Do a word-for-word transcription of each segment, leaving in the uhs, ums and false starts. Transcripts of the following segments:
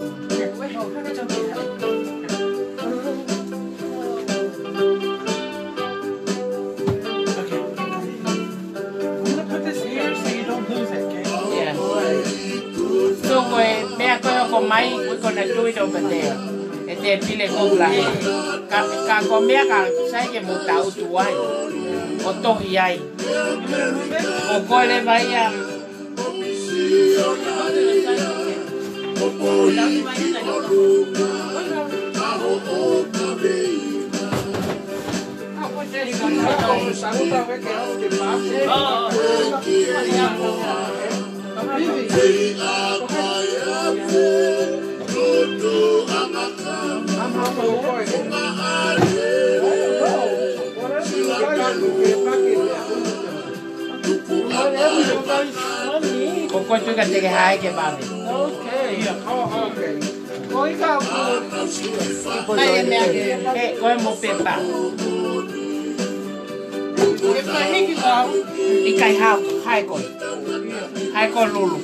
Wait, oh, how do I do that? Okay. I'm gonna put this here so you don't lose it, okay? Yeah. So, ko e meʻa ko ē ʻoku ʻomai, we're gonna do it over there. ʻE te pile ko la. Ka, ka ko e meʻa ka sai ke mo tau tu ai. ʻO tohi ai. ʻO ko e leva ia. Ko koe tu ka te ke hae ke vave. Okay. Oh, okay. Ko ika ku. Mai e meʻa ke. He, ko e mo pepa. Pepa hiki kau. ʻIkai hau, hae koe. Hae koe Lulu.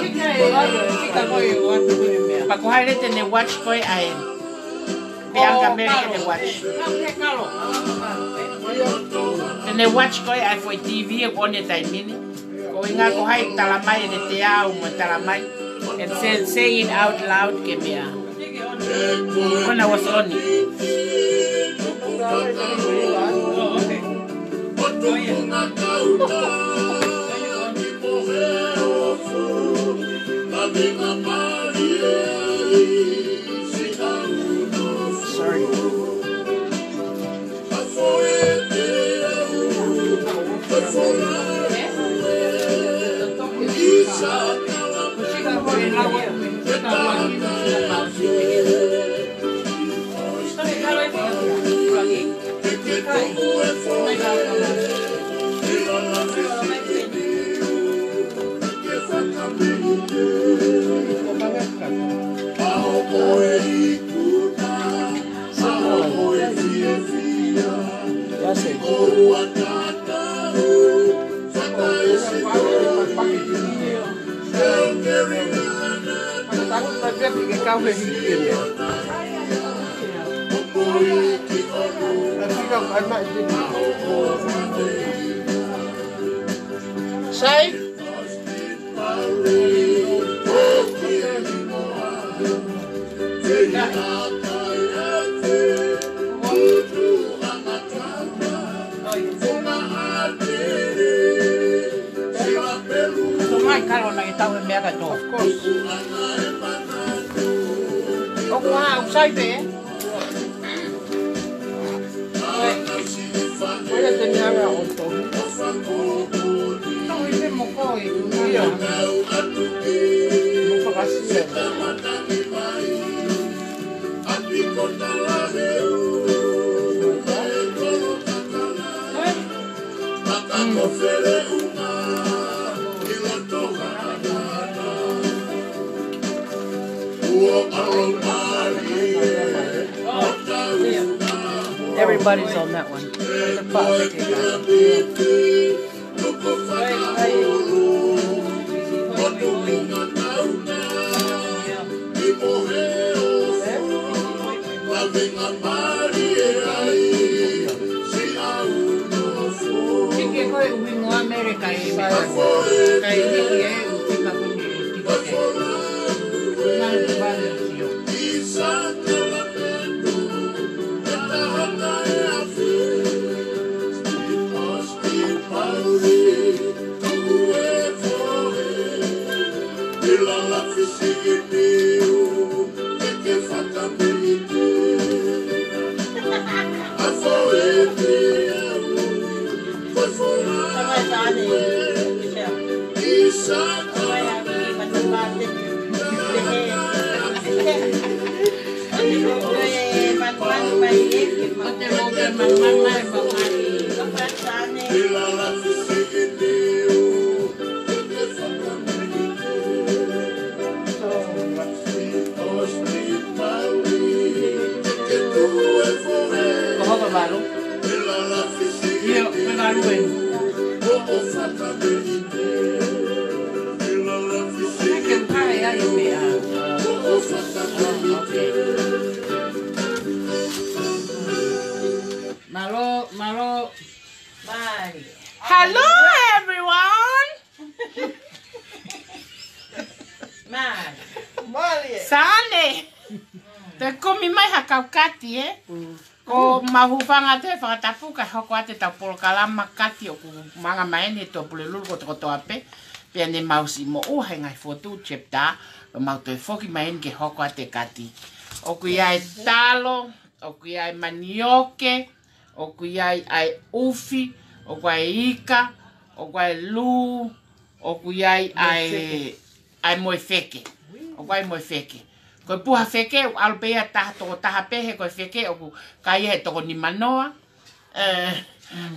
Hiki ai, hiki koe, ʻoatu koe meʻa. Pea ko hai leva te ne watch koe ai. Pea ka mele ke ne watch. Te ne watch koe ai foʻi T V ʻoku ʻi ai e taimi ni. Ko e ʻuhinga ko hai talamai ʻe te au mo talamai. And say, say it out loud ke meʻa. When I was on it. Sorry. Sai? Ko mai kalo na ke tau e meʻa ka tō. Of course. ʻOku ʻa, ʻoku sai pē. Ko ia te ne ala ʻo tohi. Tohi pē mo koe. Ia. Mo fakasia. Everybody's on that one. The pop, okay, guys. Hiki ko e ʻuhinga ʻo Amerika ʻi he meʻa. Kae hiki e ʻuhinga ko eni ʻo e tiki ke. Ngaahi vale sio. Ko hoka valu. Ia, ko e valu eni. Ke u kae ai e meʻa. Mālie. Sane. Te kumi mai ha kau kati, ē? Mm. Ko mau hūfanga atu he fakatapu kae hoko atu ʻetau polokalama kati ʻoku manga mai eni he Tuʻapulelulu kotokotoa pē. Pea ne mau siʻi moʻua he ngaahi fotu chapter, pea mau toe foki mai eni ke hoko atu e kati. ʻOku ʻi ai e talo, ʻoku ʻi ai e manioke, ʻoku ʻi ai ʻa e ʻufi, ʻoku ʻi ai e ika, ʻoku ʻi ai e lū, ʻoku ʻi ai ʻa e, ʻa e moefeke. ʻOku ʻi ai e moefeke. Ko e puha feke, ʻoku ʻalu pē ia taha toko taha pē he ko e feke, ʻoku kai ia he toko nimanoa. Ē,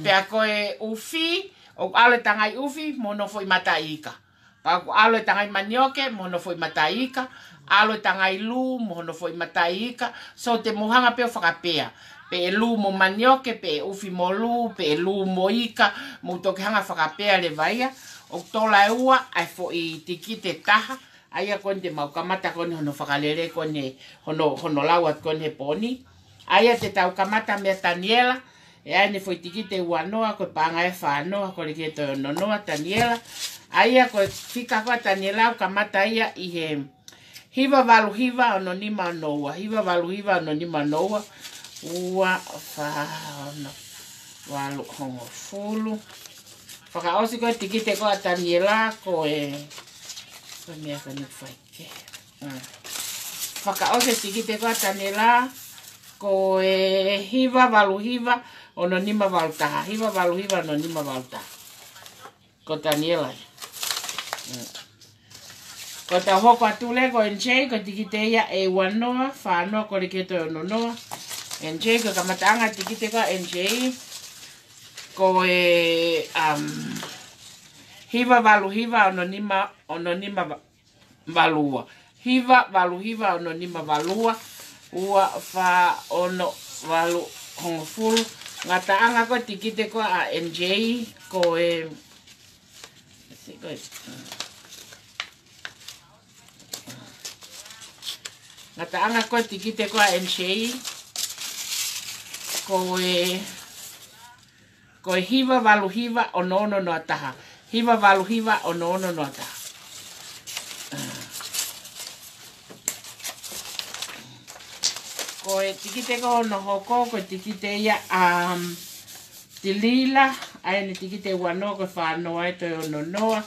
pea ko e ʻufi, ʻoku ʻalu e tangai ʻufi, mo hono foʻi mataʻi ika. Pea ʻoku ʻalu e tangai manioke, mo hono foʻi mataʻi ika. ʻAlu e tangai lū, mo hono foʻi mataʻi ika. So te mou hanga pē ʻo fakapea. Pe ʻe lū mo manioke, pe ʻe ʻufi mo lū, pe ʻe lū mo ika, mou toki hanga fakapea leva ia. ʻOku tola ʻe ua, ʻa e foʻi tikite ʻe taha. ʻA ia ko eni te mau kamata ko eni hono fakalele ko eni hono, hono lau atu ko eni he pō ni. ʻA ia te tau kamata meia Taniela, ʻe ʻi ai ʻene foʻi tikite ʻe uanoa, ko e paʻanga ʻe fānoa, kolekile ʻe ononoa, Taniela. ʻA ia ko e fika ko ē ʻa Taniela ʻoku kamata ia ʻi he hiva valu hiva ono nima ono ua, hiva valu hiva ono nima ono ua, ua, fā, ono, valu, hongofulu. Fakaʻosi ko e tikite ko ē ʻa Taniela ko e, ko e meʻa ko eni fai ke. Mm. Fakaʻosi e tikite ko ē ʻa Taniela ko e hiva valu hiva ono nima valu taha, hiva valu hiva ono nima valu taha. Ko Taniela ia. Mm. Ko ʻetau hoko atu leva ko N J, ko e tikite ia ʻe uanoa, fānoa, kolekile ʻe ononoa. N J, ko e kamataʻanga e tikite ko ē ʻa N J, ko e, um, hiva valu hiva ono nima, ono nima va-, valu ua. Hiva valu hiva ono nima valu ua. Ua, fā, ono, valu, hongofulu. Ngataʻanga ko e tikite ko ē ʻa N J, ko e, let's see, ko e, ngataʻanga ko e tikite ko ē ʻa N J, ko e, ko e hiva valu hiva ono ono noa taha. Hiva valu hiva ono ono noa taha. Ko e tikite ko hono hoko, ko e tikite ia ʻa, um, Tilila, ʻa ia ʻene tikite ʻe uanoa ko e fānoa ʻe toe ononoa.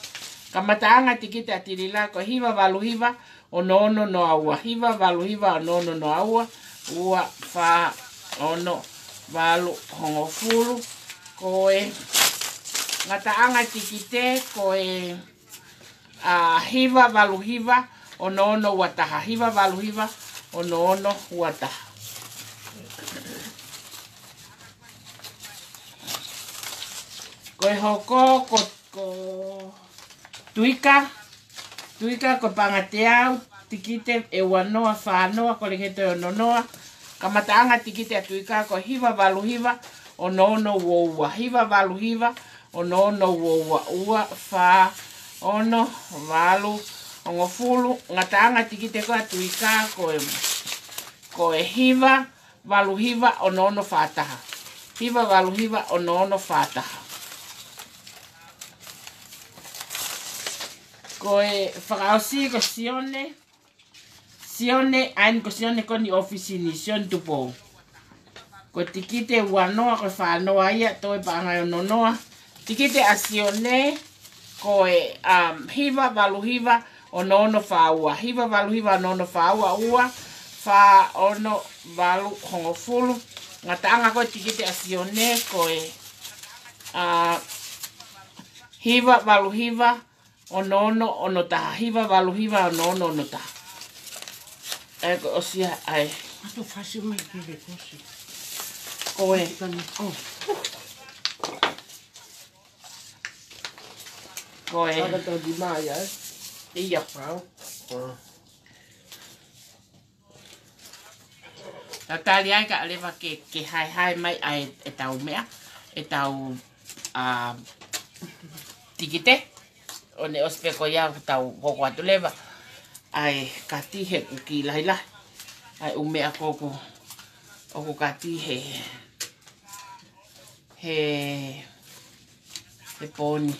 Kamataʻanga e tikite ʻa Tilila ko e hiva valu hiva ono ono noa ua, hiva valu hiva ono ono noa ua, ua, fā, ono, valu, hongofulu. Ko e ngataʻanga e tikite ko e, a, hiva valu hiva ono ono ua taha, hiva valu hiva ono ono ua taha. Ko e hoko ko, ko Tuika, Tuika ko e paʻanga ʻe teau, tikite ʻe uanoa, fānoa, kolekile ʻe ononoa. Kamataʻanga e tikite ʻa Tuika ko e hiva valu hiva ono ono ua ua, hiva valu hiva ono ono ua ua, ua, fā, ono, valu, hongofulu. Ngataʻanga e tikite ko ē ʻa Tuika ko e, ko e hiva valu hiva ono ono fā taha. Hiva valu hiva ono ono fā taha. Ko e fakaʻosi ko Sione, Sione, ʻa eni ko Sione ko eni ʻofisi ni, Sione Tupou. Ko e tikite ʻe uanoa, ko e fānoa ia, toe paʻanga ʻe ononoa. Tikite ʻa Sione, ko e, um, hiva valu hiva ono ono fā ua. Hiva valu hiva ono ono fā ua, ua, fā, ono, valu, hongofulu. Ngataʻanga ko e tikite ʻa Sione, ko e, uh, hiva valu hiva ono ono ono taha, hiva valu hiva ono ono ono taha. ʻE ko e ʻosi ia ʻa e. Ato fasi mai ki le kosi. Ko e. Tani, oh. Ko e. Aka tau di mai, ē? Ia. Wow. Oh. Tatali ai kae ʻoua leva ke, ke haehae mai ʻa e, ʻetau meʻa, ʻetau, a, tikite. ʻO ne ʻosi pē ko ia ʻoku tau hoko atu leva ʻa e kati he ʻoku kiʻi lahilahi ʻa e ʻū meʻa ko ē ʻoku, ʻoku kati he, he, he pō ni.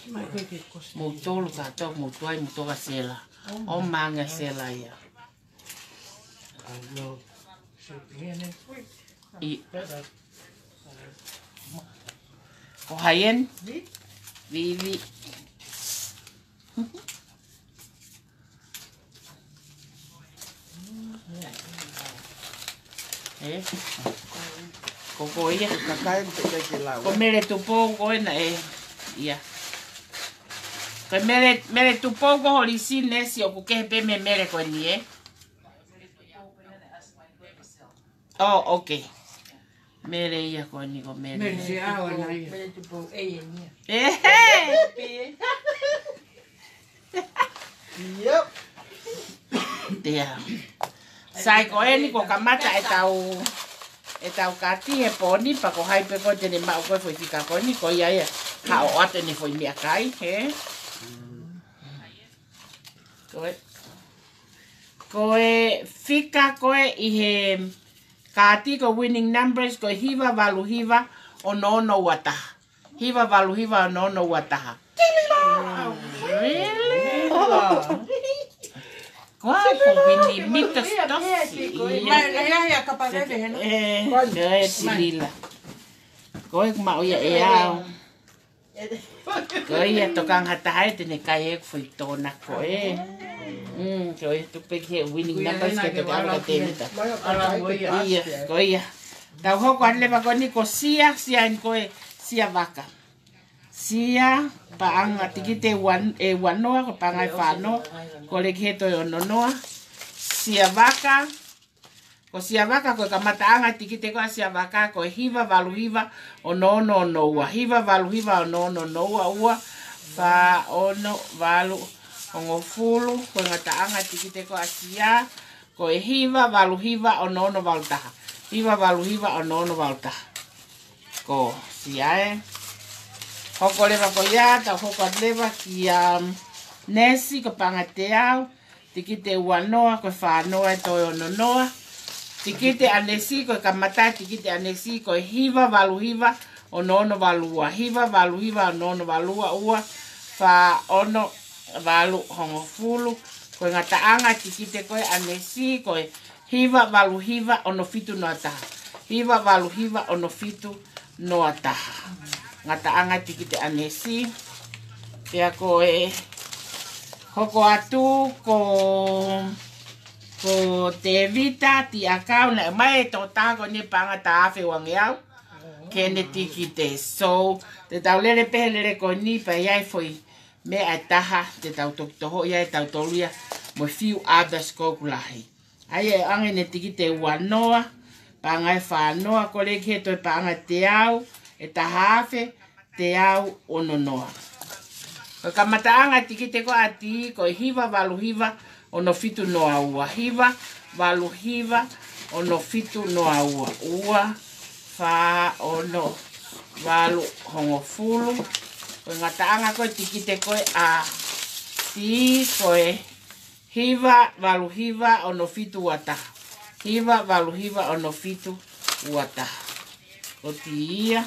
Mou tolu kātoa, mou tuai, mou toka Sela. ʻO maʻanga Sela ia. ʻI. Ko hai eni? Vivi. Ē? Ko ko ia. Kakai te ke lau. Ko Mele Tupou ko ena ē. Ia. Ko Mele, Mele Tupou ko Holisi Nesi ʻoku kehe pē mei Mele ko eni ē. Oh, okay. Mele ia ko eni ko Mele. Mele se awa na ia. Mele Tupou ē ia. Ē. Yep. Tea. Sai ko eni ko kamata ʻetau, ʻetau kati he pō ni pea ko hai pē ko ē te ne maʻu ko ē foʻi fika ko eni ko ia ia. Haʻo ʻoatu ʻene foʻi meʻakai, ē? Ko e, ko e fika ko ē ʻi he kati ko winning numbers ko e hiva valu hiva ono ono ua taha. Hiva valu hiva ono ono ua taha. Really? Ko au ko Winnie Mita Stosi. Mai, ʻe, ʻe, ʻe, kapa veve hena. Ē, ē, Silila. Ko e maʻu ia ʻe au. Ko ia tokanga ha taha ē te ne kai ʻeku foʻi tōnako ē. Mm, ko ia tuku pē ki he winning numbers ke tokanga ka te mita. Ia, ko ia. Tau hoko atu leva ko eni ko Sia, Sia eni ko e Sia Vaka. Sia, paʻanga tikite uan-, ʻe uanoa, ko paʻanga ʻe fānoa, ko leki he toe ononoa. Sia Vaka, ko Sia Vaka, ko e kamataʻanga tikite ko ē ʻa Sia Vaka, ko e hiva valu hiva ono ono ono ua. Hiva valu hiva ono ono ono ua, ua, fā ono valu hongofulu, ko e ngataʻanga tikite ko ē ʻa Sia, ko e hiva valu hiva ono ono valu taha. Hiva valu hiva ono ono valu taha. Ko Sia ē. Hoko leva ko ia, tau hoko atu leva kia, um, Nesi ko e paʻanga ʻe teau, tikite uanoa, ko e fānoa ʻe toe ononoa. Tikite ʻa Nesi ko e kamata, tikite ʻa Nesi ko e hiva valu hiva ono ono valu ua, hiva valu hiva ono ono valu ua, ua, fā ono valu hongofulu. Ko e ngataʻanga tikite ko ē ʻa Nesi ko e hiva valu hiva ono fitu noa taha. Hiva valu hiva ono fitu noa taha. Ngataʻanga tikite ʻa Nesi. Pea ko e hoko atu ko, ko Tevita Tiakau, naʻe ʻomai e tokotaha ko eni paʻanga taha afe uangeau ke ne tikite. So, te tau lele pē he lele ko eni pea ʻi ai e foʻi meʻa ʻe taha te tau toki toho ia ʻe tautolu ia mo e fiu ʻabas ko ʻoku lahi. ʻA ia ʻe ʻoange ʻene tikite uanoa, paʻanga ʻe fānoa, ko leki he toe paʻanga ʻe teau, ʻe taha afe, teau ononoa. Ko e kamataʻanga tikite ko ē ʻa Ti, ko e hiva valu hiva ono fitu noa ua, hiva valu hiva ono fitu noa ua, ua, fā ono valu hongofulu. Ko e ngataʻanga ko ē tikite ko ē ʻa Ti, ko e hiva valu hiva ono fitu ua taha. Hiva valu hiva ono fitu ua taha. Ko Ti ia.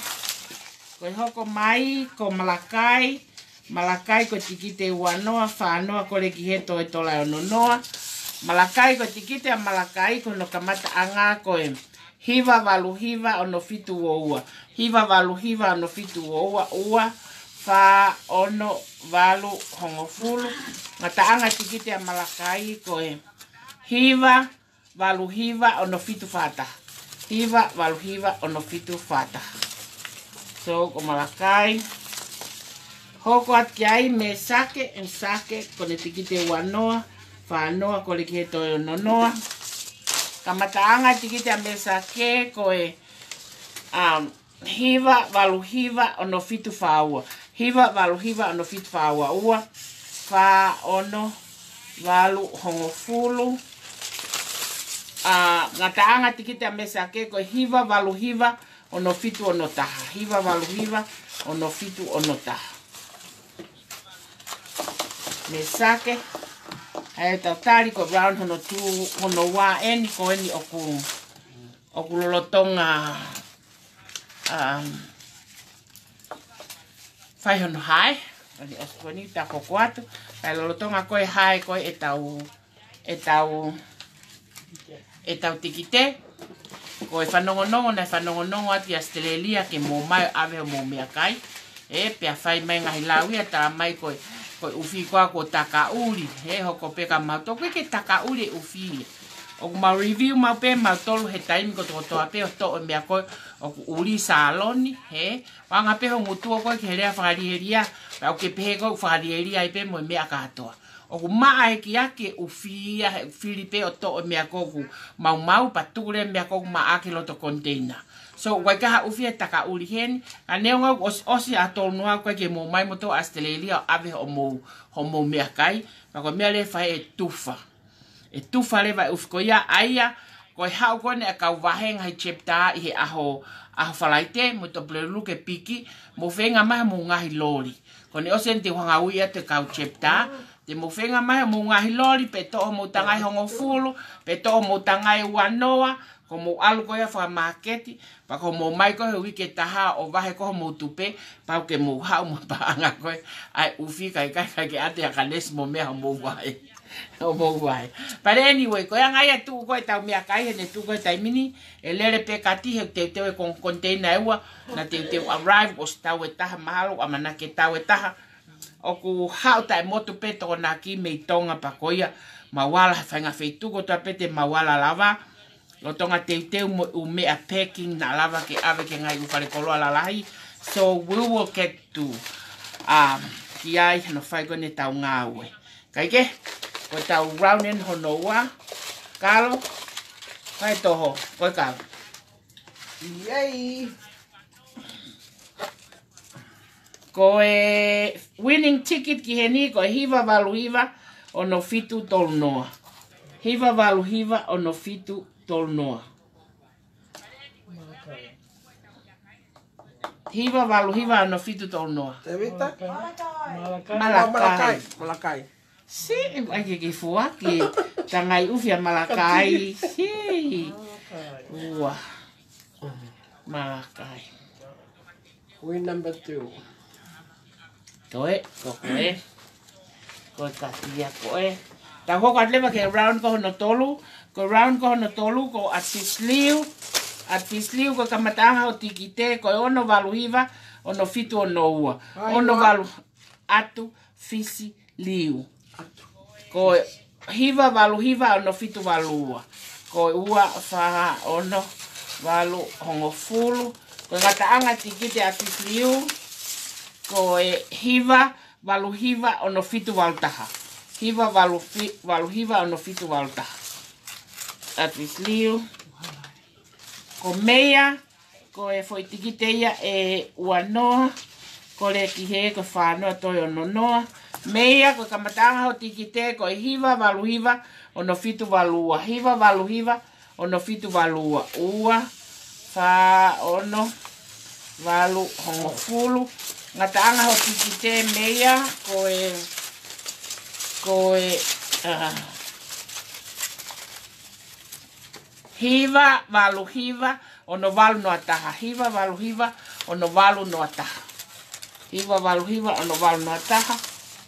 Ko e hoko mai ko Malakai. Malakai ko e tikite uanoa, fānoa, ko leki he toe tola ʻe ononoa. Malakai ko e tikite ʻa Malakai ko hono kamataʻanga ko e hiva valu hiva ono fitu ua ua. Hiva valu hiva ono fitu ua ua, ua, fā ono valu hongofulu. Ngataʻanga tikite ʻa Malakai ko e hiva valu hiva ono fitu fā taha. Hiva valu hiva ono fitu fā taha. So, ko Malakai. Hoko atu ki ai Mesake, Mesake, ko ʻene tikite uanoa, fānoa, ko leki he toe ononoa. Kamataʻanga tikite ʻa Mesake, ko e, um, hiva valu hiva ono fitu fā ua. Hiva valu hiva ono fitu fā ua, ua, fā ono valu hongofulu. ʻA, ngataʻanga tikite ʻa Mesake ko e hiva valu hiva ono fitu ono taha. Hiva valu hiva ono fitu ono taha. Mesake. ʻA ia tau tali ko e round hono tū, hono ua eni ko eni ʻoku, ʻoku lolotonga, um, fai hono hae. Ko eni ʻosi ko eni ta koko atu. Kae lolotonga ko e hae ko ē ʻetau, ʻetau, ʻetau tikite, ko e fanongonongo naʻe fanongonongo atu ʻi ʻAositelēlia ke mou ō mai ʻo ʻave hoʻomou meʻakai. Ē, pea fai mai ngaahi lau ia, tā mai ko e, ko e ʻufi ko ā kuo takaʻuli, ē, hoko pē ka mau toki ke takaʻuli e ʻufi ia. ʻOku mau review maʻu pē mautolu he taimi kotokotoa pē ʻo toʻo e meʻa ko ē ʻoku ʻuli salon, ē, ʻo anga pē ho ngutu ko ē ki he lea fakalielia, pea ʻoku ke pehē ko ē ʻoku fakalielia ai pē mo e meʻa kātoa. ʻOku maʻa e kiʻi ake ʻufi ia, he ʻoku fili pē ʻo toʻo e meʻa ko ē ʻoku maumau, pea tuku leva e meʻa ko ē ʻoku maʻa ki loto container. So, ʻoku ʻikai ke ʻi ai ha ʻufi ia ʻe takaʻuli heni, ka neongo ʻoku ʻosi, ʻosi ʻaho tolu noa ʻoku ʻikai ke mou ō mai moutolu ʻAositelēlia ʻo ʻave hoʻomou, hoʻomou meʻakai, pea ko e meʻa leva ʻe fai ʻe tufa. ʻE tufa leva e ʻufi ko ia, ʻa ia, ko e haʻu ko eni ʻa e kau vahe ngaahi chapter ʻi he ʻaho, ʻaho Falaite, mo e Tuʻapulelulu ke piki, mou feinga mai hoʻomou ngaahi loli. Ko eni ʻosi eni te u hanga ui atu e kau chapter, te mou feinga mai hoʻomou ngaahi loli, pe toʻo hoʻomou tangai hongofulu, pe toʻo hoʻomou tangai uanoa, ko hoʻomou ʻalu ko ia fakamāketi, pea ko hoʻomou ō mai ko ē he uike ʻe taha ʻo vahe ko ē hoʻomou tupe, pau ke mou haʻu mo e paʻanga ko ē ʻa e ʻufi, kae ʻikai, ʻikai ke ʻoatu ʻe ha kanesi mo e meʻa hoʻomou vahe. Hoʻomou vahe. But anyway, ko e anga ia e tuʻu ko ē ʻetau meʻakai, he naʻe tuʻu ko ē he taimi ni, ʻe lele pē kati he teuteu e kon-, container ʻe ua, naʻe teuteu arrive, ʻosi tau ʻe taha mahalo, ʻamanaki ke tau ʻe taha. ʻOku haʻu taʻemotu pē Tokonaki mei Tonga pea ko ia, mau ala he faʻahinga feituʻu kotoa pē te mau ala lava. Lolotonga teuteu mo e ʻū meʻa packing naʻa lava ke ʻave ki he ngaahi ʻū fale koloa lalahi. So we will get to, um, ki ai hano fai ko eni ʻetau ngāue. Kae kehe, ko ʻetau round eni hono ua. Kalo, fai toho, ko e kalo. Yay! Ko e winning ticket ki heni, ko e hiva valu hiva ono fitu tolu noa. Hiva valu hiva ono fitu tolu noa. Hiva valu hiva ono fitu tolu noa. Tēvita? Malakai. Malakai. Malakai. Malakai. Sī, ʻai ke ke fua, ke tangai ʻufi ʻa Malakai. Sī. Ua. Malakai. Win number two. Ko e, ko ko e. Ko e kati ia ko e. Tau hoko atu leva ki he round ko hono tolu. Ko e round ko hono tolu, ko ʻAtufisi Liu. ʻAtufisi Liu, ko e kamataʻanga hoʻo tikite, ko e ono valu hiva, ono fitu ono ua. Ai, ono ua. Valu atu, Fisi Liu. Ko e hiva valu hiva ono fitu valu ua. Ko e ua, fā, ono, valu, hongofulu. Ko e ngataʻanga tikite ʻAtufisi Liu, ko e hiva valu hiva ono fitu valu taha. Hiva valu fi-, valu hiva ono fitu valu taha. ʻAtufisi Liu. Ko Meia, ko e foʻi tikite ia ʻe ua noa, kole ki he ko e fā noa toe ono noa. Meia, ko e kamataʻanga hoʻo tikite, ko e hiva valu hiva ono fitu valu ua. Hiva valu hiva ono fitu valu ua. Ua, fā, ono, valu, hongofulu. Ngataʻanga hoʻo tikite Meia, ko e, ko e, ah, hiva valu hiva ono valu noa taha. Hiva valu hiva ono valu noa taha. Hiva valu hiva ono valu noa taha.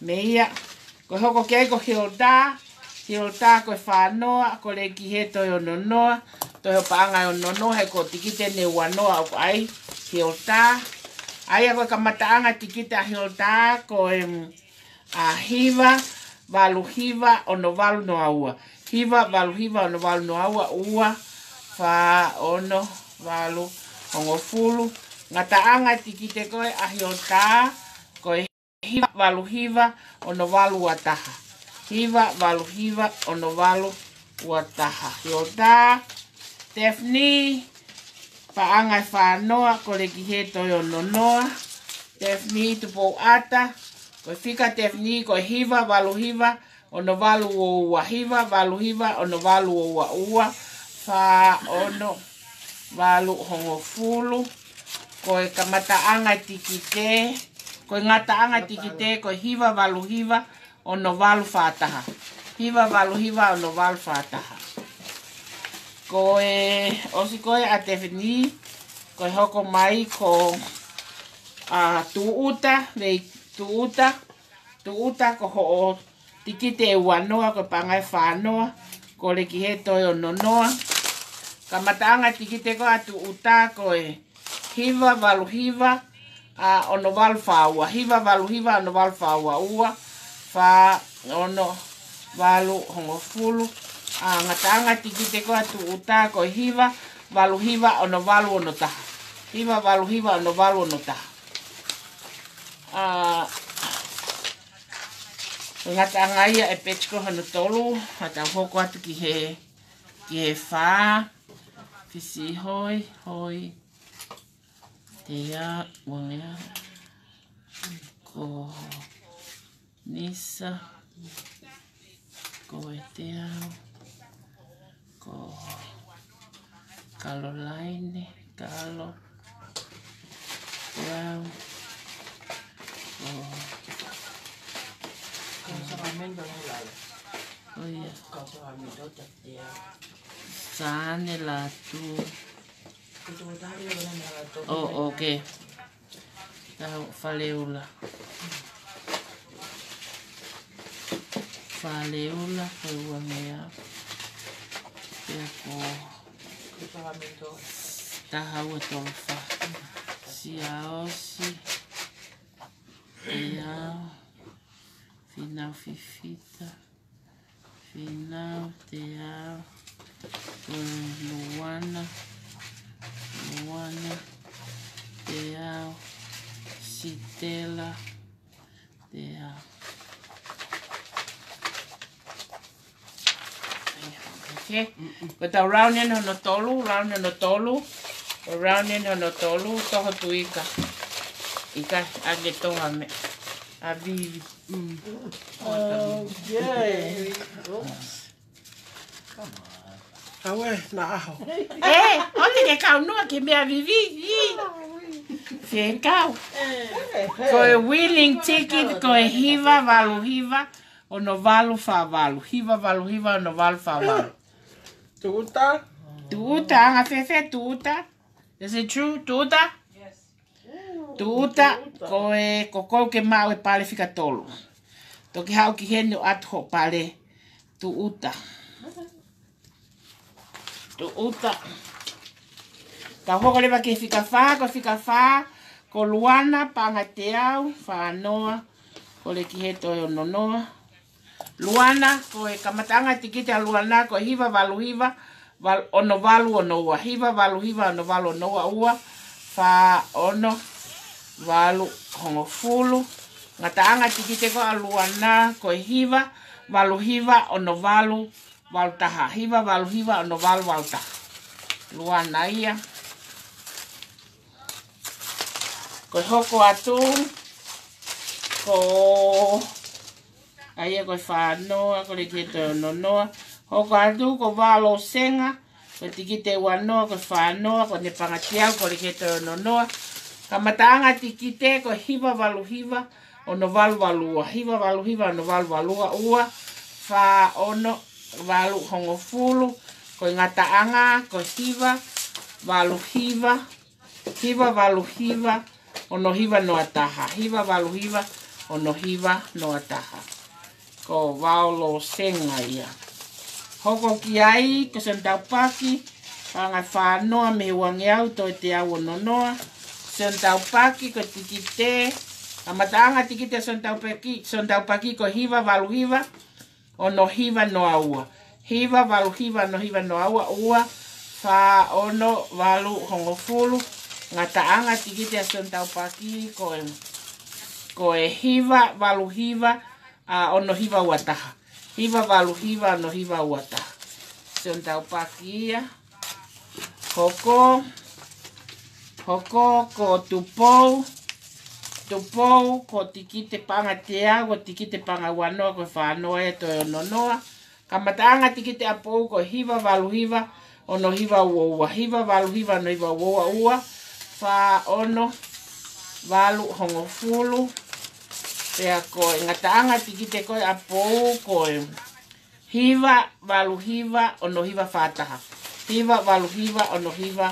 Meia. Ko e hoko ki ai ko Hilda. Hilda ko e fā noa, kole ki he toe ono noa. Toe hoʻo paʻanga ʻe ono noa, he ko e tikite eni ʻe ua noa ʻoku ʻai. Hilda. ʻA ia ko e kamataʻanga tikite ʻa Hilda, ko e, mm, ʻa hiva valu hiva ono valu noa ua. Hiva valu hiva ono valu noa ua, ua, fā, ono, valu, hongofulu. Ngataʻanga tikite ko ē ʻa Hilda, ko e hiva valu hiva ono valu ua taha. Hiva valu hiva ono valu ua taha. Hilda. Stephanie, paʻanga ʻe fā noa, kole ki he toe ono noa. Stephanie Tupouata, ko e fika Stephanie, ko e hiva valu hiva ono valu ua ua. Hiva valu hiva ono valu ua ua. Ua, fā, ono, valu, hongofulu. Ko e kamataʻanga tikite, ko e ngataʻanga tikite, ko e hiva valu hiva ono valu fā taha. Hiva valu hiva ono valu fā taha. Ko e ʻosi ko ē ʻa Stephanie, ko e hoko mai ko, ʻa, Tuʻuta, vei Tuʻuta, Tuʻuta ko hoʻo tikite ʻe ua noa, ko e paʻanga ʻe fā noa, kole ki he toe ono noa. Kamataʻanga tikite ko ē ʻa Tuʻuta ko e hiva valu hiva, ʻa, ono valu fā ua. Hiva valu hiva, ono valu fā ua, ua, fā, ono, valu, hongofulu. ʻA, ngataʻanga tikite ko ē ʻa Tuʻuta ko e hiva valu hiva, ono valu, ono taha. Hiva valu hiva, ono valu, ono taha. ʻA, ngataʻanga ia e page ko hono tolu, ʻa tau hoko atu ki he, ki he fā, fisi hoi, hoi, teau, uangeau, ko Nisa, ko e teau, ko Caroline, Kalo, Brown, ko, ko ia, Sane Latu. Oh, okay. Tau Faleula. Faleula, ko e uangeau. Pea ko taha ua tolu fā. Siaosi. Teau. Finau Fifita. Finau, teau, ko Luana, Luana, teau, Sitela, teau. Okay. Ko ʻetau round eni hono tolu, round hono tolu, ko e round eni hono tolu, toho tuʻu ika. Ika, ake toho ʻa me, ʻa Vivi. Mm. Okay. Oops. Come on. Aue, na aho. Eh, ʻoua te ke kau noa ki he meʻa Vivi. Fekau. Ko e winning ticket, ko e hiva valu hiva, ono valu fā valu. Hiva valu hiva, ono valu fā valu. Tuʻuta. Tuʻuta, anga fēfē Tuʻuta? Is it true, Tuʻuta? Tuʻuta, ko e, ko ʻoku ke maʻu e pale fika tolu. Toki haʻu ki heni ʻo ʻatu hoʻo pale, Tuʻuta. Tuʻuta. Tau hoko leva ki he fika fā, ko e fika fā, ko Luana, paʻanga teau, fā noa, kole ki he toe ono noa. Luana, ko e kamataʻanga tikite ʻa Luana, ko e hiva valu hiva, val-, ono valu ono ua, hiva valu hiva, ono valu ono ua, ua, fā ono, valu hongofulu. Ngataʻanga tikite ko ē ʻa Luana, ko e hiva valu hiva, ono valu valu taha, hiva valu hiva, ono valu valu taha. Luana ia. Ko e hoko atu, ko, ʻa ia ko e fā noa, kole ki he toe ono noa. Hoko atu, ko Valo Senga, ko e tikite ua noa, ko e fā noa, ko ʻene paʻanga teau, kole ki he toe ono noa. Kamataʻanga tikite, ko e hiva valu hiva, ono valu valu ua, hiva valu hiva, ono valu valu ua, ua, fā ono, valu hongofulu, ko e ngataʻanga, ko e hiva valu hiva, hiva valu hiva, ono hiva noa taha, hiva valu hiva, ono hiva noa taha. Ko Valo Senga ia. Hoko ki ai, ko Sione Taupaki, paʻanga fā noa mei he uangeau toe teau ono noa. Sione Taupaki, ko e tikite, kamataʻanga tikite Sione Taupaki, Sione Taupaki, ko e hiva valu hiva, ono hiva noa ua. Hiva valu hiva, ono hiva noa ua, ua, fā ono, valu hongofulu. Ngataʻanga tikite ʻa Sione Taupaki, ko e, ko e hiva valu hiva, ʻa, ono hiva ua taha. Hiva valu hiva, ono hiva ua taha. Sione Taupaki ia. Hoko, hoko ko Tupou. Tupou, ko e tikite paʻanga teau, ko e tikite paʻanga ua noa, ko e fā noa ia toe ono noa. Kamataʻanga tikite ʻa Pou, ko e hiva valu hiva, ono hiva ua ua, hiva valu hiva, ono hiva ua ua, ua, fā ono, valu hongofulu. Pea ko e ngataʻanga tikite ko ē ʻa Pou, ko e hiva valu hiva, ono hiva fā taha. Hiva valu hiva, ono hiva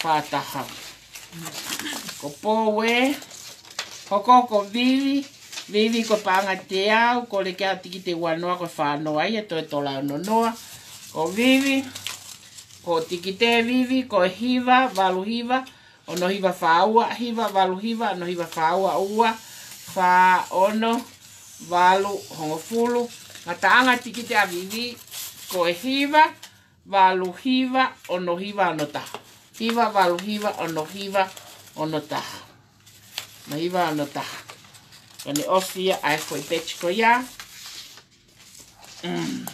fā taha. Ko Pou ē, hoko ko Vivi, Vivi ko e paʻanga teau, kole ki ai ʻa e tikite ua noa, ko e fā noa ia toe tola ono noa. Ko Vivi, Ko e tikite Vivi, ko e hiva valu hiva, ono hiva fā ua, hiva valu hiva, ono hiva fā ua, ua, fā ono, valu hongofulu. Ngataʻanga tikite ʻa Vivi, ko e hiva valu hiva, ono hiva ono taha. Hiva valu hiva, ono hiva ono taha. Ono hiva ono taha. Ko ʻene ʻosi ia ʻa e foʻi pechi ko ia. Mm.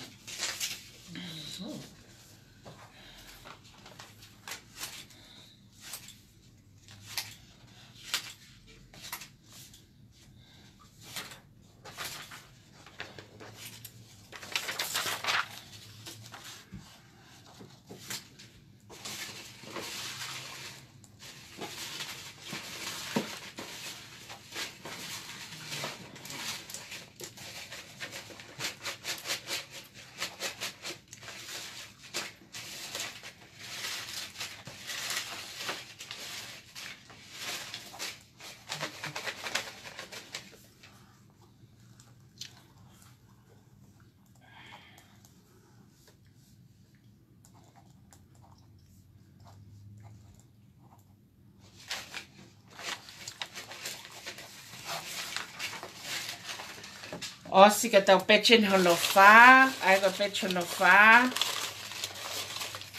ʻOsi ka tau pechi hono fā, ʻa ia ko e pechi hono fā,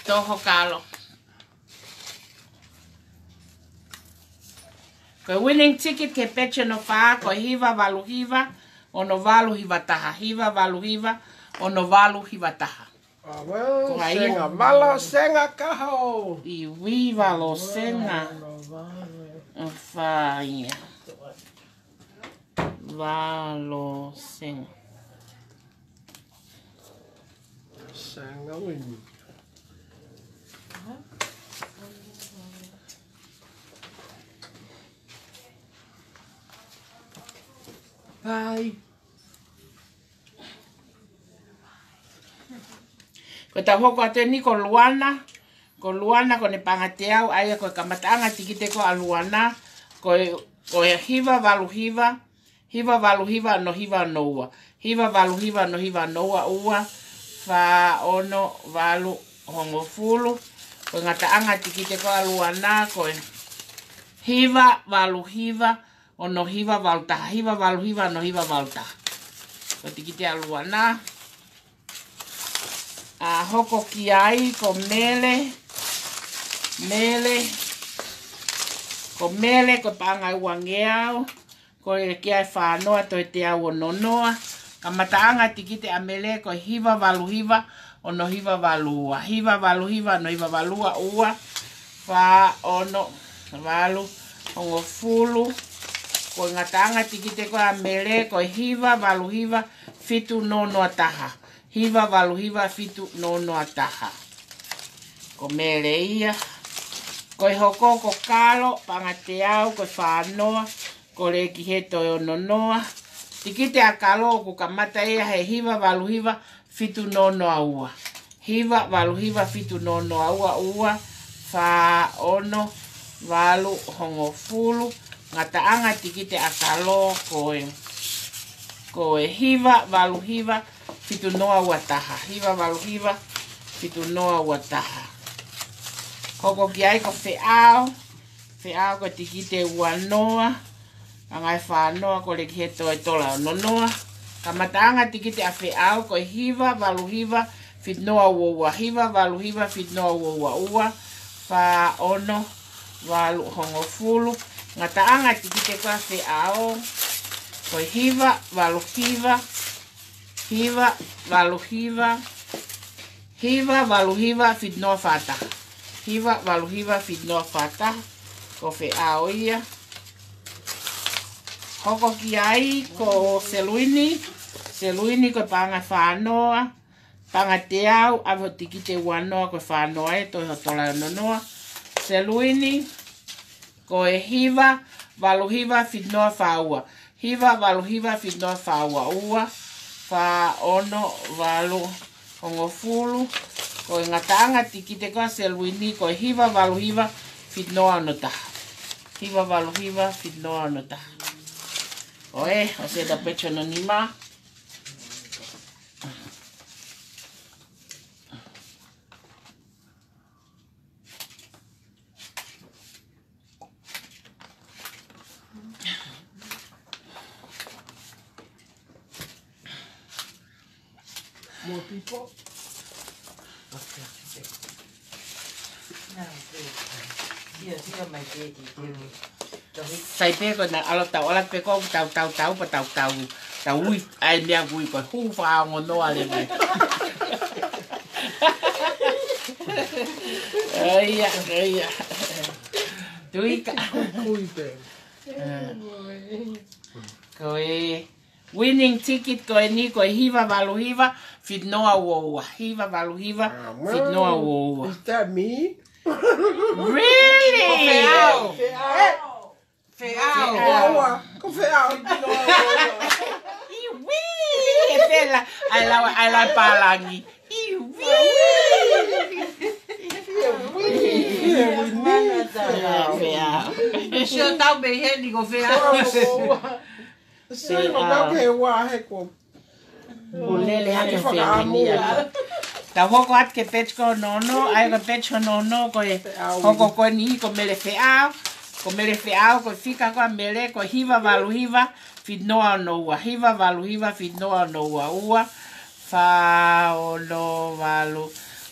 toho kalo. Ko e winning ticket ki he pechi hono fā, ko e hiva valu hiva, ono valu hiva taha, hiva valu hiva, ono valu hiva taha. Ah, well, ko hai ia? Senga, Valo Senga Kaho. ʻIo, Valo Senga. Fā ia. Valo Senga. Senga wini. Bye. Ko ʻetau hoko atu eni ko Luana, ko Luana ko ʻene paʻanga teau, ʻa ia ko e kamataʻanga tikite ko ē ʻa Luana, ko e, ko e hiva valu hiva, hiva valu hiva, ono hiva ono ua, hiva valu hiva, ono hiva ono ua, ua, fā ono, valu hongofulu. Ko e ngataʻanga tikite ko ē ʻa Luana, ko e hiva valu hiva, ono hiva valu taha, hiva valu hiva, ono hiva valu taha. Ko e tikite ʻa Luana. ʻA hoko ki ai ko Mele, Mele, ko Mele ko e paʻanga ʻe uangeau, ko e ki ai fā noa toe teau ono noa. Kamataʻanga tikite ʻa Mele ko e hiva valu hiva, ono hiva valu ua, hiva valu hiva, ono hiva valu ua, ua, fā ono, valu hongofulu. Ko e ngataʻanga tikite ko ē ʻa Mele ko e hiva valu hiva, fitu noa noa taha, hiva valu hiva, fitu noa noa taha. Ko Mele ia. Ko e hoko ko Kalo, paʻanga teau ko e fā noa, ko ʻene kiʻi toe ono noa. Tikite ʻa Kalo ʻoku kamata ia he hiva valu hiva, fitu noa noa ua. Hiva valu hiva, fitu noa noa ua, ua, fā ono, valu hongofulu. Ngataʻanga tikite ʻa Kalo ko e, ko e hiva valu hiva, fitu noa ua taha. Hiva valu hiva, fitu noa ua taha. Hoko ki ai ko Feʻao. Feʻao ko e tikite ua noa, paʻanga ʻe fā noa, ko ʻene kiʻi toe tola ono noa. Kamataʻanga tikite ʻa Feʻao ko e hiva valu hiva, fitu noa ua ua, hiva valu hiva, fitu noa ua ua, ua, fā ono, valu hongofulu. Ngataʻanga tikite ko ē ʻa Feʻao ko e hiva valu hiva, hiva valu hiva, hiva valu hiva, fitu noa fā taha. Hiva valu hiva, fitu noa fā taha. Ko Feʻao ia. Hoko ki ai ko Seluini. Seluini ko e paʻanga ʻe fā noa, paʻanga teau, ʻave hoʻo tikite ua noa, ko e fā noa ē, toe hoʻo tola ʻe ono noa. Seluini, ko e hiva valu hiva, fitu noa fā ua. Hiva valu hiva, fitu noa fā ua, ua, fā ono, valu hongofulu. Ko e ngataʻanga tikite ko ē ʻa Seluini ko e hiva valu hiva, fitu noa ono taha. Hiva valu hiva, fitu noa ono taha. ʻOi, ʻosi ʻetau pechi hono nima. More people? Sai pē ko ena ʻalu tau ʻalu pē ko tau tau tau pa tau tau tau ui ai mea ui ko hū fa ongo noa le mai. Ia, ia. Tui ka. Kui pē. Ko e winning ticket ko eni ko e hiva valu hiva fiti noa ua ua. Hiva valu hiva fiti noa ua ua. Is that me? Really? Feau. Feau. Feau. Ko ua. Ko feau. Iwi. E fela. Ai lau, ai lau palangi. Iwi. Feau. Sio tau mei heni ko feau. Sio ko tau ke ua he ko. Ulele hake fea meni ia. Tau hoko atu ke page ko nono, ai ko page ko nono ko e hoko ko ni ko mele feau. Ko mele feau ko fika ko mele ko hiva valu hiva fiti noa ono ua. Hiva valu hiva fiti noa ono ua ua. Fa ono valu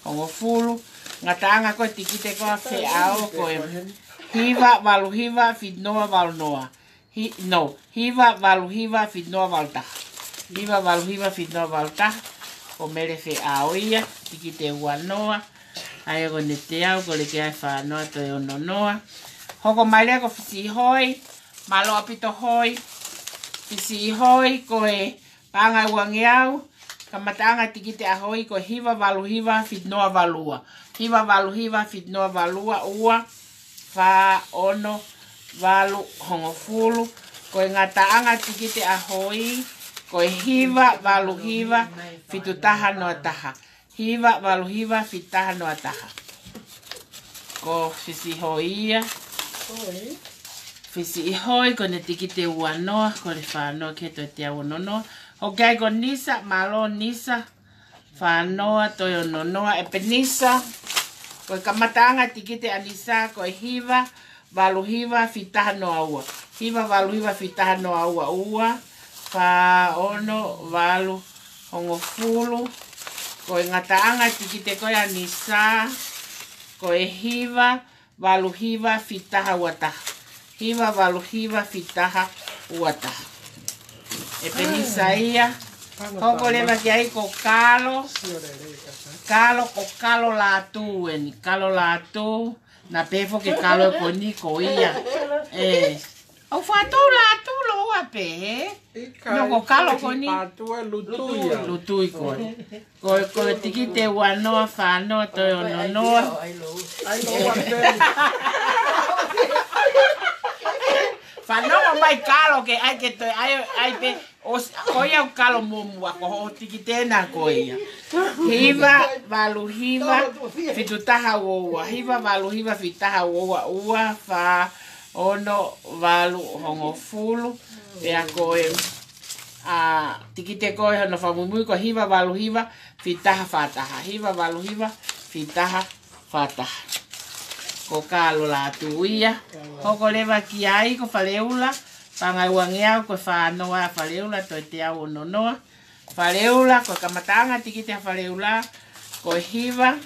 hongofulu. Ngataʻanga ko e tikite ko feau ko e hiva valu hiva fiti noa valu noa. Hi, no, hiva valu hiva fiti noa valu taha. Hiva valu hiva fiti noa valu taha. Ko mele feau ia, tikite ua noa. Ai ko ne teau, ko le ke ai fa noa, toe ono noa. Hoko mai lea ko fisi hoi, malo apito hoi. Fisi hoi, ko e pangai uangeau. Kamataʻanga tikite ʻa hoi ko hiva valu hiva fiti noa valu ua. Hiva valu hiva fiti noa valu ua ua. Fa ono valu hongofulu. Ko e ngataʻanga tikite ʻa hoi ko e hiva valu hiva fitu taha noa taha. Hiva valu hiva fitu taha noa taha. Ko fisi hoi ia. Fisi hoi ko ne tikite ua noa, ko le fa noa ke toe teau ono noa. Hoko ai ko Nisa, malo Nisa. Fa noa, toe ono noa, ʻEpenisa. Ko e kamataʻanga tikite ʻa Nisa, ko e hiva valu hiva fiti taha noa ua. Hiva valu hiva fiti taha noa ua ua. Fa ono valu hongofulu. Ko e ngataʻanga tikite ko ia ʻa Nisa, ko e hiva valu hiva fiti taha ua taha. Hiva valu hiva fiti taha ua taha. ʻEpenisa ia. Hoko leva ki ai ko Kalo. Kalo ko Kalo Lātū eni. Kalo Lātū. Na pefo ke Kalo ko ni ko ia. E. ʻOku faʻatou Lātū lo ua pē, he? No ko Kalo ko ni. Lutui ko e. Ko e, ko e tikite ua noa, fa noa, toe ono noa. Fanongo mai Kalo ke ai ke toe ai, ai pē, ʻo, ko ia ʻoku Kalo muʻomuʻa, ko hoʻo tikite ena ko ia. Hiva valu hiva fitu taha ua ua. Hiva valu hiva fitu taha ua ua ua, fa ono valu hongofulu. Pea ko e, ʻa, tikite ko e hono fakamuimui ko hiva valu hiva fiti taha fa taha. Hiva valu hiva fiti taha fa taha. Ko Kalo Lātū ia. Hoko leva ki ai ko Faleula. Pangai uangeau ko e fa noa ʻa Faleula, toe teau ono noa. Faleula, ko e kamataʻanga tikite ʻa Faleula, ko e hiva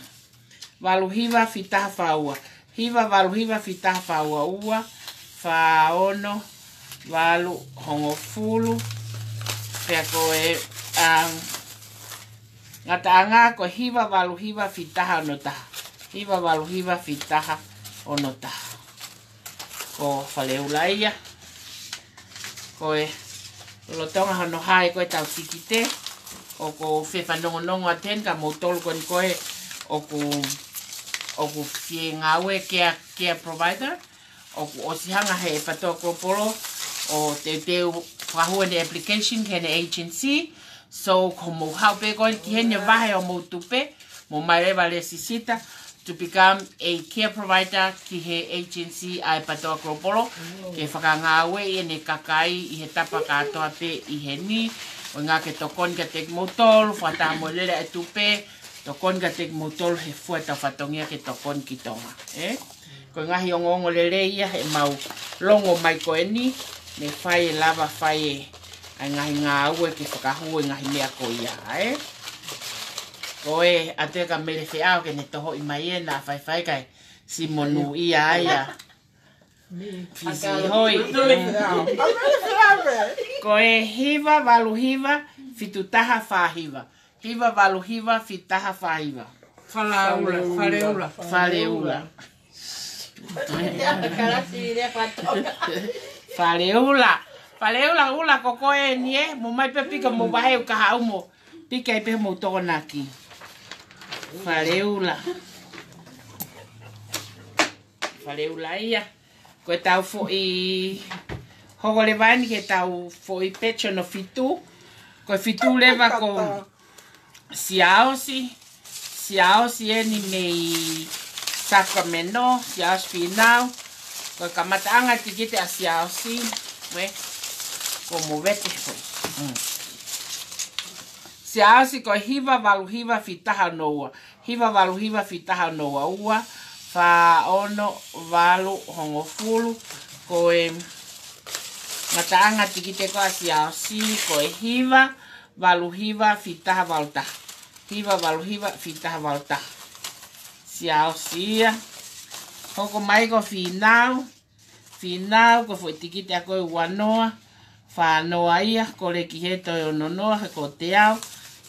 valu hiva fiti taha fa ua. Hiva valu hiva fiti taha fa ua ua. Fa ono valu hongofulu. Pea ko e, um, ngataʻanga ko e hiva valu hiva fiti taha ono taha. Hiva valu hiva fiti taha ono taha. Ko Faleula ia. Ko e lolotonga hono hae ko e tau tikite. ʻOku ou fie fanongonongo atu heni kia moutolu ko eni ko e ʻoku, ʻoku fie ngāue care, care provider. ʻOku ʻosi hanga he ʻEpatoa Kolopolo ʻo teuteu fakahū ʻene application ki heʻene agency. So, ko mou haʻu pē ko eni ki heni ʻo vahe homou tupe, mou ō mai leva ʻo lēsisita to become a care provider ki he agency ʻa e ʻEpatoa Kolopolo, ke fakangāueʻi ʻene kakai ʻi he tapa kātoa pē ʻi heni, ʻuhinga ke tokoni kiate kimoutolu, fakataha mo e lele ʻa e tupe, tokoni kiate kimoutolu he fua ʻetau fatongia ke tokoni ki Tonga. Ē? Ko e ngaahi ongoongo lelei ia he mau longo mai ko eni, ne fai e lava fai e, ʻa e ngaahi ngāue ke fakahū e ngaahi meʻa ko ia, ē? Ko e ʻatu ē kia Mele Feʻao ke ne tohoʻi mai ē naʻa faifai kae siʻi monūʻia ai ʻa Fisi Hoi. Ko e hiva valu hiva fitu taha fā hiva. Hiva valu hiva fitu taha fā hiva. Faleula, Faleula. Faleula. Faleula. Faleula, ʻUla, ko koe eni ē, mou mai pē pika mou vahe ʻo ka haʻu mo pika ai pē mou tokonaki. Faleula. Faleula ia. Ko ʻetau foʻi, hoko leva eni ki heʻetau foʻi pechi hono fitu. Ko e fitu leva ko Siaosi, Siaosi eni mei Sacramento, Siaosi Fīnau. Ko e kamataʻanga tikite ʻa Siaosi, ē, ko Movete foʻi. Mm. Siaosi ko e hiva valu hiva fitu taha ono ua. Hiva valu hiva fitu taha ono ua ua, fā ono valu hongofulu. Ko e ngataʻanga tikite ko ia ʻa Siaosi, ko e hiva valu hiva fitu taha valu taha. Hiva valu hiva fitu taha valu taha. Siaosi ia. Hoko mai ko Fīnau. Fīnau, ko e foʻi tikite ʻa ko e ua noa, fā noa ia, ko Lekiheto ʻe ono noa, he ko Teau.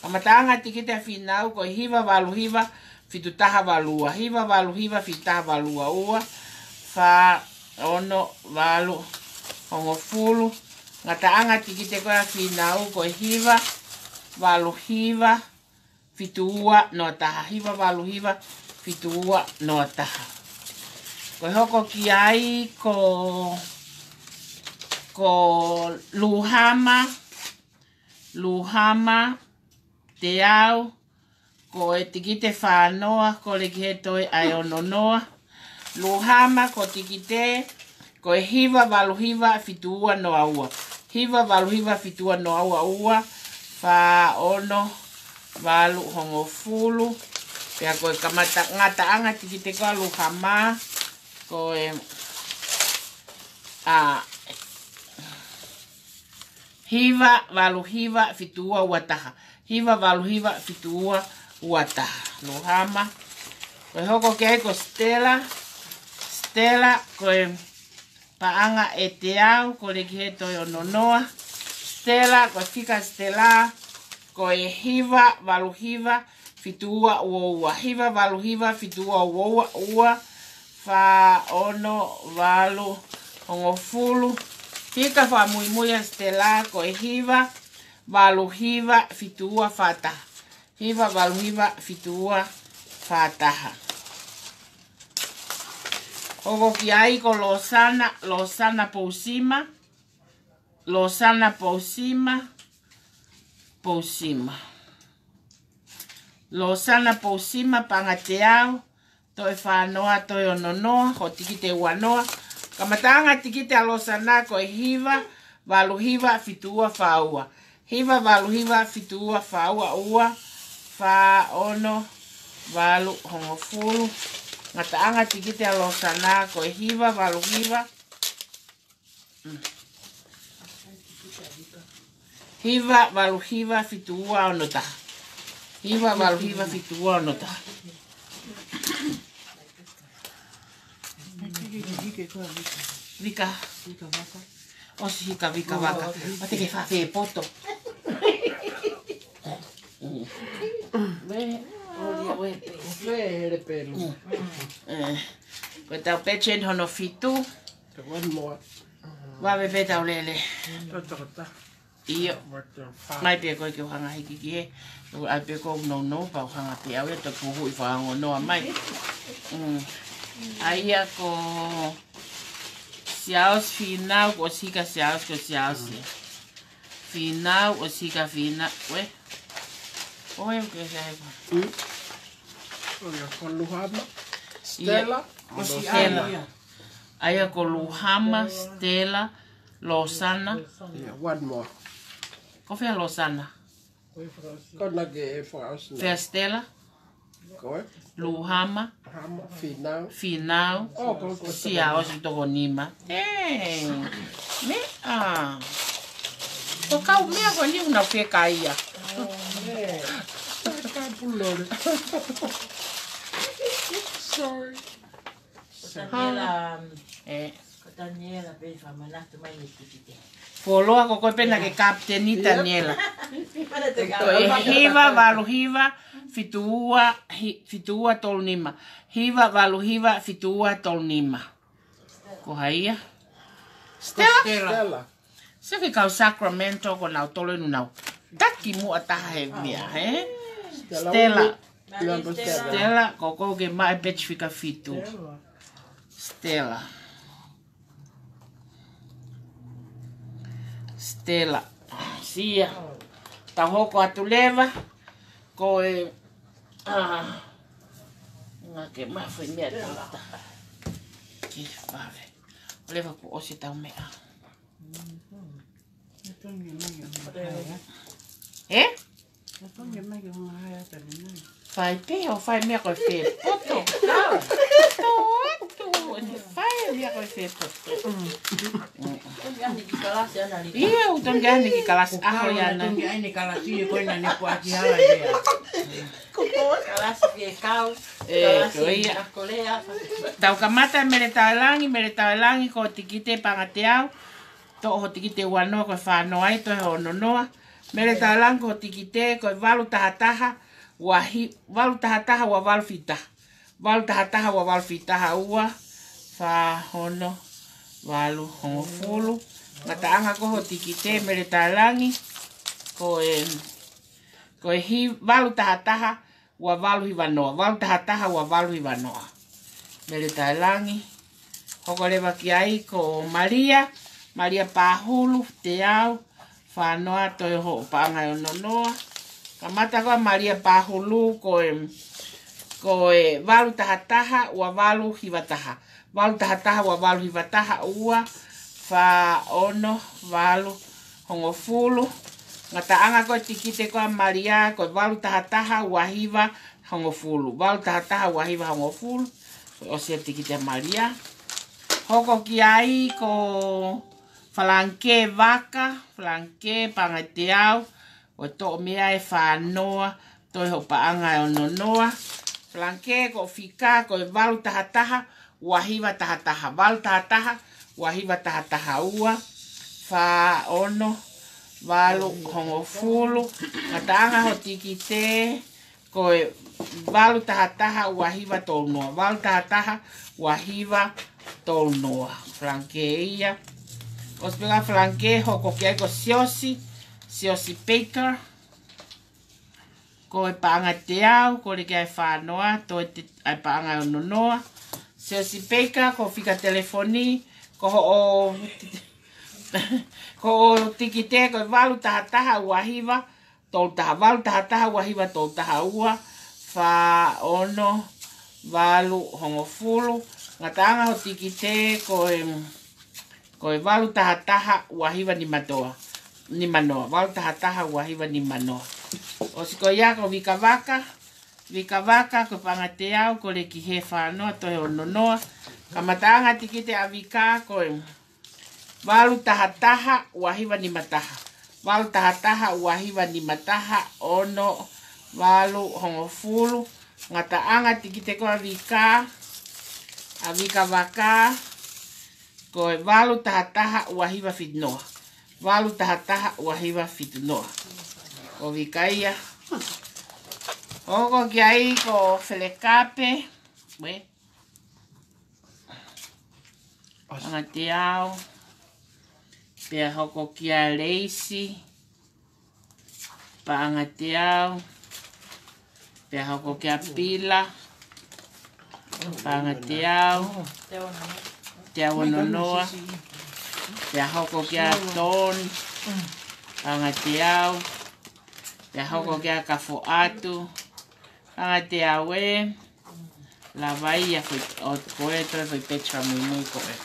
Kamataʻanga tikite ʻa Fīnau, ko e hiva valu hiva fitu taha valu ua, hiva valu hiva fitu taha valu ua ua, fā ono valu hongofulu. Ngataʻanga tikite ko ia ʻa Fīnau, ko e hiva valu hiva fitu ua noa taha, hiva valu hiva fitu ua noa taha. Ko e hoko ki ai ko, ko Luhama, Luhama, Teau, ko e tikite fā noa, ko Lekiheto ʻe ono noa. Luhama ko e tikite, ko e hiva valu hiva fitu ua noa ua. Hiva valu hiva fitu ua noa ua ua, fā ono valu hongofulu. Pea ko e kamata ngataʻanga tikite ko ia ʻa Luhama, ko e, ʻa, hiva valu hiva fitu ua ua taha. Hiva valu hiva fitu ua ua taha. Luhama. Ko e hoko ki ai ko Stella. Stella, ko e paʻanga ʻe Teau, ko Lekiheto ʻe ono noa. Stella, ko e fika Stella, ko e hiva valu hiva fitu ua ua ua. Hiva valu hiva fitu ua ua ua, fā ono valu hongofulu. Fika fakamuimui ʻa Stella ko e hiva valu hiva fitu ua fā taha. Hiva valu hiva fitu ua fā taha. Hoko ki ai ko Losana, Losana Pousima. Losana Pousima. Pousima. Losana Pousima, paʻanga Teau, toe fā noa, toe ono noa, ko e tikite ua noa. Kamataʻanga tikite ʻa Losana ko e hiva valu hiva fitu ua fā ua. Hiva valu hiva fitu ua fā ua ua, fā ono valu hongofulu. Ngataʻanga tikite ʻa Losana ko e hiva valu hiva. Mm. Hiva valu hiva fitu ua ono taha. Hiva valu hiva fitu ua ono taha. Vika. ʻOsi hika Vika Vaka. ʻOku te ke fafē poto. Ko ʻetau pechi hono fitu. Vave pē ʻetau lele. ʻIo. Mai pē koe ke u hanga hiki ki he. ʻAi pē ko e nounou pea u hanga pē au ia, te u puhuʻi fakaongo noa mai. Mm. ʻA ia ko Siaosi Fīnau, ko Sika Siaosi, ko Siaosi. Fīnau, ʻo Sika Fīnau, ē? ʻOi, ʻoku ke sai ko. Mm. ʻOi, ko Luhama, Stella, ʻo Stella. ʻA ia ko Luhama, Stella, Losana. Yeah, one more. Ko fē ʻa Losana? Ko ena ke fakaʻosi na. Fē ʻa Stella? Ko e? Luhama. Hama, Fīnau. Fīnau. Oh, ko, ko Siaosi toko nima. Dang. Meʻa. Ko e kau meʻa ko eni ʻoku nau fekaia. Oh, meʻa. Sorry. Ko Taniela, um, ʻE, ko Taniela pē fakamanatu mai e tikite. Fuoloa ko koe pē naʻa ke kapiteni Taniela. Ko e hiva valu hiva fitu ua, hi- fitu ua tolu nima. Hiva valu hiva fitu ua tolu nima. Ko hai ia? Stella. Stella. Stella. Sio ki he kau Sacramento ko nautolu ʻenau taki muʻa taha he meʻa, ē? Stella. Stella. Stella, ko koe ke maʻu e peji fika fitu. Stella. Stella. Sia. Tau hoko atu leva. Ko e, ah, ngā ke mafu e meʻa tau ta. Ki fale. Leva kuo ʻosi tau meʻa. ʻE? Fai pē, ʻo fai meʻa ko e fē poto. Poto atu, ʻo ne fai meʻa ko e fē poto. Ia, ʻoku tonu ke ʻai ʻene kiʻi kalasi ʻaho ia na. Tonu ke ʻai ʻene kalasi, ko ena ne kuaki hala ia. Kalasi ke kau, ʻE, kalasi ko ia. Ka kolea. Tau kamata Mele Taelangi, Mele Taelangi ko e tikite paʻanga teau. Toʻo ho tikite ua noa ko e fā noa ai, toe ho ono noa. Mele Taelangi ko ho tikite ko e valu taha taha, ua hi- valu taha taha ua valu fitu taha. Valu taha taha ua valu fitu taha, ua, fā, ono, valu, hongofulu. Ngataʻanga ko ho tikite Mele Taelangi ko e, ko e hi- valu taha taha, ua valu hiva noa, valu taha taha ua valu hiva noa. Mele Taelangi. Hoko leva ki ai ko Malia, Malia Pahulu, teau, fā noa, toe hoʻo paʻanga ʻe ono noa. Kamata ko Malia Pahulu ko e, ko e valu taha taha ua valu hiva taha. Valu taha taha ua valu hiva taha, ua, fā, ono, valu, hongofulu. Ngataʻanga ko e tikite ko ʻa Malia ko e valu taha taha ua hiva hongofulu. Valu taha taha ua hiva hongofulu. Ko e ʻosi e tikite ʻa Malia. Hoko ki ai ko Falangike Vaka, Falangike paʻanga teau, ʻo toʻo mei ai e fā noa, toe hoʻo paʻanga ʻe ono noa. Falangike ko e fika ko e valu taha taha ua hiva taha taha, valu taha taha ua hiva taha taha, ua, fā, ono, valu, hongofulu. Ngataʻanga ho tikite ko e valu taha taha ua hiva tolu noa, valu taha taha ua hiva tolu noa. Falangike ia. ʻOsi pē ko Falangike, hoko ki ai ko Siosi, Siosi Baker. Ko e paʻanga teau, ko e leke ai e fā noa, toe te- ai paʻanga ʻe ono noa. Siosi Baker, ko e fika telefoni, ko hoʻo, ko hoʻo tikite ko e valu taha taha ua hiva tolu taha, valu taha taha ua hiva tolu taha, ua, fā, ono, valu, hongofulu. Ngataʻanga ho tikite ko e, ko e valu taha taha ua hiva nima toa, nima noa, valu taha taha ua hiva nima noa. ʻOsi ko ia ko Vika Vaka, Vika Vaka ko e paʻanga teau, ko e leke he fā noa, toe ono noa. Kamataʻanga tikite ʻa Vika ko e valu taha taha ua hiva nima taha. Valu taha taha ua hiva nima taha, ono, valu, hongofulu. Ngataʻanga tikite ko ʻa Vika, ʻa Vika Vaka, ko e valu taha taha ua hiva fitu noa. Valu taha taha ua hiva fitu noa. Ko Vika ia. Hoko ki ai ko Felekape. Ue. Paʻanga teau. Pea hoko kia Leisi. Paʻanga teau. Pea hoko kia Pila. Paʻanga teau. Teau ono noa. Pea hoko kia Ton. Paʻanga teau. Pea hoko kia Kafoʻatu. Paʻanga teau ē. Lava ia foʻi, ʻo ko e toe foʻi petra muimui ko e.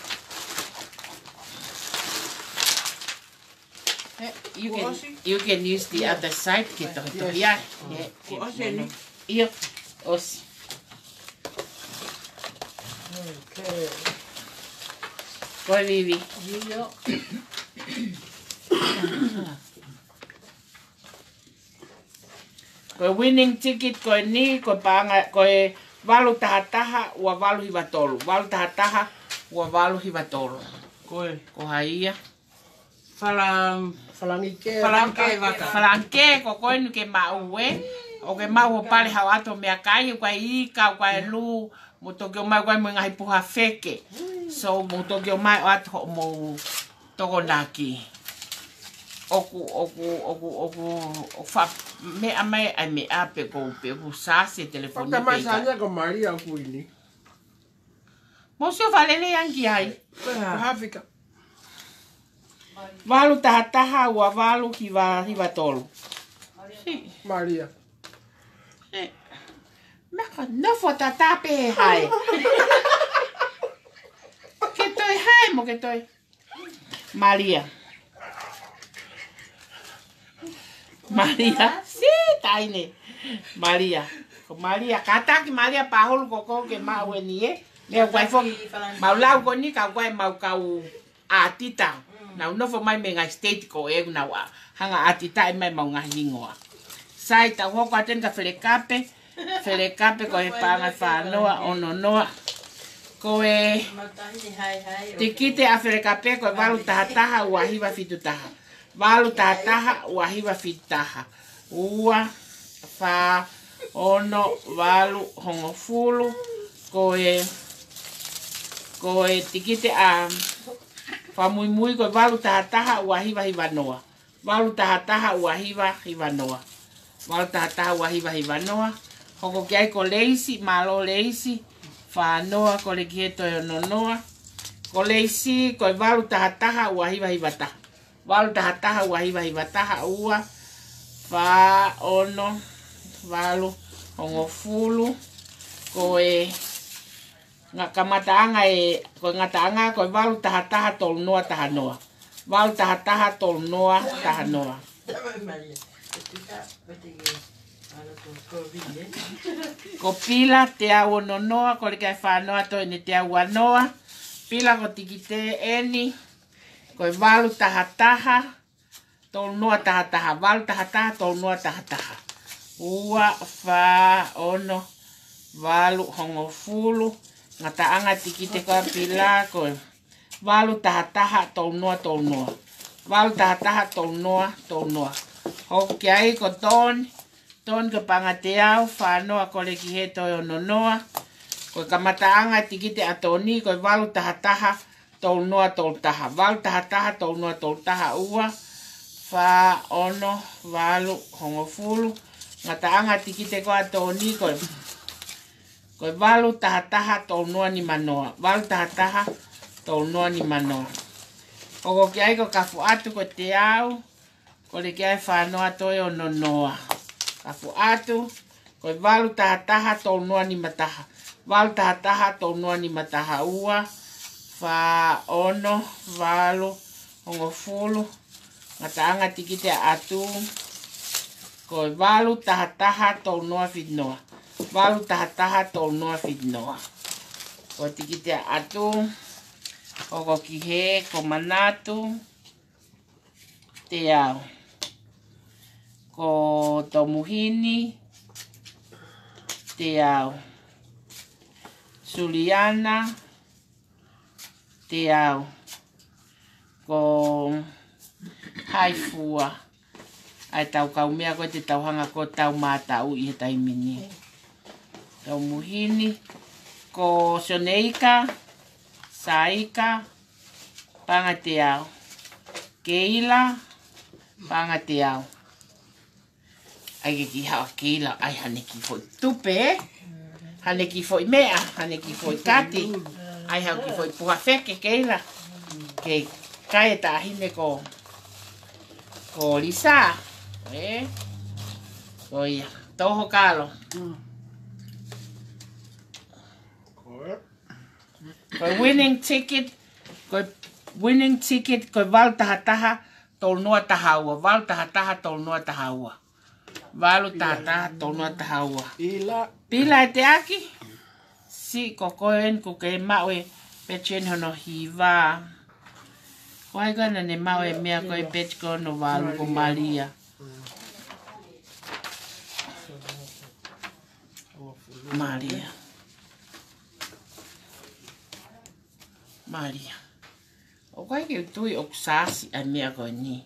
You can, you can use the other side ke tohitohi ai. ʻIo, ʻosi. Ko e Vivi. Ko e winning ticket ko eni, ko e paʻanga, ko e valu taha taha ua valu hiva tolu. Valu taha taha ua valu hiva tolu. Ko e, ko hai ia? Fala-, Falangi ke, Falangi ke, Falangi ke, ko koe eni ke maʻu ē. ʻOku ke maʻu ʻo pale hao atu meʻakai, ʻoku ʻi ai ika, ʻoku ʻi ai lū, mou toki ʻomai ʻoku ʻi ai mo e ngaahi puha feke. So, mou toki ʻomai ʻo ʻoatu hoʻomou tokonaki. ʻOku, ʻoku, ʻoku, ʻoku, ʻoku fa-, meʻa mai, ʻai meʻa pē ko, pē ʻoku sasi e telefoni. Pata mai pē ka. Sania ko Malia ʻoku ʻi heni. Mou sio fakalelei ange ki ai. Ko e hā? Ko e hā fika? Valu taha taha ua valu hiva hiva tolu. Malia. Meʻa ka nofo tatau pē he hae. Ke toe hae mo ke toe. Malia. Malia. Sī, taʻahine. Malia. Ko Malia. Kātaki Malia Pahulu ko koe ke maʻu eni ē. Meʻa ʻoku ʻi ai foki. Mau lau ko eni ka ʻoku ʻi ai mau kau ʻātita. Nau nofo mai mei he ngaahi state ko ē ʻoku nau ʻā. Hanga ʻo ʻātitaʻi mai mau ngaahi hingoa. Sai, tau hoko atu eni ka Felekape. Felekape ko e paʻanga fā noa, ono noa. Ko e tikite ʻa Felekape ko e valu taha taha ua hiva fitu taha. Valu taha taha ua hiva fitu taha. Ua, fā, ono, valu, hongofulu. Ko e, ko e tikite ʻa fakamuimui ko e valu taha taha ua hiva hiva noa. Valu taha taha ua hiva hiva noa. Valu taha taha ua hiva hiva noa. Hoko ki ai ko Leisi, mālō Leisi. Fā noa, kole ki he toe ono noa. Ko Leisi, ko e valu taha taha ua hiva hiva taha. Valu taha taha ua hiva hiva taha, ua, fā, ono, valu, hongofulu. Ko e ngaahi kamataʻanga ē, ko e ngataʻanga ko e valu taha taha tolu noa taha noa. Valu taha taha tolu noa taha noa. Ko Pila, teau ono noa, kole ki ai fā noa, toe ʻene teau ua noa. Pila, ko e tikite eni, ko e valu taha taha tolu noa taha taha, valu taha taha tolu noa taha taha. Ua, fā, ono, valu, hongofulu. Ngataʻanga tikite ko ē ʻa Pila ko e valu taha taha tolu noa tolu noa. Valu taha taha tolu noa tolu noa. Hoko ki ai ko Toni. Toni ko e paʻanga teau, fā noa, kole ki he toe ono noa. Ko e kamataʻanga tikite ʻa Toni ko e valu taha taha tolu noa tolu taha. Valu taha taha tolu noa tolu taha, ua, fā, ono, valu, hongofulu. Ngataʻanga tikite ko ē ʻa Toni ko e, ko e valu taha taha tolu noa nima noa. Valu taha taha tolu noa nima noa. Hoko ki ai ko Kafuatu ko e teau. Kole ki ai fā noa toe ono noa. Kafuatu, ko e valu taha taha tolu noa nima taha. Valu taha taha tolu noa nima taha, ua, fā, ono, valu, hongofulu. Ngataʻanga tikite ʻa Atu, ko e valu taha taha tolu noa fitu noa. Valu taha taha tolu noa fitu noa. Ko e tikite ʻa Atu, hoko ki he ko Manatu, teau. Ko Tomuhini, teau. Suliana, teau. Ko hai fua ʻa e tau kaumeʻa ko ē te tau hanga ko ē ʻo tau mātau ʻi he taimi ni. Tomuhini, ko Soneika, Saika, paʻanga teau. Keila, paʻanga teau. ʻAi ke kiʻi haʻu ʻa Keila, ʻai haʻane kiʻi foʻi tupe, ē? Haʻane kiʻi foʻi meʻa, haʻane kiʻi foʻi kati. ʻAi haʻu kiʻi foʻi puha feke Keila. Ke kai e taʻahine ko, ko Lisa. Ē? Ko ia. Toho kalo. Ko e winning ticket, ko e winning ticket, ko e valu taha taha tolu noa taha ua, valu taha taha tolu noa taha ua. Valu taha taha tolu noa taha ua. Pila. Pila e teaki. Sī, ko koe eni kuo ke maʻu e peti eni hono hiva. Ko hai ko ē naʻa ne maʻu e meʻa ko e peti ko hono valu, ko Malia. Malia. Malia. ʻOku ʻikai ke u tui ʻoku sāsi ʻa e meʻa ko eni.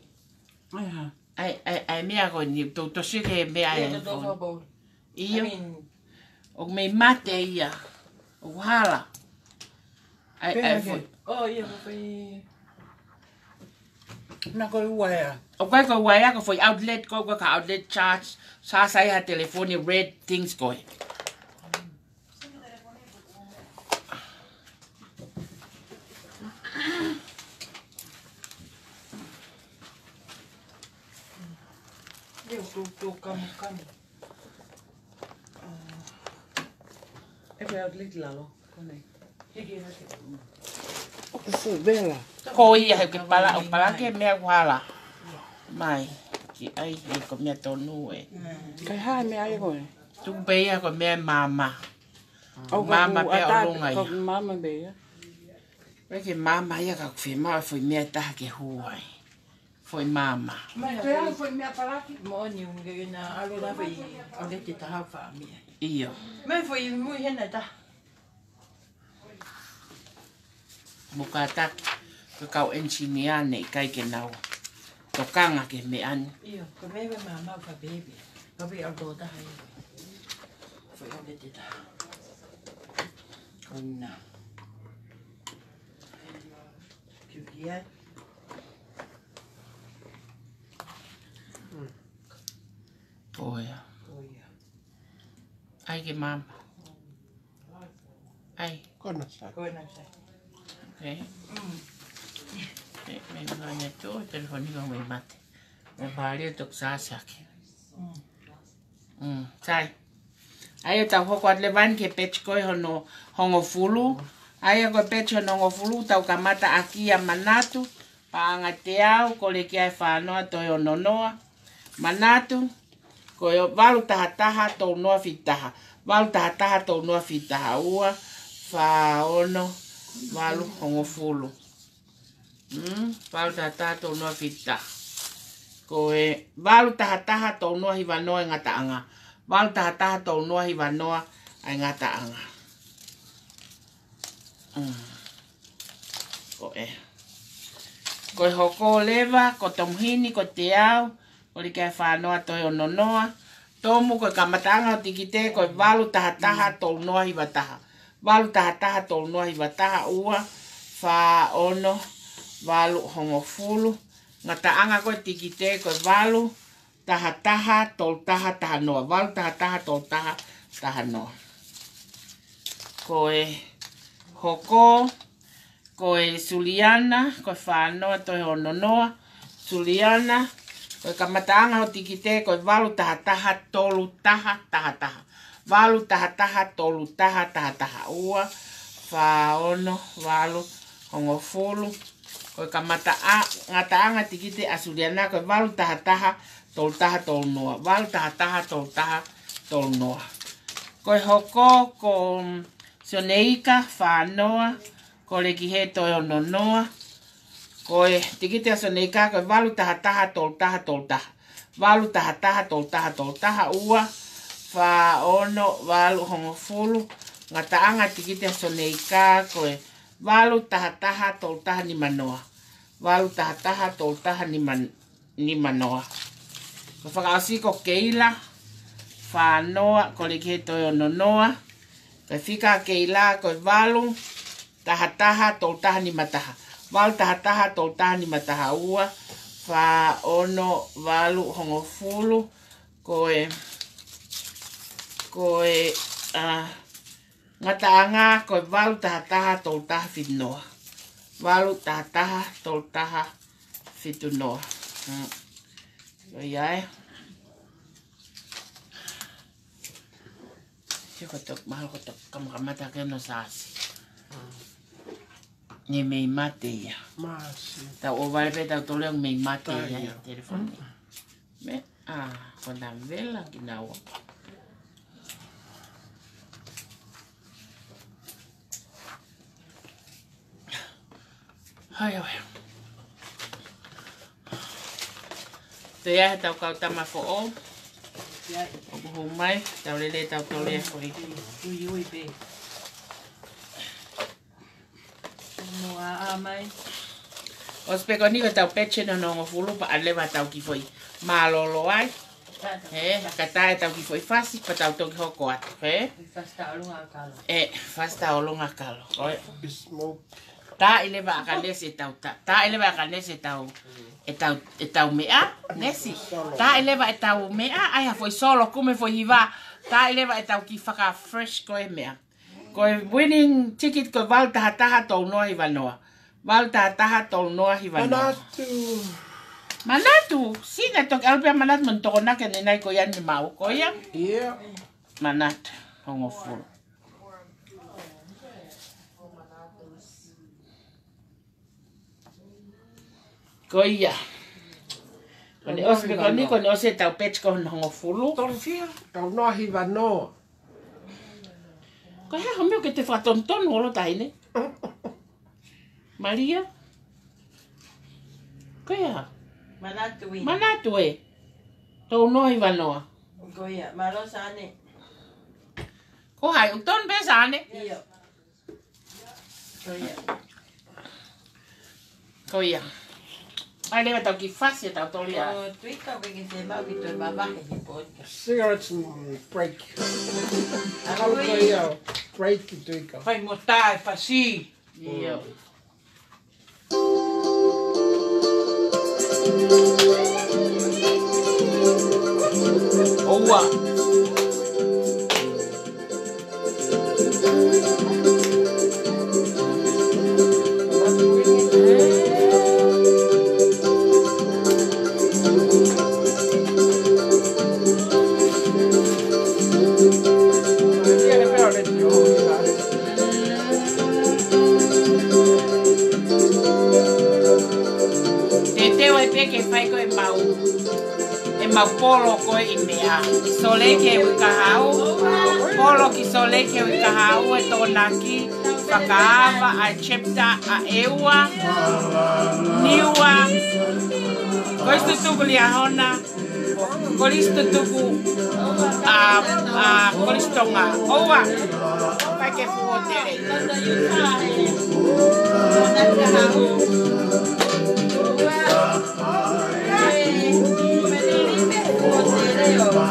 ʻAi hā? ʻAi, ʻai, ʻai meʻa ko eni, tau tosi ki he meʻa ʻi he phone. ʻIo. ʻOku mei mate ia. ʻOku hala. ʻAi, ʻai, foʻi. ʻOku ʻikai ko e uaea, ko e foʻi outlet ko, ko e ka outlet charge. Sāsi ai ha telefoni red things ko ē. ʻIo, tō, tō kamu, kamu. ʻE ko e outlet lalo, ko eni. ʻOku fuʻu vela. Ko ia he ke pala, ʻo pala ke meʻa kuo hala. Mai, ki ai, he ko e meʻa tonu ē. Kai hā meʻa ai ko ē? Tuku pē ia ko e meʻa māmā. ʻOku māmā pē ʻo ʻata, ʻolunga ia. Māmā pē ia. Pea ke māmā ia ka ʻoku fiemaʻu foʻi meʻa taha ke hū ai. Foʻi māmā. Mai pea foʻi meʻa palaki. Moʻoni ʻoku ke na ʻalu na foʻi ʻauleti taha fā meʻa. ʻIo. Mai foʻi mui hena taha. Mo kātaki, ko e kau engineer ne ʻikai ke nau tokanga ki he meʻa ni. ʻIo, ko e meʻa māmā ka baby. Ka baby ʻalu taha ia. Foʻi ʻauleti taha. Ko ena. Kiukia. Ko ia. Ko ia. ʻAi ke māmā. ʻAi. Ko ena sai. Ko ena sai. Okay. Mm. Okay, mei mai atu, telefoni ko mei mate. Mei pālia toku sāsi ake. Mm. Mm, sai. ʻAi ʻe tau hoko atu leva eni ki he peji ko ē hono hongofulu. ʻAi ʻa ko e peji hono hongofulu, tau kamata ʻaki ʻa Manatu, paʻanga teau, kole ki ai e fānoa, toe ono noa. Manatu, ko e valu taha taha tolu noa fitu taha. Valu taha taha tolu noa fitu taha, ua, fā, ono, valu, hongofulu. Mm, valu taha taha tolu noa fitu taha. Ko e valu taha taha tolu noa hiva noa e ngataʻanga. Valu taha taha tolu noa hiva noa e ngataʻanga. Mm. Ko e. Ko e hoko leva, ko Tomuhini, ko e teau, kole ki ai e fānoa, toe ono noa. Tomu, ko e kamataʻanga ʻo e tikite, ko e valu taha taha tolu noa hiva taha. Valu taha taha tolu noa hiva taha, ua, fā, ono, valu, hongofulu. Ngataʻanga ko ē e tikite, ko e valu taha taha tolu taha taha noa. Valu taha taha tolu taha taha noa. Ko e hoko, ko e Suliana, ko e fānoa, toe ono noa. Suliana, ko e kamataʻanga ʻo e tikite, ko e valu taha taha tolu taha taha taha. Valu taha taha tolu taha taha taha, ua, fā, ono, valu, hongofulu. Ko e kamataʻa-, ngataʻanga e tikite ʻa Suliana, ko e valu taha taha tolu taha tolu noa. Valu taha taha tolu taha tolu noa. Ko e hoko, ko, mm, Soneika, fānoa, kole ki ai e toe ono noa. Ko e tikite ʻa Soneika, ko e valu taha taha tolu taha tolu taha. Valu taha taha tolu taha tolu taha, ua, fā, ono, valu, hongofulu. Ngataʻanga e tikite ʻa Soneika, ko e valu taha taha tolu taha nima noa. Valu taha taha tolu taha nima, nima noa. Ko e fakaʻosi ko Keila, fānoa, kole ki ai e toe ono noa. Ko e fika ʻa Keila, ko e valu taha taha tolu taha nima taha. Valu taha taha tolu taha nima taha, ua, fā, ono, valu, hongofulu. Ko e, ko e, ʻa, ngataʻanga, ko e valu taha taha tolu taha fitu noa. Valu taha taha tolu taha fitu noa. Mm. Ko ia ē. Sio ko e toki mahalo ko e toki kamakamata ke no sasi. Ne mei mate ia. Masi. Tau ʻohovale pē tautolu ia mei mate ia he telefoni. Meʻa, ko na vela kinaua. Hai, hai. Te ia he tau kau tama foʻou. ʻOku hū mai, tau lele, tau tole ko e. Uiui pē. Mo a a mai. ʻOsi pē ko eni ko ʻetau peche hono hongofulu pea ʻalu leva ʻetau kiʻi foʻi mālōlō ai. He, ka taʻe ʻetau kiʻi foʻi fasi, pea tau toki hoko atu, he? Fasi taʻolunga ʻakalo. ʻE, fasi taʻolunga ʻakalo. Ko e. Bismol. Taʻe leva ʻa e nesi ʻetau ta-, taʻe leva ʻa e nesi ʻetau, ʻetau, ʻetau meʻa, nesi. Taʻe leva ʻetau meʻa, ʻai ha foʻi solo, kumi foʻi hiva. Taʻe leva ʻetau kiʻi faka-fresh ko e meʻa. Ko e winning ticket ko e valu taha taha tolu noa hiva noa. Valu taha taha tolu noa hiva noa. Manatu. Manatu, sina toki ʻalu pē ʻa Manatu mo e tokonaki ʻanenai ko ia ni mau, ko ia. Ia. Manatu, hongofulu. Ko ia. Ko ʻene ʻosi pē ko eni, ko ʻene ʻosi ʻetau peche ko hono hongofulu. Tolu fiha, tolu noa hiva noa. Ko e hā hoʻo meʻa ʻoku ke toe fakatonutonu ʻo lota ai, ne? Malia? Ko e hā? Manatu ē. Manatu ē. Tolu noa hiva noa. Ko ia, mālō Sane. Ko hai, ʻoku tonu pē Sane? ʻIo. Ko ia. Ko ia. ʻAi leva ʻetau kiʻi fasi ʻetau toli ā. ʻO Tuika, ʻoku ke ke fiemaʻu ke toe mavahe he pō ni. Cigarettes, mm, break. ʻAlu ko ia, break Tuika. Fai mo tae fasi. ʻIo. ʻOua. Te teu ai pē ke fai ko e mau, e mau polo ko e ʻi meʻa. Sōleki he uike kahaʻu, polo ki Sōleki he uike kahaʻu, e tokonaki, fakaava ʻa e chapter ʻa ʻEua, Niua, Kolisi Tutuku Liahona, Kolisi Tutuku, ʻa, ʻa, Kolisi Tonga. ʻOua. Kae ke fuʻu hōtele.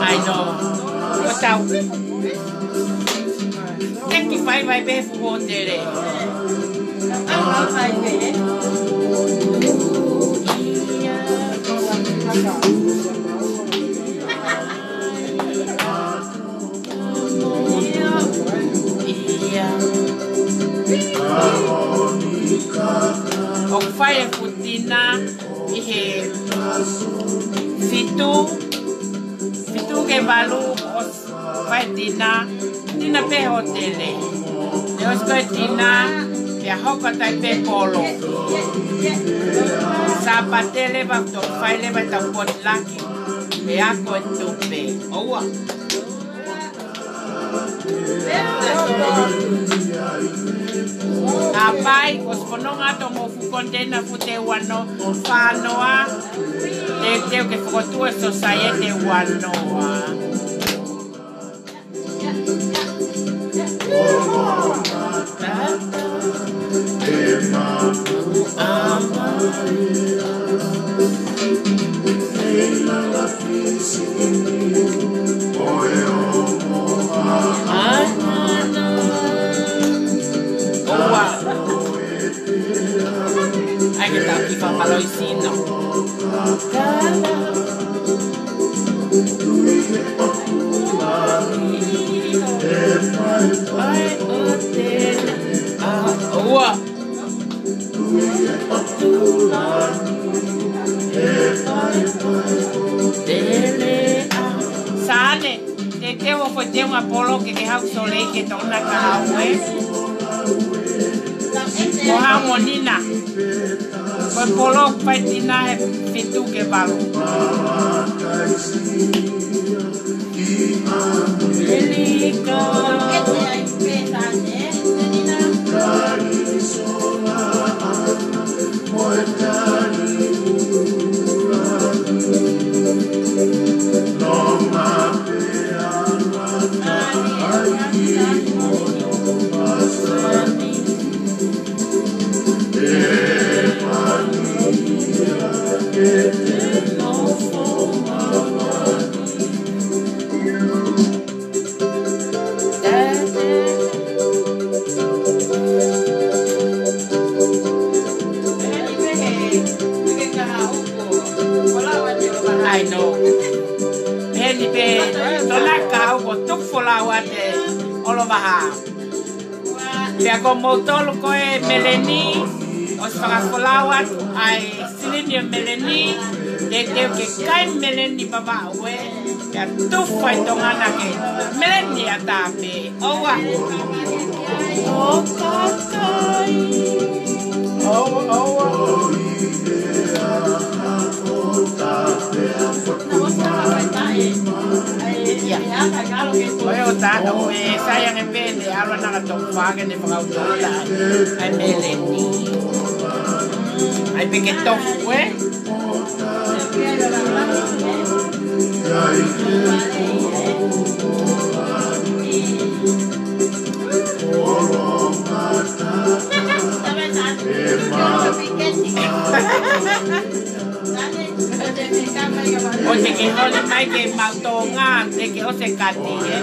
ʻAi nō. Ko tau. Teki fai vai pē fuʻu hōtele. ʻIo. ʻOku fai e fuʻu tina ʻi he fitu, fitu ki he valu, ʻosi fai tina, tina pē hōtele. ʻE ʻosi ko e tina, pea hoko atu ai pē polo. Sāpate leva, toki fai leva ʻetau potluck, pea ako e tupe. ʻOua. Hapai, ʻosi fononga atu mo e fuʻu container fuʻu teu ua noa, fā noa, teuteu ke fokotuʻu e sōsaieti ua noa. ʻOua. ʻAi ke tau kiʻi fakamālō ʻi Sino. ʻOua. Sane, te te o fo te unga polo ke ke hau Sōleki he tokonaki kahaʻu ē. Ko hau mo Nina. Ko e polo fai tina he fitu ki he valu. Elika. Pea ko moutolu ko e meleni, ʻosi fakafolau atu ʻa e silini ʻo e meleni, teuteu ke kai meleni Vavaʻu ē, pea tufa ʻi Tonga na ke meleni ʻatā pē, ʻoua. ʻO kakai. ʻOua, ʻoua. Ia. Ko e ʻo tāna, ʻo e sai ange pē ne ʻalu ʻana ka tofu ake ne fakauta ʻa e meleni. ʻAi pē ke tofu, ē? ʻO te ke holi mai ke mau tōnga, te ke ʻosi kati, ē?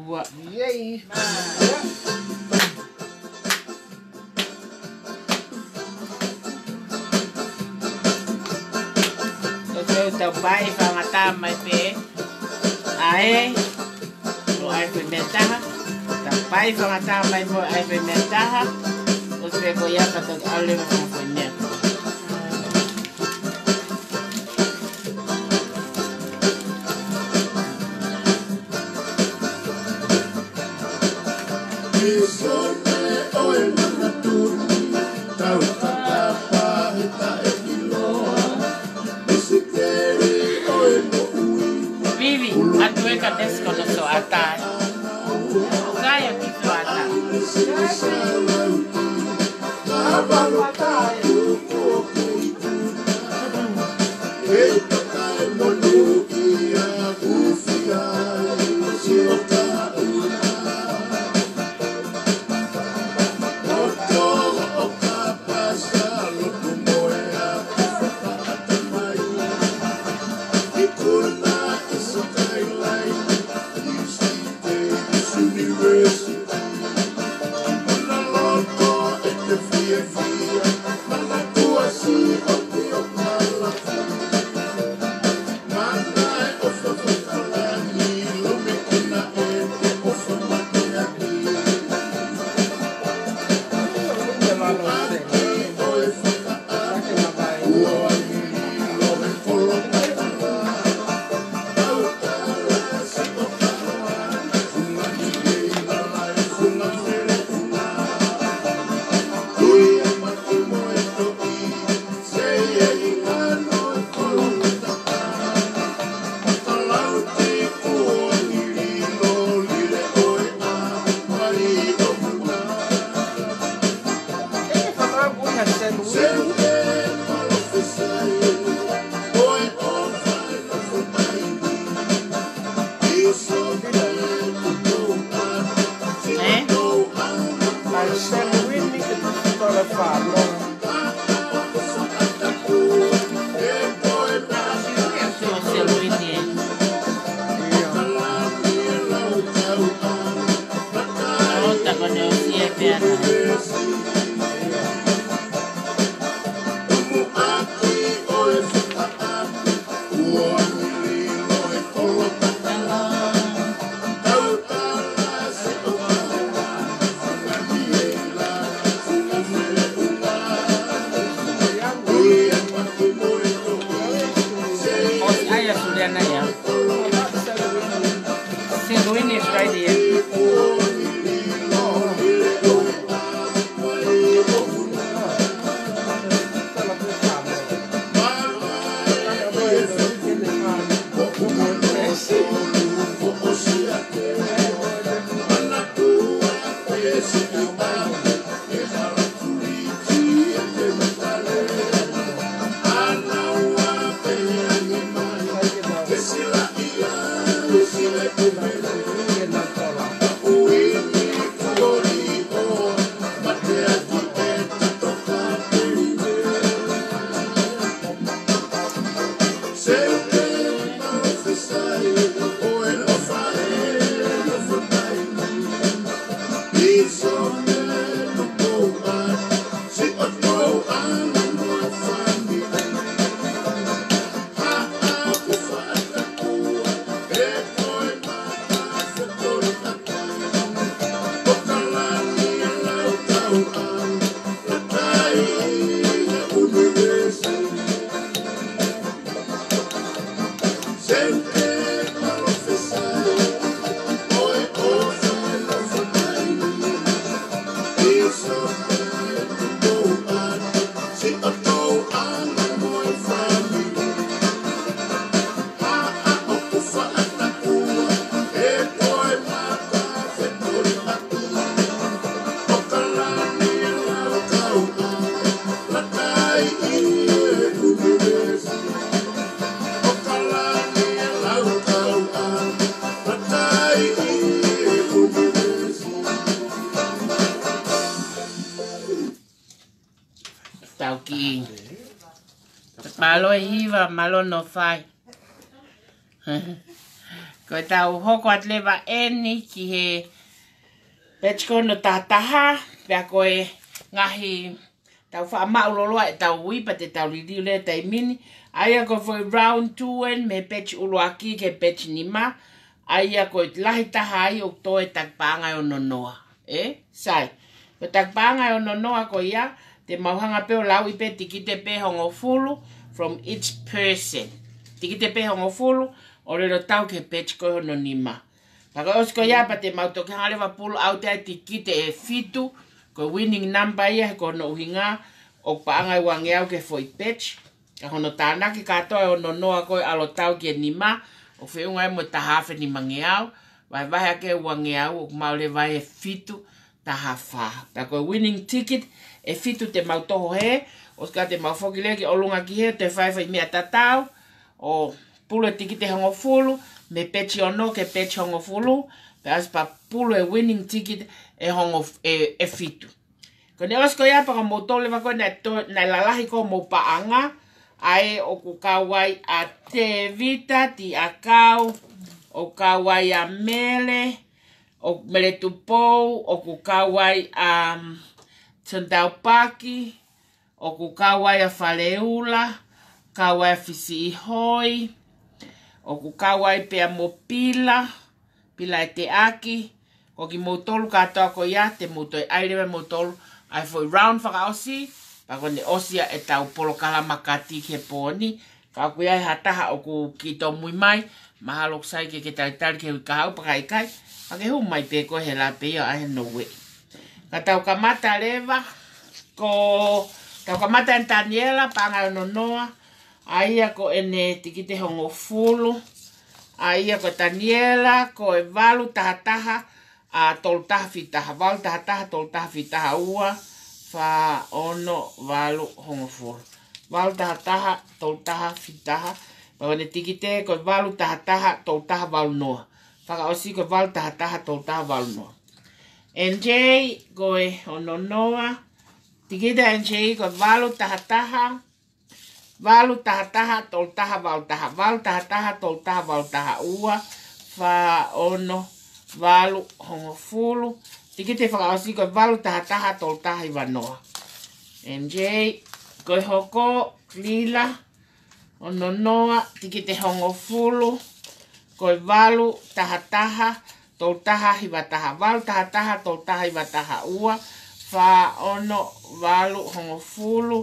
Ua. Yay. Tau, tau pai fangata mai pē. ʻAi. ʻO ʻai pē meʻa taha. Tau pai fangata mai mo ʻai pē meʻa taha. ʻOsi pē ko ia ka tau ʻalu leva mo ko e meʻa. Vivi, atu e ka tesi ko hono soʻata. Sai ʻa ki soʻata. Eh? Ai, Selwini ke tu tole falo. Selwini, eh? Ia. ʻO, ta ko ne ʻosi e pea na. Aya Suliana ya. Saint Louis is right here. Tau ki. Mālō e hiva, mālō hono fai. Ko e tau hoko atu leva eni ki he pechi ko hono taha taha, pea ko e ngaahi tau faʻa maʻu loloa e tau ui pea te tau liliu leva taimi ni. ʻA ia ko e foʻi round two eni mei he pechi ʻuluaki ki he pechi nima. ʻA ia ko e lahi taha ai ʻoku toe taki paʻanga ʻe ono noa. Ē? Sai. Ko e taki paʻanga ʻe ono noa ko ia, te mau hanga pē ʻo lauʻi pē tikite pē hongofulu from each person. Tikite pē hongofulu, ʻo lele ʻo tau ki he pechi ko hono nima. Pea ko e ʻosi ko ia pea te mau toki hanga leva ʻo pull out ʻa e tikite ʻe fitu, ko e winning number ia he ko hono ʻuhinga ʻoku paʻanga ʻe uangeau ki he foʻi pechi. Ka ko hono tānaki kātoa ʻe ono noa ko e ʻalu ʻo tau ki he nima, ʻoku feʻunga ia mo e taha afe nimangeau, vahevahe ʻaki e uangeau ʻoku maʻu leva ʻe fitu, taha fā. Pea ko e winning ticket ʻe fitu te mau toho hē, ʻosi ko ia te mau foki leva ki ʻolunga ki hē, toe fai e foʻi meʻa tatau, ʻo pull e tikite hongofulu, mei he pechi ono ki he pechi hongofulu, pea ʻosi pea pull e winning ticket ʻe hongo, ʻe, ʻe fitu. Ko ʻene ʻosi ko ia pea ko moutolu leva ko ē naʻe to-, naʻe lalahi ko hoʻomou paʻanga, ʻa ē ʻoku kau ai ʻa Tevita Tiakau, ʻoku kau ai ʻa Mele, ʻo Mele Tupou, ʻoku kau ai ʻa, um, Tontaupaki, ʻoku kau ai ʻa Faleula, kau ai ʻa Fisiʻihoi, ʻoku kau ai pea mo Pila, Pila ʻEteʻaki, ko kimoutolu kātoa ko ia, te mou toe ʻai leva moutolu ʻa e foʻi round fakaʻosi, pea ko ʻene ʻosi ia e tau polokalama kati ki he pō ni, ka ʻoku ʻi ai ha taha ʻoku kiʻi tōmui mai, mahalo ʻoku sai ke ke talitali ki he uike kahaʻu pea ka ʻikai, pea ke hū mai pē koe he lape ia ʻa he noueʻi. Ka tau kamata leva, ko tau kamata ʻe Taniela, paʻanga ʻe ono noa, ʻa ia ko ʻene tikite hongofulu, ʻa ia ko Taniela, ko e valu taha taha, ʻa tolu taha fitu taha, valu taha taha, tolu taha fitu taha, ua, fā, ono, valu, hongofulu. Valu taha taha, tolu taha fitu taha, pea ko ʻene tikite ko e valu taha taha, tolu taha valu noa. Fakaʻosi ko e valu taha taha, tolu taha valu noa. N J ko e ono noa, tikite N J ko e valu taha taha, valu taha taha, tolu taha valu taha, valu taha taha, tolu taha valu taha, ua, fā, ono, valu, hongofulu. Tikite fakaʻosi ko e valu taha taha, tolu taha hiva noa. N J, ko e hoko Lila ʻo Nonoa, tikite hongofulu, ko e valu taha taha, tolu taha hiva taha, valu taha taha, tolu taha hiva taha, ua, fā, ono, valu, hongofulu,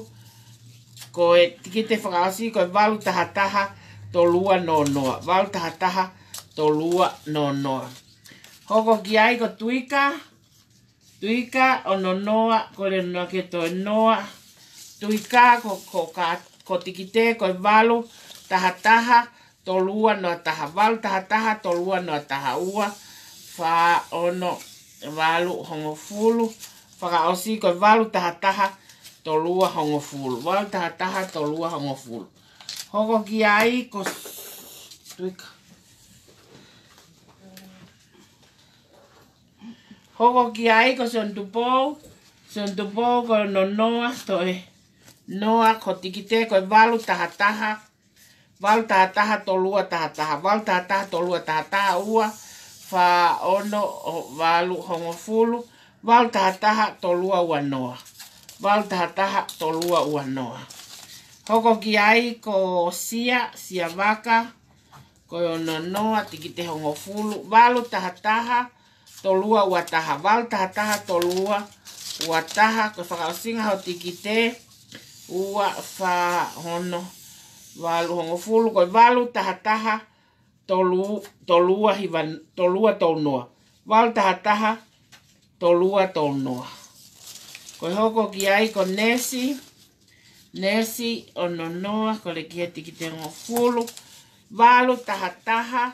ko e tikite fakaʻosi, ko e valu taha taha, tolu ua nonoa, valu taha taha, tolu ua nonoa. Hoko ki ai ko Tuika, Tuika ʻo Nonoa, ko e Nonoa ke toe noa. Tuika ko, ko ka, ko tikite ko e valu taha taha, tolu ua noa taha, valu taha taha, tolu ua noa taha, ua, fā, ono, valu, hongofulu. Fakaʻosi ko e valu taha taha, tolu ua hongofulu, valu taha taha, tolu ua hongofulu. Hoko ki ai ko Tuika. Hoko ki ai ko Sione Tupou. Sione Tupou ko Nonoa, toe noa, ko tikite ko e valu taha taha, valu taha taha, tolu ua taha taha, valu taha taha, tolu ua taha taha, ua, fā, ono, valu, hongofulu, valu taha taha, tolu ua ua noa, valu taha taha, tolu ua ua noa. Hoko ki ai ko Sia, Sia Vaka, ko e Nonoa, tikite hongofulu, valu taha taha, tolu ua ua taha, valu taha taha, tolu ua ua taha, ko e fakaʻosinga ho tikite, ua, fā, ono, valu, hongofulu, ko e valu taha taha, tolu, tolu ua hiva, tolu ua tolu noa, valu taha taha, tolu ua tolu noa. Ko e hoko ki ai ko Nesi, Nesi ʻo Nonoa, ko e lele ki he tikite hongofulu, valu taha taha,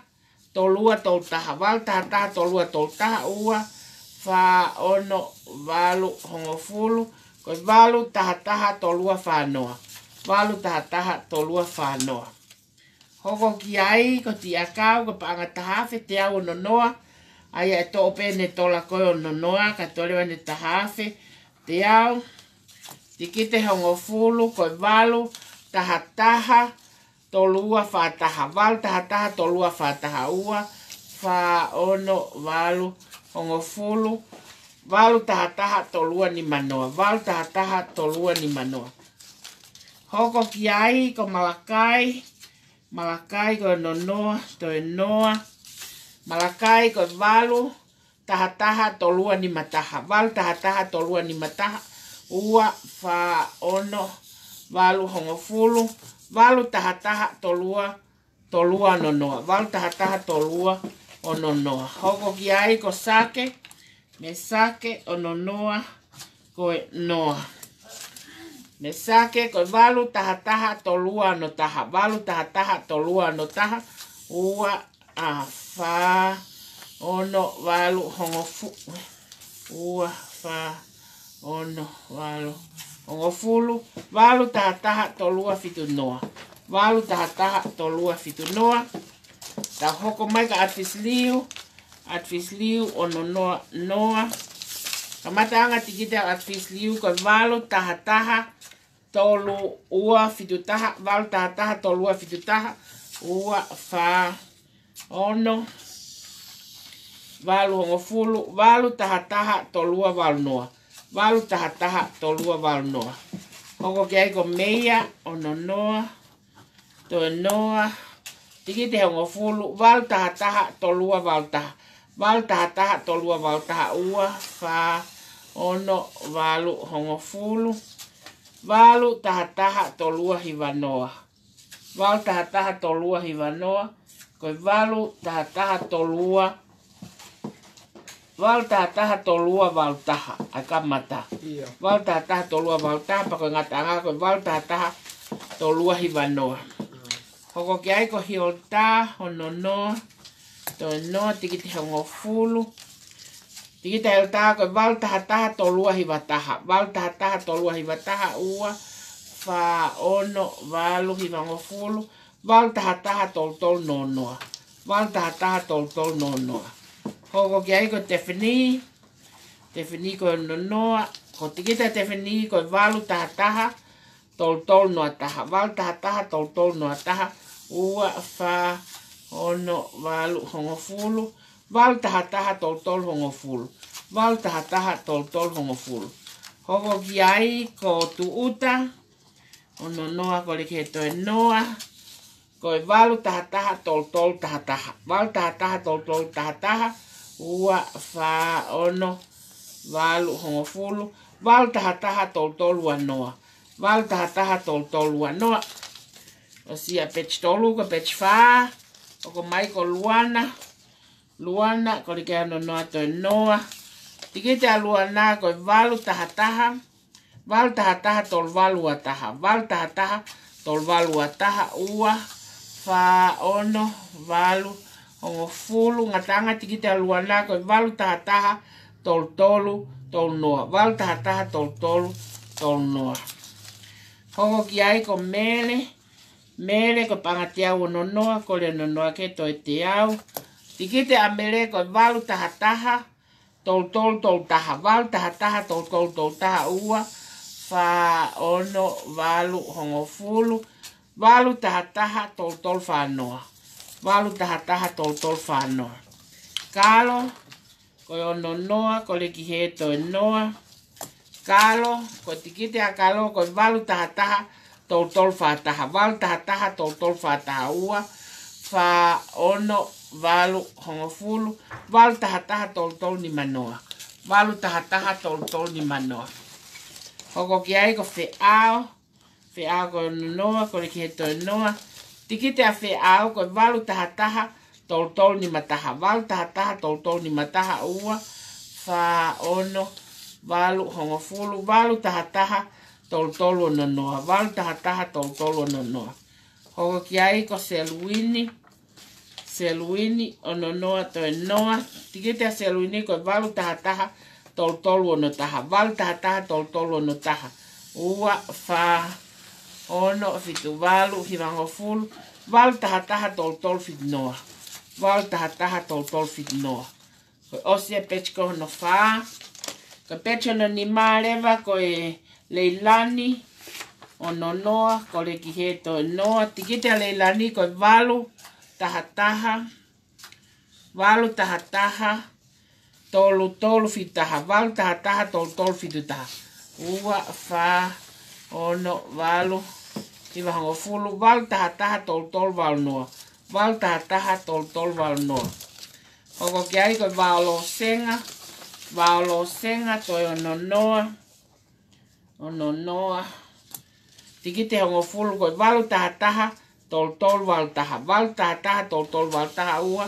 tolu ua tolu taha, valu taha taha, tolu ua tolu taha, ua, fā, ono, valu, hongofulu, ko e valu taha taha, tolu ua fā noa, valu taha taha, tolu ua fā noa. Hoko ki ai ko Tiakau, ko e paʻanga taha afe, Teau ʻo Nonoa, ʻa ia ʻe toʻo pē ʻene tola ko ē ʻo Nonoa, ka tola ʻene taha afe, Teau, tikite hongofulu, ko e valu taha taha, tolu ua fā taha, valu taha taha, tolu ua fā taha, ua, fā, ono, valu, hongofulu, valu taha taha, tolu ua nima noa, valu taha taha, tolu ua nima noa. Hoko ki ai ko Malakai, Malakai ko e Nonoa, toe noa, Malakai ko e valu taha taha, tolu ua nima taha, valu taha taha, tolu ua nima taha, ua, fā, ono, valu, hongofulu, valu taha taha, tolu ua, tolu ua nonoa, valu taha taha, tolu ua nonoa. Hoko ki ai ko Sake, Mesake ʻo Nonoa, ko e noa. Mesake ko e valu taha taha, tolu ua ono taha, valu taha taha, tolu ua ono taha, ua, ʻa, fā, ono, valu, hongofu-, ua, fā, ono, valu, hongofulu, valu taha taha, tolu ua fitu noa, valu taha taha, tolu ua fitu noa. Tau hoko mai ka Art Fis Liu, Art Fis Liu ʻo Nonoa, noa. Kamataʻanga tikite ʻa Art Fis Liu ko e valu taha taha, tolu ua fitu taha, valu taha taha, tolu ua fitu taha, ua, fā, ono, valu, hongofulu, valu taha taha, tolu ua valu noa, valu taha taha, tolu ua valu noa. Hoko ki ai ko Meia ʻo Nonoa, toe noa, tikite hongofulu, valu taha taha, tolu ua valu taha, valu taha taha, tolu ua valu taha, ua, fā, ono, valu, hongofulu, valu taha taha, tolu ua hiva noa, valu taha taha, tolu ua hiva noa, ko e valu taha taha, tolu ua, valu taha taha, tolu ua valu taha, ʻa e kamata. Ia. Valu taha taha, tolu ua valu taha, pea ko e ngataʻanga ko e valu taha taha, tolu ua hiva noa. Hoko ki ai ko Hiolta ʻo Nonoa, toe noa, tikite hongofulu. Tikite ʻa Hiolta ko e valu taha taha, tolu ua hiva taha, valu taha taha, tolu ua hiva taha, ua, fā, ono, valu, hiva, hongofulu, valu taha taha, tolu tolu nonoa, valu taha taha, tolu tolu nonoa. Hoko ki ai ko Tefini, Tefini ko Nonoa, ko tikite ʻa Tefini ko e valu taha taha, tolu tolu noa taha, valu taha taha, tolu tolu noa taha, ua, fā, ono, valu, hongofulu, valu taha taha, tolu tolu, hongofulu, valu taha taha, tolu tolu, hongofulu. Hoko ki ai ko Tuʻuta, ʻo nonoa, kole ki he toe noa, ko e valu taha taha tolu tolu taha taha. Valu taha taha tolu tolu taha taha, ua, fā, ono, valu, hongofulu. Valu taha taha tolu tolu ua noa. Valu taha taha tolu tolu ua noa. ʻOsi ia peji tolu, ko peji fā. Hoko mai ko Luana. Luana, kole ki he nonoa toe noa. Tikite ʻa Luana ko e valu taha taha, valu taha taha tolu valu ua taha, valu taha taha tolu valu ua taha, ua, fā, ono, valu, hongofulu. Ngataʻanga tikite ʻa Luana ko e valu taha taha tolu tolu tolu noa, valu taha taha tolu tolu tolu noa. Hoko ki ai ko Mele, Mele ko e paʻanga teau ʻo nonoa, kole ʻo nonoa ki he toe teau. Tikite ʻa Mele ko e valu taha taha tolu tolu tolu taha, valu taha taha tolu tolu tolu taha, ua, fā, ono, valu, hongofulu. Valu taha taha tolu tolu fā noa. Valu taha taha tolu tolu fā noa. Kalo, ko e ono noa, kole ki he toe noa. Kalo, ko e tikite ʻa Kalo ko e valu taha taha tolu tolu fā taha, valu taha taha tolu tolu fā taha, ua, fā, ono, valu, hongofulu. Valu taha taha tolu tolu nima noa. Valu taha taha tolu tolu nima noa. Hoko ki ai ko Feʻao, Feʻao ko e ono noa, kole ki he toe noa. Tikite ʻa Feʻao ko e valu taha taha tolu tolu nima taha, valu taha taha tolu tolu nima taha, ua, fā, ono, valu, hongofulu. Valu taha taha tolu tolu ono noa, valu taha taha tolu tolu ono noa. Hoko ki ai ko Seluini, Seluini, ono noa toe noa. Tikite ʻa Seluini ko e valu taha taha tolu tolu ono taha, valu taha taha tolu tolu ono taha, ua, fā, ono, fitu, valu, hiva, hongofulu. Valu taha taha tolu tolu fitu noa. Valu taha taha tolu tolu fitu noa. Ko e ʻosi ia peji ko hono fā. Ko e peji hono nima leva ko e Leilani, ono noa, kole ki he toe noa. Tikite ʻa Leilani ko e valu taha taha, valu taha taha tolu tolu fitu taha, valu taha taha tolu tolu fitu taha, ua, fā, ono, valu, hiva, hongofulu. Valu taha taha tolu tolu valu noa, valu taha taha tolu tolu valu noa. Hoko ki ai ko e Vaolōsenga, Vaolōsenga, toe ono noa, ono noa. Tikite hongofulu ko e valu taha taha tolu tolu valu taha, valu taha taha tolu tolu valu taha, ua,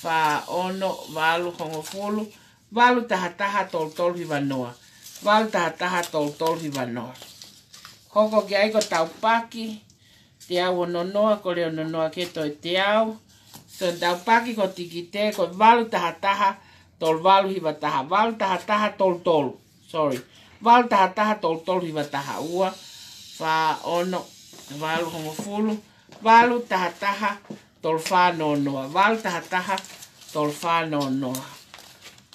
fā, ono, valu, hongofulu. Valu taha taha tolu tolu hiva noa, valu taha taha tolu tolu hiva noa. Hoko ki ai ko Taupaki, teau ono noa, kole ʻo nonoa ki he toe teau. So Taupaki ko e tikite ko e valu taha taha tolu valu hiva taha, valu taha taha tolu tolu. Sorry. Valu taha taha tolu tolu hiva taha, ua, fā, ono, valu, hongofulu. Valu taha taha tolu fā noa noa, valu taha taha tolu fā noa noa.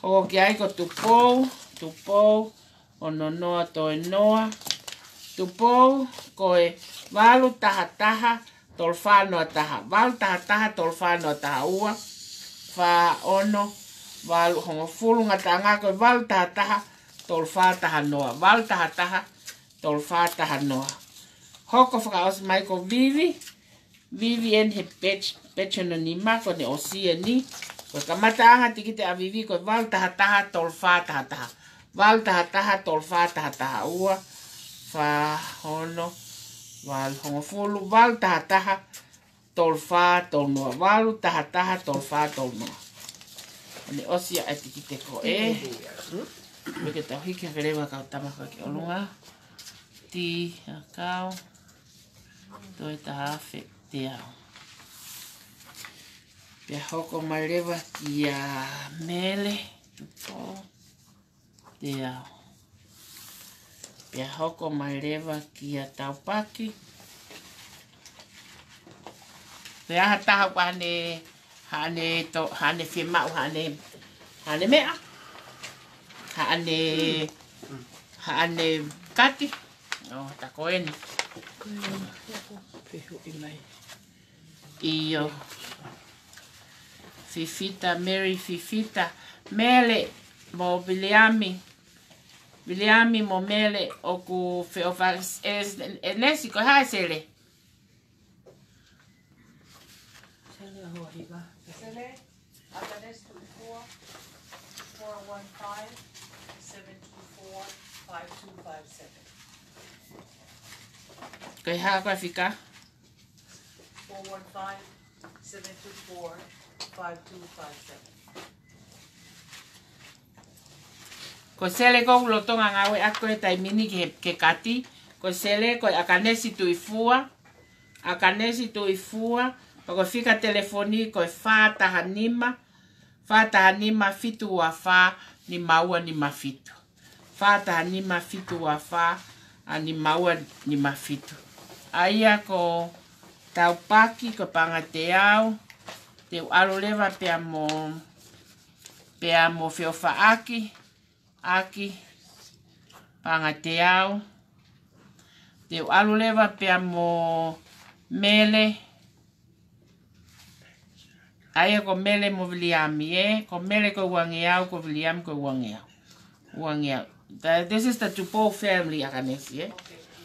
Hoko ki ai ko Tupou, Tupou, ono noa toe noa. Tupou ko e valu taha taha tolu fā noa taha, valu taha taha tolu fā noa taha, ua, fā, ono, valu, hongofulu. Ngataʻanga ko e valu taha taha tolu fā taha noa, valu taha taha tolu fā taha noa. Hoko fakaʻosi mai ko Vivi, Vivi eni he peji, peji hono nima, ko ʻene ʻosi eni. Ko e kamataʻanga tikite ʻa Vivi ko e valu taha taha tolu fā taha taha, valu taha taha tolu fā taha taha, ua, fā, ono, valu, hongofulu. Valu taha taha tolu fā tolu noa, valu taha taha tolu fā tolu noa. ʻO ne ʻosi ia e tikite ko ē. Mei ke tau hiki hake leva kau tama ko ē ki ʻolunga. Tī, ʻakau, toe taha afe teau. Pea hoko mai leva kia Mele, Tupou, teau. Pea hoko mai leva kia Taupaki. Pea ha taha ʻoku ʻi ai haʻane, haʻane to-, haʻane fiemaʻu, haʻane, haʻane meʻa, haʻane, haʻane kati. ʻO, tā ko eni. Fehuʻi mai. ʻIo. Fifita, Mary Fifita, Mele mo Viliami. Viliami mo Mele ʻoku feʻofaʻaki, e, e Nesi, ko e hā e sele? Sele ʻa hoʻo hiva. Sele, ʻAkanesi Tuʻifua, four one five, seven two four, five two five seven. Ko e hā ko e fika? Four one five, seven two four, five two five seven. Ko e sele ʻoku ou lolotonga ngāueʻaki he taimi ni ke, ke kati. Ko e sele ko e ʻAkanesi Tuʻifua. ʻAkanesi Tuʻifua. Pea ko e fika telefoni ko e fā taha nima, fā taha nima fitu ua fā, nima ua nima fitu. Fā taha nima fitu ua fā, a, nima ua nima fitu. ʻA ia ko Taupaki, ko Pangate au, te u ʻalu leva pea mo, pea mo Feʻofaʻaki, ʻaki, Pangate au, te u ʻalu leva pea mo Mele, ʻa ia ko Mele mo Viliami, ē? Ko Mele ko e uangeau, ko Viliami ko e uangeau. Uangeau. The, this is the Tupou family, ʻAkanesi, ē?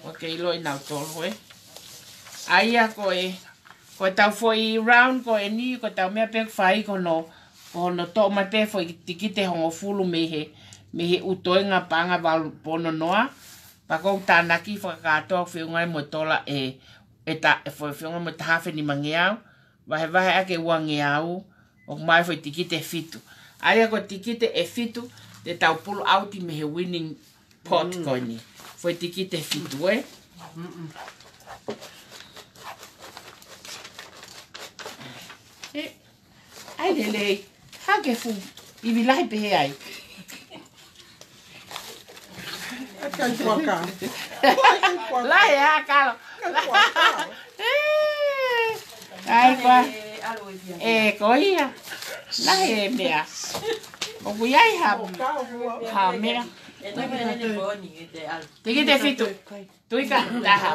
ʻOku ke ʻiloʻi nautolu, ē? ʻA ia ko e, ko e tau foʻi round ko eni, ko e tau meʻa pē ʻoku fai ko hono, ko hono toʻo mai pē foʻi tikite hongofulu mei he, mei he ʻū toenga paʻanga valu pono noa, pea ʻoku ou tānaki fakakātoa feʻunga mo e tola ʻe, ʻe ta, ʻe foʻi feʻunga mo e taha afe nimangeau, vahevahe ʻaki e uangeau, ʻoku maʻu e foʻi tikite ʻe fitu. ʻA ia ko e tikite ʻe fitu, te tau pull out mei he winning pot ko eni. Foʻi tikite ʻe fitu, ē? Ē, ʻai lelei, hake fu, ivi lahi pehē ai. Lahi ā, Kalo. Lahi ā, Kalo. Ē, ʻai koa. Ē, ko ia. Lahi e meʻa. ʻOku ʻi ai ha, ha meʻa. Tikite ʻe fitu. Tuika, taha.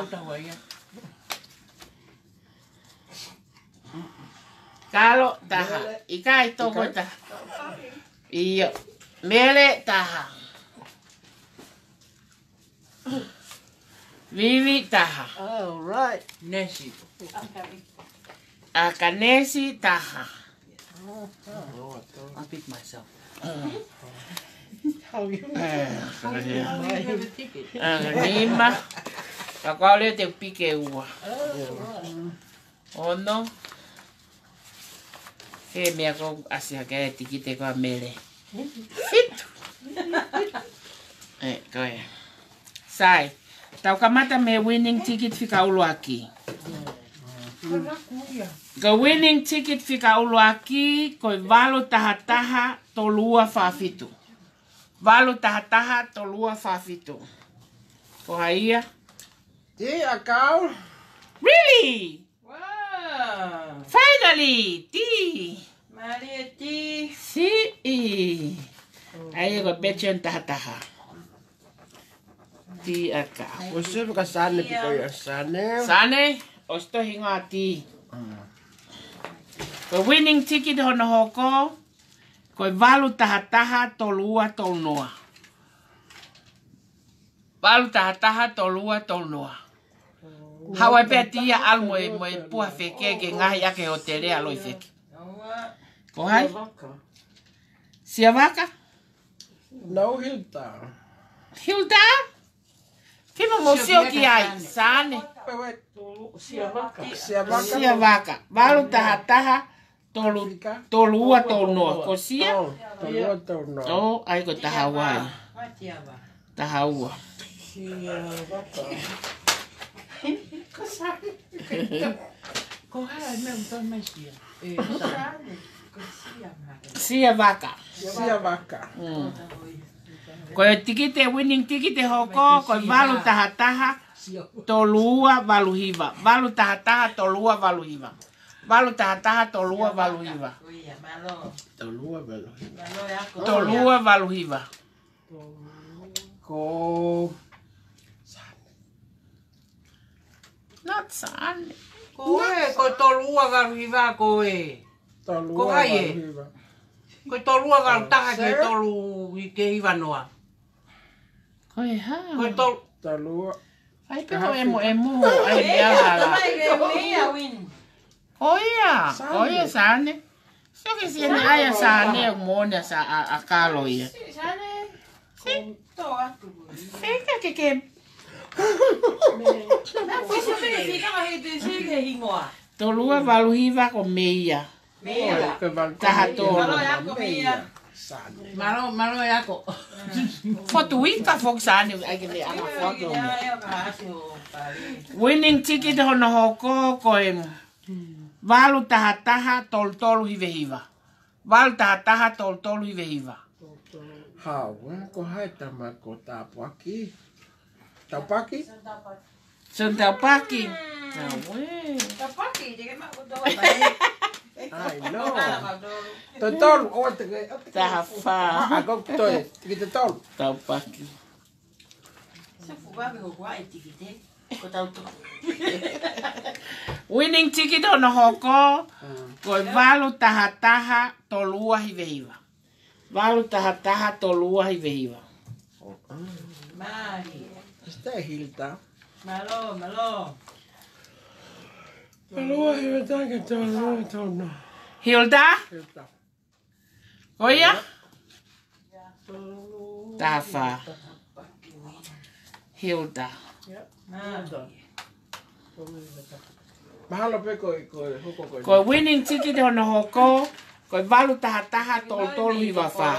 Kalo, taha. ʻIkai, toko, taha. ʻIo. Mele, taha. Vivi, taha. All right. Nesi. ʻAkanesi, taha. I pick myself. How you? How you have a ticket? Nima. Ka ko au leva te u piki ua. Ono. He meʻa ko ʻasi hake e tikite ko ē ʻa Mele. Fitu. Ē, ko ia. Sai. Tau kamata mei he winning ticket fika ʻuluaki. Ko e winning ticket fika ʻuluaki, ko e valu taha taha tolu ua fā fitu. Valu taha taha tolu ua fā fitu. Ko hai ia? Tī ʻakau. Really? Wow. Finally, tī. Mālie tī. Siʻi. ʻA ia ko e Betchan taha taha. Tī ʻakau. ʻOsi pē ka Sane pē ko ia, Sane. Sane, ʻosi tohi ngā tī. Ko e winning ticket hono hoko, ko e valu taha taha tolu ua tolu noa. Valu taha taha tolu ua tolu noa. Haʻu ai pē tī ia ʻalu mo e, mo e puha feke ke ngaohi ʻaki e hōtele ʻa Loifeke. Ko hai? Siavaka? No, Hilda. Hilda? Kima mo sio ki ai, Sane. Siavaka. Siavaka. Valu taha taha, tolu, tolu ua tolu noa. Ko Sia? Oh, tolu ua tolu noa. Oh, ʻai ko e taha ua ai. Taha ua. Siavaka. Ko hai meʻa ʻoku tau mai Sia? Siavaka. Siavaka. Mm. Ko e tikite, winning tikite hoko, ko e valu taha taha, tolu ua valu hiva. Valu taha taha, tolu ua valu hiva. Valu taha taha, tolu ua valu hiva. Tolu ua valu hiva. Tolu ua valu hiva. Ko Not Sane. Ko ē, ko e tolu ua valu hiva ko ē. Tolu ua valu hiva. Ko hai ē? Ko e tolu ua valu taha ki he tolu ki he hiva noa. ʻOi, hā? Ko e tolu. Tolu. Ai, pē ko e mo, e mo, ai, e ala. Ko ia, ko ia, Sane. Sio ki siʻene ʻai ʻa Sane, ʻoku moʻoni ʻa Sa-, ʻa, ʻa Kalo ia. Sane. Fika ke ke. Tolu ua valu hiva ko Meia. Meia. Taha tolu. Mālō e ako, Meia. Mālō, mālō e ako. Fotu ika foki Sane, ai ke le anga foki. Winning ticket hono hoko ko e valu taha taha tolu tolu hiva hiva. Valu taha taha tolu tolu hiva hiva. Hau, ē, ko hai tama ko Tāpuaki? Tāpuaki? Son Tāpuaki. Tāpuaki, te ke maʻu tolu. Ai, no. Tolu tolu, o te ke, o te ke. Taha fā. A ko toe, te ke tolu. Tāpuaki. Winning ticket hono hoko, ko e valu taha taha tolu ua hiva hiva. Valu taha taha tolu ua hiva hiva. Mālie. Está Hilda. Mālō, mālō. Tolu ua hiva taha tolu ua tolu. Hilda? Hilda. Ko ia? Taha fā. Hilda. Mahalo pē ko e, ko e hoko ko e. Ko e winning ticket hono hoko, ko e valu taha taha tolu tolu hiva fā.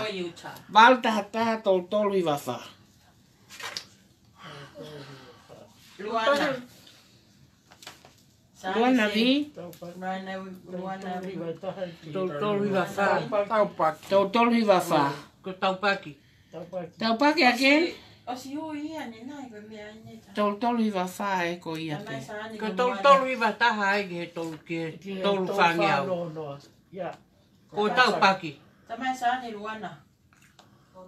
Valu taha taha tolu tolu hiva fā. Luana. Luana vi. Luana, Luana. Tolu tolu hiva fā. Tāpuaki. Tolu tolu hiva fā. Ko Tāpuaki. Tāpuaki again. ʻOsi ui ia ne nai ko e meʻa ʻi ne ta. Tolu tolu hiva fā ē ko ia pē. Ko tolu tolu hiva taha ai ki he tolu ki he tolu fāngeau. Ko Tāpuaki. Tamai Sane Luana. Ko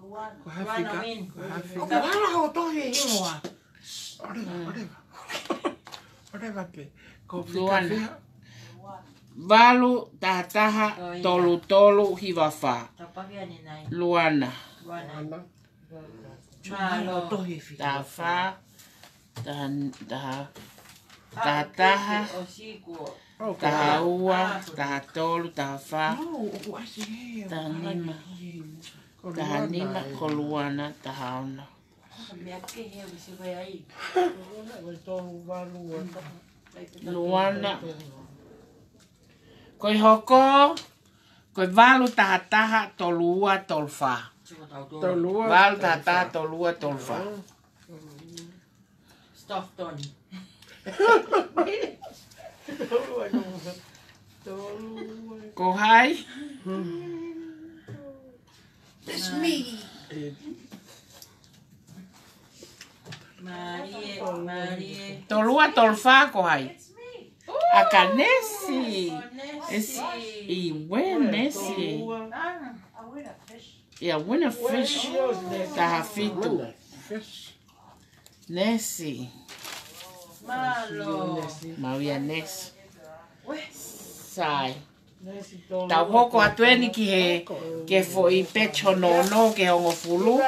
Hafika. Ko Hafika. ʻOku hala hoʻo tohi e hingoa. ʻOleva, ʻoleva. ʻOleva pē. Ko Fika Luana. Valu taha taha tolu tolu hiva fā. Luana. Luana. Mālō. Taha fā. Taha, taha, taha taha, taha ua, taha tolu, taha fā, taha nima, taha nima, ko Luana, taha ono. Luana. Ko e hoko, ko e valu taha taha tolu ua tolu fā. Valu taha taha tolu ua tolu fā. Stofton. Ko hai? That's me. Mālie, mālie. Tolu ua tolu fā ko hai? ʻA ka Nesi. Nesi. ʻIo, Nesi. ʻIo, win a fish. Taha fitu. Nesi. Mālō. Maui ʻa Nesi. Sai. Tau hoko atu eni ki he, ki he foʻi pechi hono ono ki he hongofulu.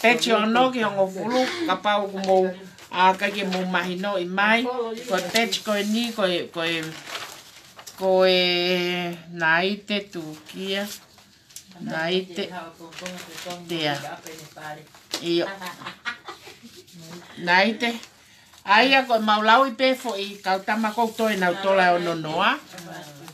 Pechi ono ki he hongofulu, kapau ʻoku mou, ʻa, ʻikai ke mou mahinoʻi mai. Ko e pechi ko eni, ko e, ko e, ko e Naite Tukia. Naite. Tea. ʻIo. Naite. ʻA ia ko e mau lauʻi pē foʻi kau tama ʻoku toe nautolu ʻa e ono noa.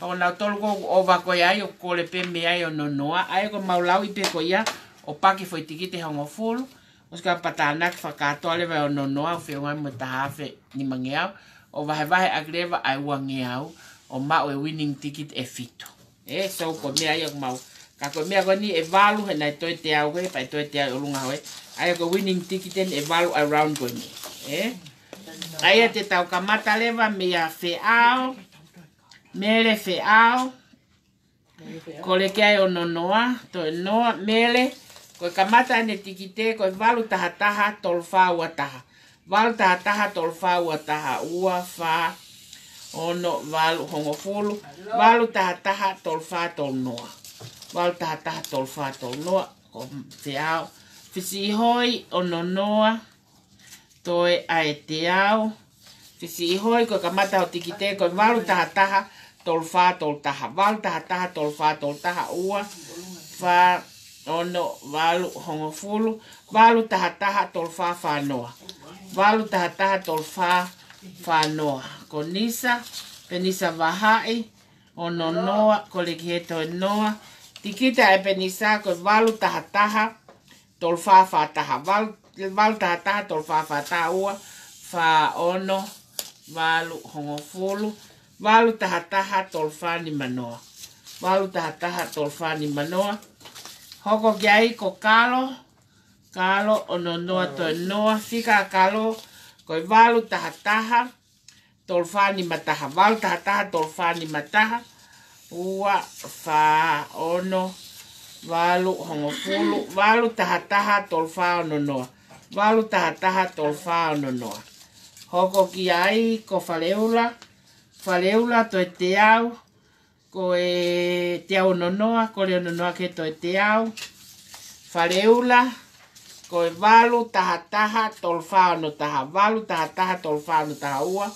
ʻO nautolu ʻoku ʻova ko ia ai ʻoku kole pē mei ai ono noa. ʻA ia ko e mau lauʻi pē ko ia ʻo paki foʻi tikite hongofulu. ʻOsi ka patanaki fakatoa leva e ono noa ʻo feʻunga mo e taha afe nimangeau. ʻO vahevahe ʻaki leva ʻa e uangeau ʻo maʻu e winning ticket ʻe fitu. ʻE, so ko e meʻa ia ʻoku mau. Ka ko e meʻa ko eni ʻe valu he naʻe toe teau he, pea ʻe toe teau ʻi ʻolunga hoʻe. ʻA ia ko e winning ticket eni ʻe valu ʻa e round ko eni. ʻE? ʻA ia te tau kamata leva meia Feʻao. Mele Feʻao. Ko leke ai ono noa, toe noa, Mele. Ko e kamata ʻene tikite, ko e valu taha taha, tolu fā ua taha. Valu taha taha, tolu fā ua taha, ua fā, ono, valu, hongofulu. Valu taha taha, tolu fā, tolu noa. Valu taha taha, tolu fā, tolu noa. Ko Feʻao, Fisiʻihoi ono noa, toe ʻa e teau. Fisiʻihoi ko e kamata ho tikite ko e valu taha taha, tolu fā tolu taha. Valu taha taha, tolu fā tolu taha, ua, fā, ono, valu, hongofulu. Valu taha taha, tolu fā fā noa. Valu taha taha, tolu fā fā noa. Ko Nisa, Penisa Vahaʻi, ono noa, ko Lekiheto e noa. Tikite ʻa e Penisa ko e valu taha taha, tolu fā fā taha. Valu, valu taha taha, tolu fā fā taha, ua, fā, ono, valu, hongofulu. Valu taha taha, tolu fā nima noa. Valu taha taha, tolu fā nima noa. Hoko ki ai ko Kalo, Kalo ono noa, toe noa. Fika Kalo ko e valu taha taha, tolu fā nima taha. Valu taha taha, tolu fā nima taha. Ua, fā, ono, valu, hongofulu. Valu taha taha, tolu fā ono noa. Valu taha taha, tolu fā ono noa. Hoko ki ai ko Faleula, Faleula toe teau, ko e teau ono noa, ko e ono noa ke toe teau. Faleula, ko e valu taha taha, tolu fā ono taha. Valu taha taha, tolu fā ono taha, ua,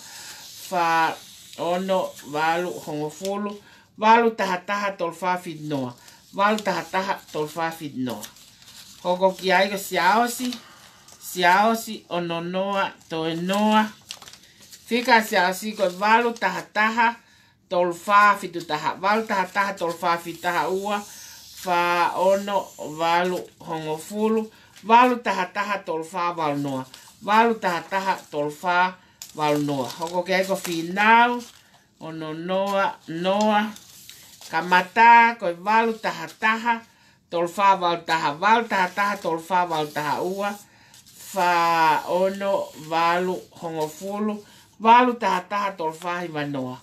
fā, ono, valu, hongofulu. Valu taha taha, tolu fā fitu noa. Valu taha taha, tolu fā fitu noa. Hoko ki ai ko Siaosi, Siaosi ono noa, toe noa. Fika Siaosi ko e valu taha taha, tolu fā fitu taha. Valu taha taha, tolu fā fitu taha, ua, fā, ono, valu, hongofulu. Valu taha taha, tolu fā valu noa. Valu taha taha, tolu fā valu noa. Hoko ki ai ko Finau, ono noa, noa. Kamata ko e valu taha taha, tolu fā valu taha. Valu taha taha, tolu fā valu taha, ua, fā, ono, valu, hongofulu. Valu taha taha, tolu fā hiva noa.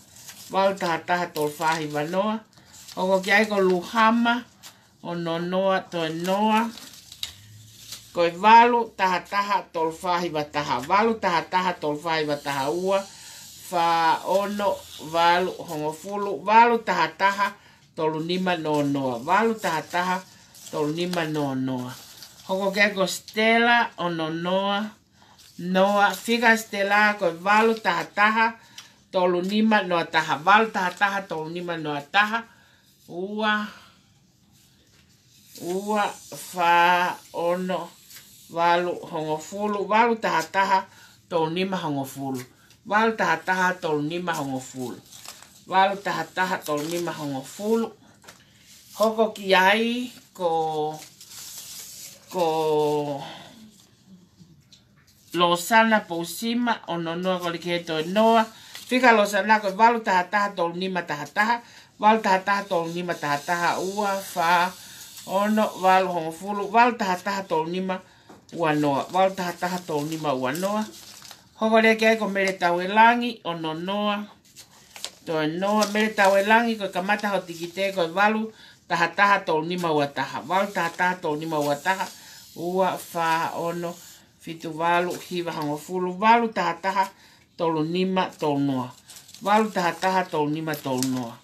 Valu taha taha, tolu fā hiva noa. Hoko ki ai ko Luhama, ono noa, toe noa. Ko e valu taha taha, tolu fā hiva taha. Valu taha taha, tolu fā hiva taha, ua, fā, ono, valu, hongofulu. Valu taha taha, tolu nima noa noa. Valu taha taha, tolu nima noa noa. Hoko ki ai ko Stella, ono noa, noa. Fika Stella ko e valu taha taha, tolu nima noa taha. Valu taha taha, tolu nima noa taha. Ua, ua, fā, ono, valu, hongofulu. Valu taha taha, tolu nima hongofulu. Valu taha taha, tolu nima hongofulu. Valu taha taha, tolu nima hongofulu. Hoko ki ai ko, ko Losana Pousima, ono noa, ko Lekiheto e noa. Fika Losana ko e valu taha taha, tolu nima taha taha. Valu taha taha, tolu nima taha taha, ua, fā, ono, valu, hongofulu. Valu taha taha, tolu nima ua noa. Valu taha taha, tolu nima ua noa. Hoko leva ki ai ko Mele Tauelangi, ono noa, toe noa. Mele Tauelangi, ko e kamata ho tikite ko e valu taha taha, tolu nima ua taha. Valu taha taha, tolu nima ua taha. Ua, fā, ono, fitu, valu, hiva, hongofulu. Valu taha taha, tolu nima, tolu noa. Valu taha taha, tolu nima, tolu noa.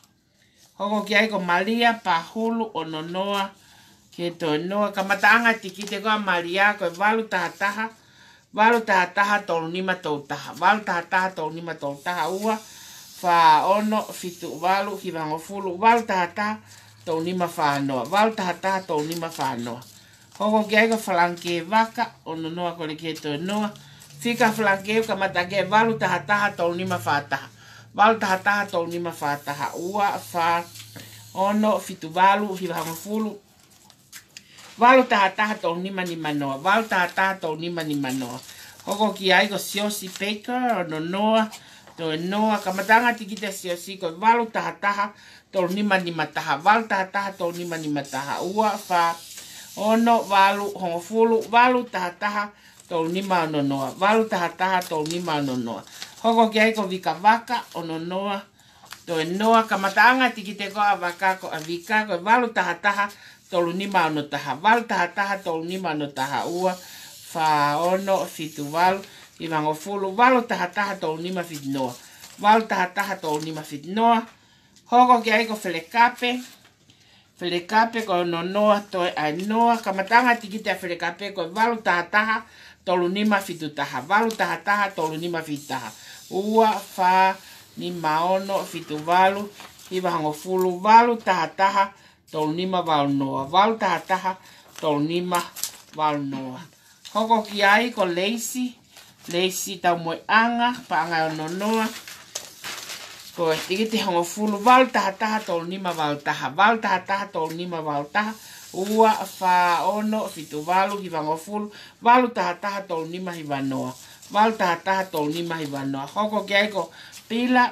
Hoko ki ai ko Malia Pahulu, ono noa, ke toe noa. Kamataʻanga tikite ko ē ʻa Malia ko e valu taha taha, valu taha taha, tolu nima, tolu taha. Valu taha taha, tolu nima, tolu taha, ua, fā, ono, fitu, valu, hiva, hongofulu. Valu taha taha, tolu nima, fā noa. Valu taha taha, tolu nima, fā noa. Hoko ki ai ko Falange Vaka, ono noa, ko Lekiheto e noa. Fika Falange, kamata ki he valu taha taha, tolu nima, fā taha. Valu taha taha, tolu nima, fā taha. Ua, fā, ono, fitu, valu, hiva, hongofulu. Valu taha taha, tolu nima, nima noa. Valu taha taha, tolu nima, nima noa. Hoko ki ai ko Siosi Baker, ono noa, toe noa. Kamataʻanga tikite ʻa Siosi ko e valu taha taha, tolu nima, nima taha. Valu taha taha, tolu nima, nima taha. Ua, fā, ono, valu, hongofulu. Valu taha taha, tolu nima, ono noa. Valu taha taha, tolu nima, ono noa. Hoko ki ai ko Vika Vaka, ono noa, toe noa. Kamataʻanga tikite ko ē ʻa Vaka ko, ʻa Vika ko e valu taha taha, tolu nima, ono taha. Valu taha taha, tolu nima, ono taha. Ua, fā, ono, fitu, valu, hiva, hongofulu. Valu taha taha, tolu nima, fitu noa. Valu taha taha, tolu nima, fitu noa. Hoko ki ai ko Felekape, Felekape ko hono noa toe ʻa e noa. Kamataʻanga tikite ʻa Felekape ko e valu taha taha tolu nima fitu taha. Valu taha taha tolu nima fitu taha. Ua, fā, nima, ono, fitu, valu, hiva, hongofulu, valu taha taha tolu nima valu noa. Valu taha taha tolu nima valu noa. Hoko ki ai ko Leisi, Leisi Taumueʻanga, paʻanga ʻe ono noa. Ko e tikite hongofulu, valu taha taha tolu nima valu taha, valu taha taha tolu nima valu taha, ua, fā, ono, fitu, valu, hiva, hongofulu, valu taha taha tolu nima hiva noa, valu taha taha tolu nima hiva noa. Hoko ki ai ko Pila,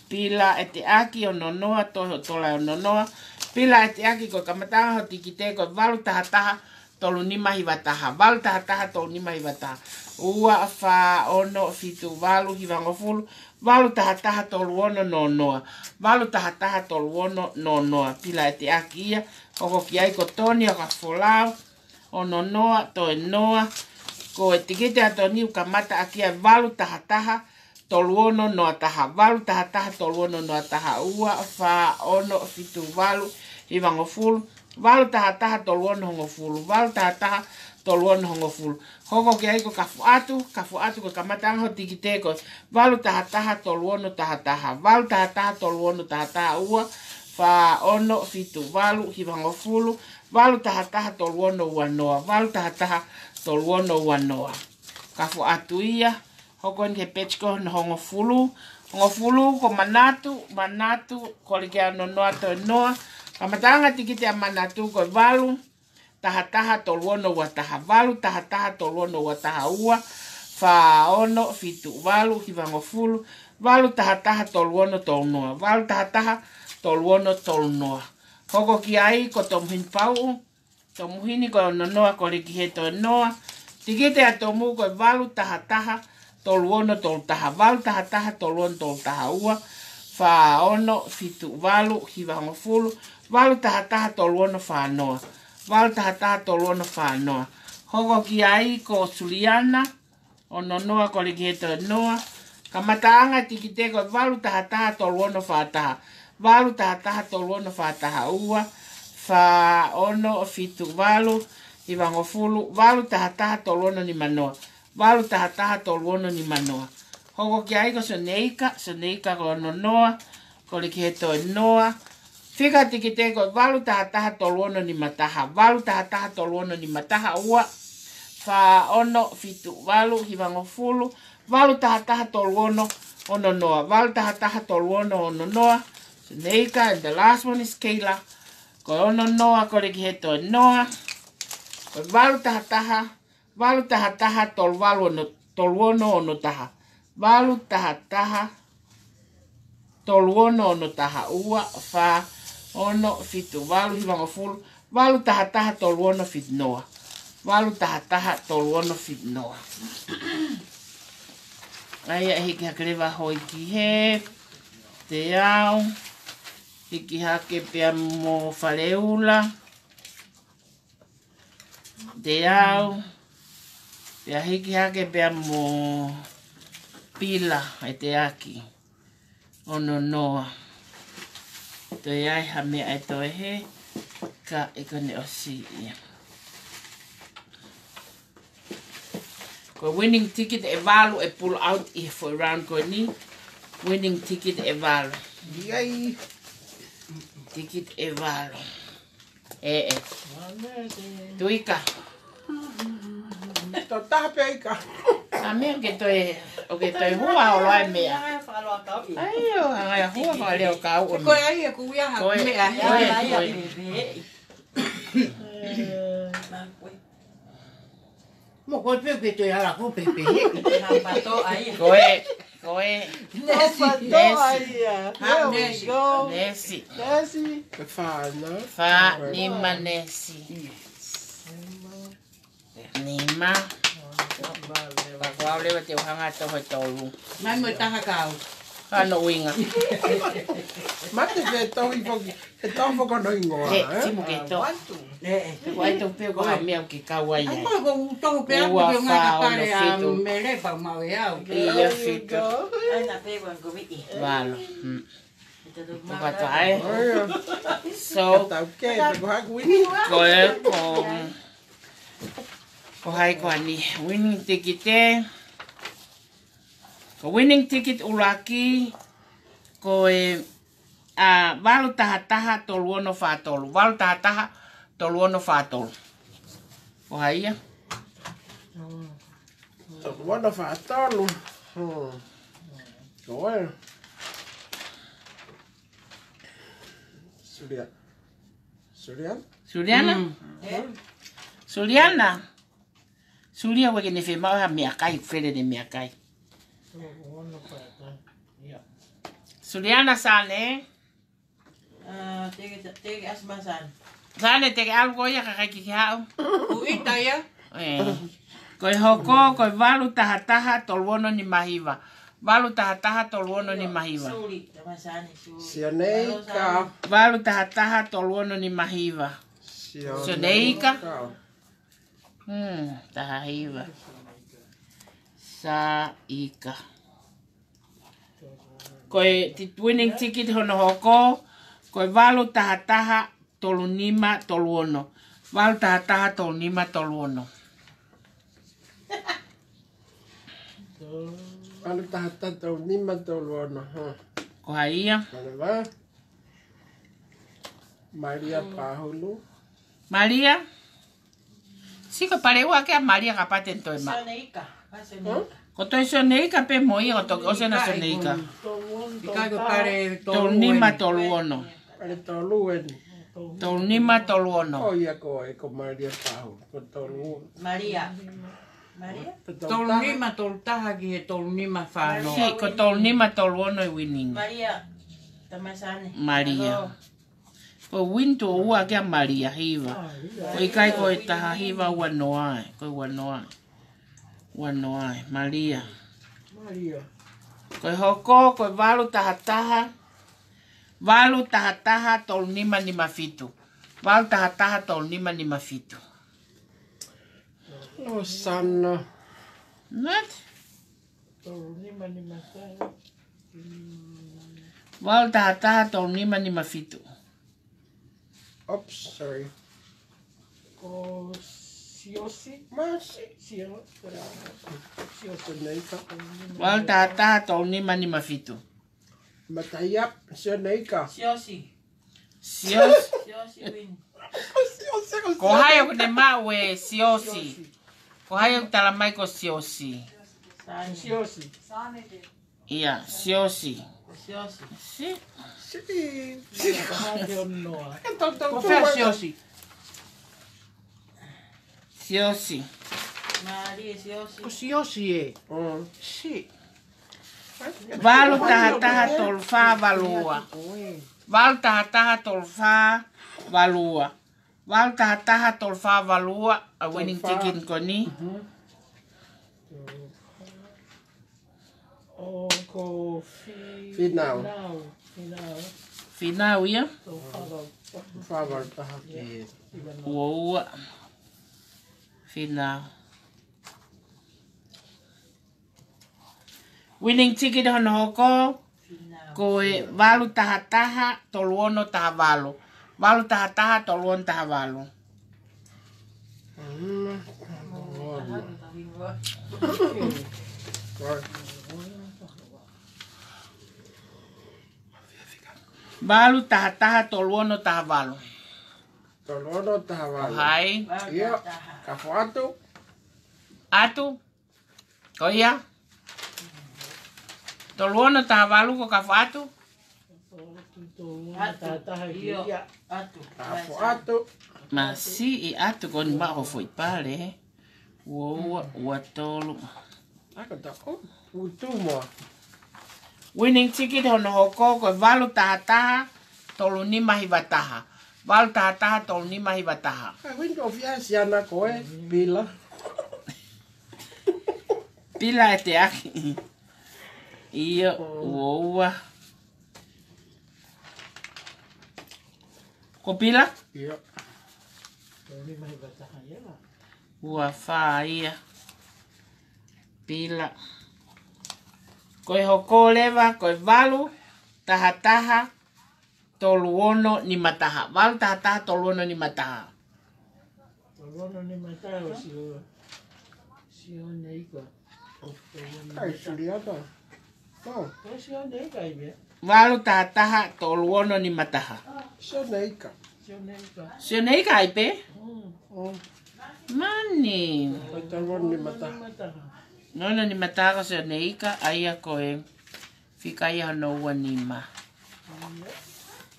Pila ʻEteʻaki ono noa, toe hoʻo tola ʻe ono noa. Pila ʻEteʻaki ko e kamataʻanga hoʻo tikite ko e valu taha taha tolu nima hiva taha, valu taha taha tolu nima hiva taha, ua, fā, ono, fitu, valu, hiva, hongofulu, valu taha taha tolu ono noa noa, valu taha taha tolu ono noa noa. Pila ʻEteʻaki ia. Hoko ki ai ko Toni ʻAkafolau, ono noa, toe noa. Ko e tikite ʻa Toni ʻoku kamata ʻaki ʻa e valu taha taha tolu ono noa taha, valu taha taha tolu ono noa taha, ua, fā, ono, fitu, valu, hiva, hongofulu, valu taha taha tolu ono hongofulu, valu taha taha tolu ono hongofulu. Hoko ki ai ko Kafoʻatu, Kafoʻatu ko e kamataʻanga hoʻo tikite ko e valu taha taha tolu ono taha taha, valu taha taha tolu ono taha taha, ua, fā, ono, fitu, valu, hiva, hongofulu, valu taha taha tolu ono ua noa, valu taha taha tolu ono ua noa. Kafoʻatu ia. Hoko eni ki he peji ko hono hongofulu. Hongofulu ko Manatu, Manatu, kole ki ai hono noa toe noa. Kamataʻanga tikite ʻa Manatu ko e valu taha taha tolu ono ua taha, valu taha taha tolu ono ua taha, ua, fā, ono, fitu, valu, hiva, hongofulu, valu taha taha tolu ono tolu noa, valu taha taha tolu ono tolu noa. Hoko ki ai ko Tomuhini Pauʻu, Tomuhini ko e ono noa, kole ki he toe noa. Tikite ʻa Tomu ko e valu taha taha tolu ono tolu taha, valu taha taha tolu ono tolu taha, ua, fā, ono, fitu, valu, hiva, hongofulu, valu taha taha tolu ono fā noa, valu taha taha tolu ono fā noa. Hoko ki ai ko Suliana, ono noa, kole ki he toe noa. Kamataʻanga tikite ko e valu taha taha tolu ono fā taha, valu taha taha tolu ono fā taha, ua, fā, ono, fitu, valu, hiva, hongofulu, valu taha taha tolu ono nima noa, valu taha taha tolu ono nima noa. Hoko ki ai ko Soneika, Soneika ko e ono noa, kole ki he toe noa. Fika tikite ko e valu taha taha tolu ono nima taha, valu taha taha tolu ono nima taha, ua, fā, ono, fitu, valu, hiva, hongofulu, valu taha taha tolu ono ono noa, valu taha taha tolu ono ono noa. Soneika, and the last one is Kayla. Ko e ono noa, kole ki he toe noa. Ko e valu taha taha, valu taha taha tolu valu ono, tolu ono ono taha, valu taha taha tolu ono ono taha, ua, fā, ono, fitu, valu, hiva, hongofulu, valu taha taha tolu ono fitu noa, valu taha taha tolu ono fitu noa. ʻA ia ʻe hiki hake leva hoi ki he teau, hiki hake pea mo Faleula, teau, pea hiki hake pea mo Pila ʻEteʻaki, ono noa. Toe ʻi ai ha meʻa ʻe toe hē, ka ʻe kone ʻosi ia. Ko e winning ticket ʻe valu ʻe pull out ʻi he foʻi round ko eni. Winning ticket ʻe valu. ʻIo. Ticket ʻe valu. ʻE, ʻe. Tuika. Tau taha pē ika. ʻA meʻa ke toe, ʻoku ke toe hua ʻo loa e meʻa. ʻAi ʻo, ʻa e hua fakaleo kau ʻo meʻa. Ko e ai e kuia ha meʻa. Ko e, ko e. Mo ko e pē ke toe ala ko pē pē. Ko e, ko e. Nesi. Nesi. Nesi. Nesi. Nesi. Fā, nā? Fā, nima, nesi. Nima. Ka ko au leva te u hanga ʻo toho ʻe tolu. Mai mo e taha kau. Ka no uinga. Mate ke tohi foki. He tau fakahingoa, ʻe, ē? Simu ke tau. Ē, ē. Ko ai tau pē ko ha meʻa ke kau ai. Ai, ko e ko u tau pē aku pē ngā ka pare a mele pa mau e au. Ia fitu. Ai, na pē ko ko viʻi. Valu. Mm. Ko kata ē. ʻOi, ʻio. So, Ka tau kē, pe ko haʻaku wini. ko e, ko, ko hai ko ani. Winning ticket ē. Ko winning ticket ʻuluaki, ko e, ā, valu taha taha tolu ono fā tolu. Valu taha taha tolu ono fā tolu. Ko hai ia? Tolu ono fā tolu. Hmm. Ko e. Sulia. Suliana? Suliana? Mm. Suliana? Sulia weke ne fe mau ha meʻakai, fele ne meʻakai. Suliana Sane. Ah, teke, teke ʻasi mai Sane. Sane, teke ʻalu ko ia ka kai ki haʻu. Kuita ia. Ē. Ko e hoko, ko e valu taha taha tolu ono nima hiva. Valu taha taha tolu ono nima hiva. Suli, tama Sane, Suli. Sioneika. Valu taha taha tolu ono nima hiva. Sioneika. Sioneika. Hmm, taha hiva. Sa ika. Ko e ti-, winning ticket hono hoko, ko e valu taha taha tolu nima tolu ono. Valu taha taha tolu nima tolu ono. Valu taha taha tolu nima tolu ono, ha. Ko hai ia? Mana va? Malia Pahulu. Malia? Sio ko e pale ua ke ʻa Malia ka pate ʻe toe ma. Sioneika, ʻa Sioneika. Ko toe Sioneika pē mo ia ko toki ʻosi ʻena Sioneika. ʻIkai ko e pale tolu nima tolu ono. Pale tolu eni. Tolu nima tolu ono. Ko ia ko e ko Malia Pahulu. Ko tolu. Malia. Malia? Tolu nima tolu taha ki he tolu nima fā noa. Sio, ko tolu nima tolu ono e winning. Malia. Tama Sane. Malia. Ko e win tuʻo ua ke ʻa Malia hiva. Ko e ʻikai ko e taha hiva ua noa ē. Ko e ua noa ē. Ua noa ē. Malia. Malia. Ko e hoko, ko e valu taha taha. Valu taha taha tolu nima nima fitu. Valu taha taha tolu nima nima fitu. Losana. What? Tolu nima nima taha. Valu taha taha tolu nima nima fitu. Oops, sorry. Ko Siosi. Masi. Sio-, Siosi. Sioneika. Valu taha taha tolu nima nima fitu. Mataiap, Sioneika. Siosi. Siosi. Siosi win. Siosi, ko Ko hai ʻoku ne maʻu e Siosi? Siosi. Ko hai ʻoku tala mai ko Siosi? Sane. Siosi. Ia, Siosi. Siosi. Si. Si. Ko fē Siosi? Siosi. Malia Siosi. Ko Siosi ē. Mm. Si. Valu taha taha tolu fā valu ua. Valu taha taha tolu fā valu ua. Valu taha taha tolu fā valu ua, a winning ticket ko eni. Mhm. ʻO ko Fi-, Finau. Finau. Finau. Finau ia? Tolu fā valu. Fā valu taha ki he ua ua. Finau. Winning ticket hono hoko, ko e valu taha taha tolu ono taha valu. Valu taha taha tolu ono taha valu. Valu taha taha tolu ono taha valu. Tolu ono taha valu. Ko hai? Ia, ka fo atu. Atu. Ko ia. Tolu ono taha valu ko ka fo atu. Atu. Ia. Atu. Ka fo atu. Masiʻi atu ko eni maʻu ho foʻi pale. Ua ua, ua tolu. Ako ta, oh, utu mo. Winning ticket hono hoko ko e valu taha taha tolu nima hiva taha. Valu taha taha tolu nima hiva taha. Ka win ko fia siana ko e, Pila. Pila e te aki. Ia, ua ua. Ko Pila? Ia. Tolu nima hiva taha ia. Ua fā ia. Pila. Ko e hoko leva, ko e valu taha taha tolu ono nima taha. Valu taha taha tolu ono nima taha. Tolu ono nima taha ʻo Sio, Sioneika. Kai Suliata. Oh, Ko Sioneika ai pē. Valu taha taha tolu ono nima taha. Sioneika. Sioneika. Sioneika ai pē? Mm. Oh, Mani. Ko tolu ono nima taha. Tolu ono nima taha. Tolu ono nima taha ko Sioneika, ʻa ia ko e fika ia hono ua nima.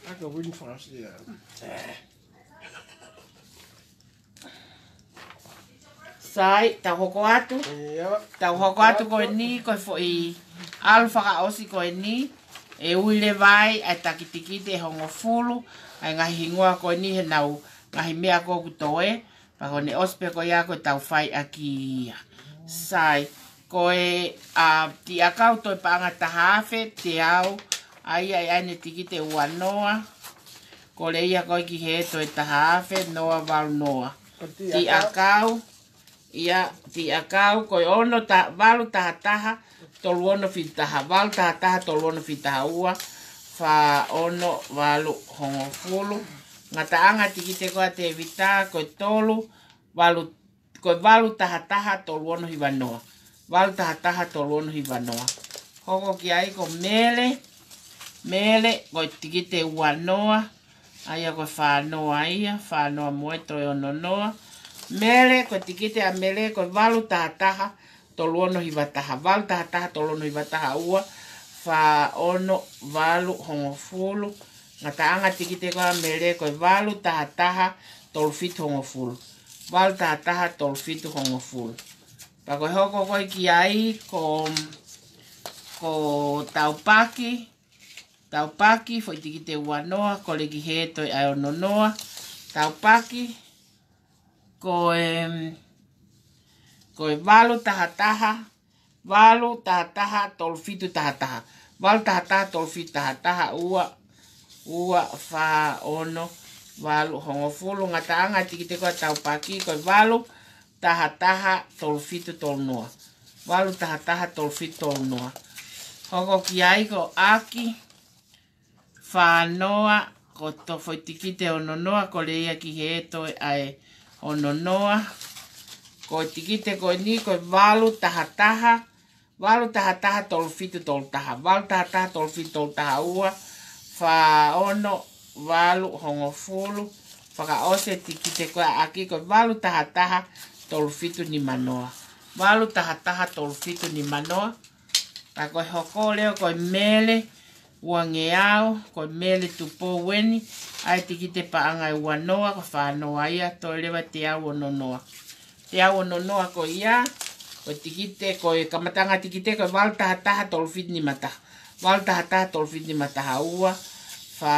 Aka win fast ia. Sai, tau hoko atu. Ia. Tau hoko atu ko eni, ko e foʻi ʻalu fakaʻosi ko eni. ʻE ui leva ai ʻa e taki tikite ʻe hongofulu, ʻa e ngaahi hingoa ko eni heʻenau ngaahi meʻa ko ē ʻoku toe. Pea ko ʻene ʻosi pē ko ia ko ʻetau fai ʻaki ia. Sai, ko e, ʻa, tiʻakau toe paʻanga taha afe, teau, ʻa ia ʻe ʻai ʻene tikite ʻe ua noa. Kole ia ko ē ki he toe taha afe, noa valu noa. Ko e tiʻakau. Tiʻakau, ia, tiʻakau, ko e ono ta-, valu taha taha, tolu ono fitu taha, valu taha taha, tolu ono fitu taha ua, fā ono valu hongofulu. Ngataʻanga tikite ko ē ʻa Tēvita, ko e tolu, valu, ko e valu taha taha, tolu ono hiva noa. Valu taha taha, tolu ono hiva noa. Hoko ki ai ko Mele, Mele, ko e tikite ua noa, ʻa ia ko e fā noa ia, fā noa mo e toe ono noa. Mele, ko e tikite ʻa Mele, ko e valu taha taha, tolu ono hiva taha, valu taha taha, tolu ono hiva taha ua, fā ono valu hongofulu. Ngataʻanga tikite ko ē ʻa Mele, ko e valu taha taha, tolu fitu hongofulu. Valu taha taha, tolu fitu hongofulu. Pea ko e hoko ko ē ki ai, ko, ko Taupaki, Taupaki, foʻi tikite ua noa, kole ki he toe ʻa e ono noa. Taupaki, ko e, ko e valu taha taha, valu taha taha, tolu fitu taha taha. Valu taha taha, tolu fitu taha taha, ua, ua, fā, ono, valu, hongofulu. Ngataʻanga tikite ko ē ʻa Taupaki, ko e valu taha taha, tolu fitu tolu noa. Valu taha taha, tolu fitu tolu noa. Hoko ki ai ko ʻAki, fā noa, ko e toe foʻi tikite ono noa, kole ia ki he toe ʻa e ono noa. Ko e tikite ko eni, ko e valu taha taha, valu taha taha, tolu fitu tolu taha, valu taha taha, tolu fitu tolu taha ua, fā ono valu hongofulu. Fakaʻosi e tikite ko ē ʻa ʻAki, ko e valu taha taha, tolu fitu nima noa. Valu taha taha, tolu fitu nima noa. Pea ko e hoko leva ko e Mele, uangeau, ko e Mele Tupou eni, ʻa e tikite paʻanga ʻe ua noa, ko e fā noa ia, toe leva teau ono noa. Teau ono noa ko ia, ko e tikite, ko e kamataʻanga tikite, ko e valu taha taha, tolu fitu nima taha. Valu taha taha, tolu fitu nima taha ua, fā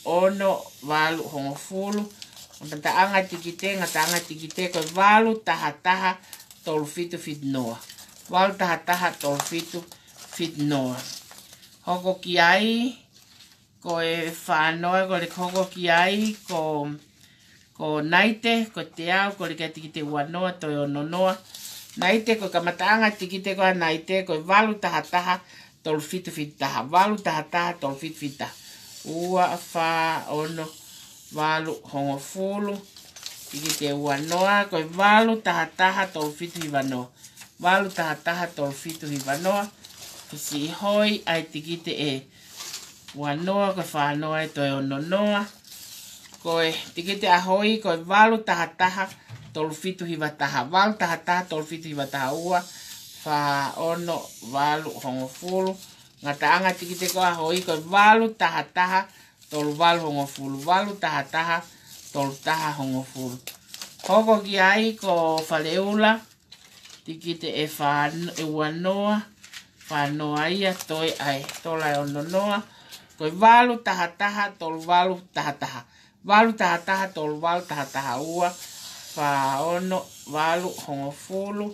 ono valu hongofulu. Kamataʻanga tikite, ngataʻanga tikite, ko e valu taha taha, tolu fitu fitu noa. Valu taha taha, tolu fitu fitu noa. Hoko ki ai, ko e fā noa, kole hoko ki ai, ko, ko Naite, ko e teau, kole ki ai tikite ua noa, toe ono noa. Naite, ko e kamataʻanga tikite ko ē ʻa Naite, ko e valu taha taha, tolu fitu fitu taha, valu taha taha, tolu fitu fitu taha. Ua, fā, ono, valu, hongofulu. Tikite ua noa, ko e valu taha taha, tolu fitu hiva noa. Valu taha taha, tolu fitu hiva noa. Ko e siʻi hoi ʻa e tikite ʻe ua noa, ko e fā noa ʻe toe ono noa. Ko e tikite ʻa hoi, ko e valu taha taha, tolu fitu hiva taha. Valu taha taha, tolu fitu hiva taha ua, fā ono valu hongofulu. Ngataʻanga tikite ko ē ʻa hoi, ko e valu taha taha, tolu valu hongofulu. Valu taha taha, tolu taha hongofulu. Hoko ki ai ko Faleula, tikite ʻe fā, ʻe ua noa, fā noa ia, toe ʻa e tola ʻe ono noa. Ko e valu taha taha, tolu valu taha taha. Valu taha taha, tolu valu taha taha ua, fā ono valu hongofulu.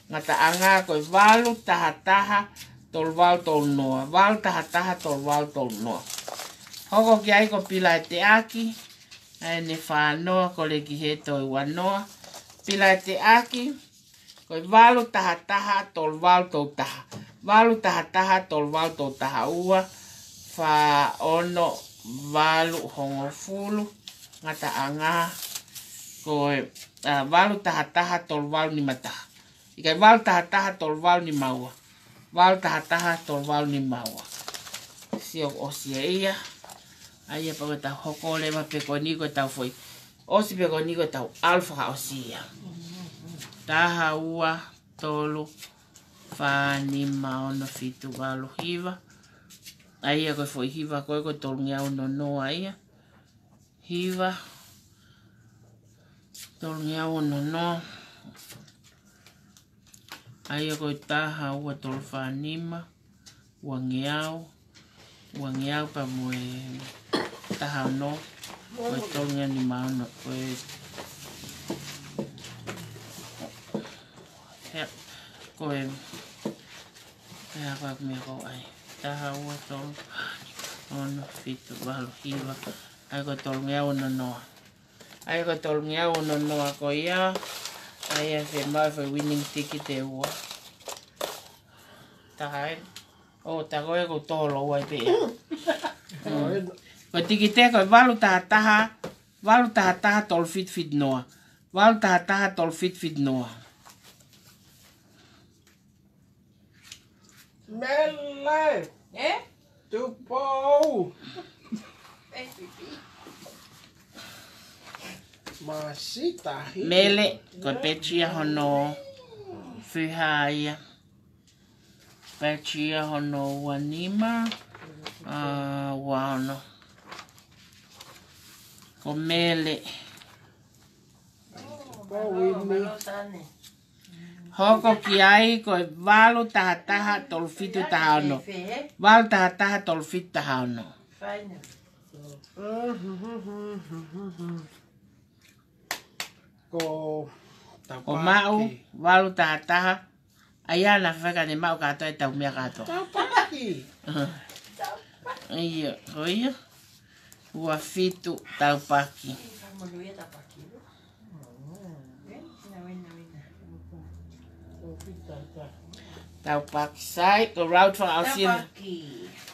Ngataʻanga ko e valu taha taha, tolu valu tolu noa. Valu taha taha, tolu valu tolu noa. Hoko ki ai ko Pila ʻe Teʻaki, ʻa ʻene fā noa, kole ki he toe ua noa. Pila ʻe Teʻaki, ko e valu taha taha, tolu valu tolu taha. Valu taha taha, tolu valu tolu taha ua, fā ono valu hongofulu, ngataʻanga ko e, ā, valu taha taha tolu valu nima taha. ʻIkai, valu taha taha tolu valu nima ua. Valu taha taha tolu valu nima ua. Sio, ʻosi ia. ʻA ia pea ko ʻetau hoko leva pē ko eni ko ʻetau foʻi. ʻOsi pē ko eni ko ʻetau ʻalu fakaʻosi ia. Taha, ua, tolu, fā, nima, ono, fitu, valu, hiva. ʻA ia ko e foʻi hiva ko ē ko e tolungeau ono noa ia. Hiva, tolungeau ono noa. ʻA ia ko e taha, ua, tolu, fā, nima, uangeau, uangeau pea mo e taha ono, ko e tolungeau nima ono, ko e, he, ko e, he, ko e meʻa ko ē, taha, ua, tolu, ono, fitu, valu, hiva, ʻa ia ko e tolungeau ono noa. ʻA ia ko e tolungeau ono noa ko ia. ʻA ia fiemaʻu e foʻi winning ticket ʻe ua. Taha ē. ʻO, tā ko ē ko e tolo ua pē ia. Mm. Ko e tikite ko e valu taha taha, valu taha taha tolu fitu fitu noa. Valu taha taha tolu fitu fitu noa. Mele. Ē? Tupou. Masita hi. Mele, ko e pētsi ia hono fiha ia. Pētsi ia hono ua nima, ā, ua ono. Ko Mele. Tupou ini. Hoko ki ai ko e valu taha taha tolu fitu taha ono. Valu taha taha tolu fitu taha ono. Ko Ko Maʻu, Taupaki. Valu taha taha. ʻA ia naʻa faifai ka ne maʻu kātoa ʻetau meʻa kātoa. Taupaki. Ia, ko ia. Ua fitu Taupaki. Taupaki sai, ko Ralph fakaʻosi. Taupaki.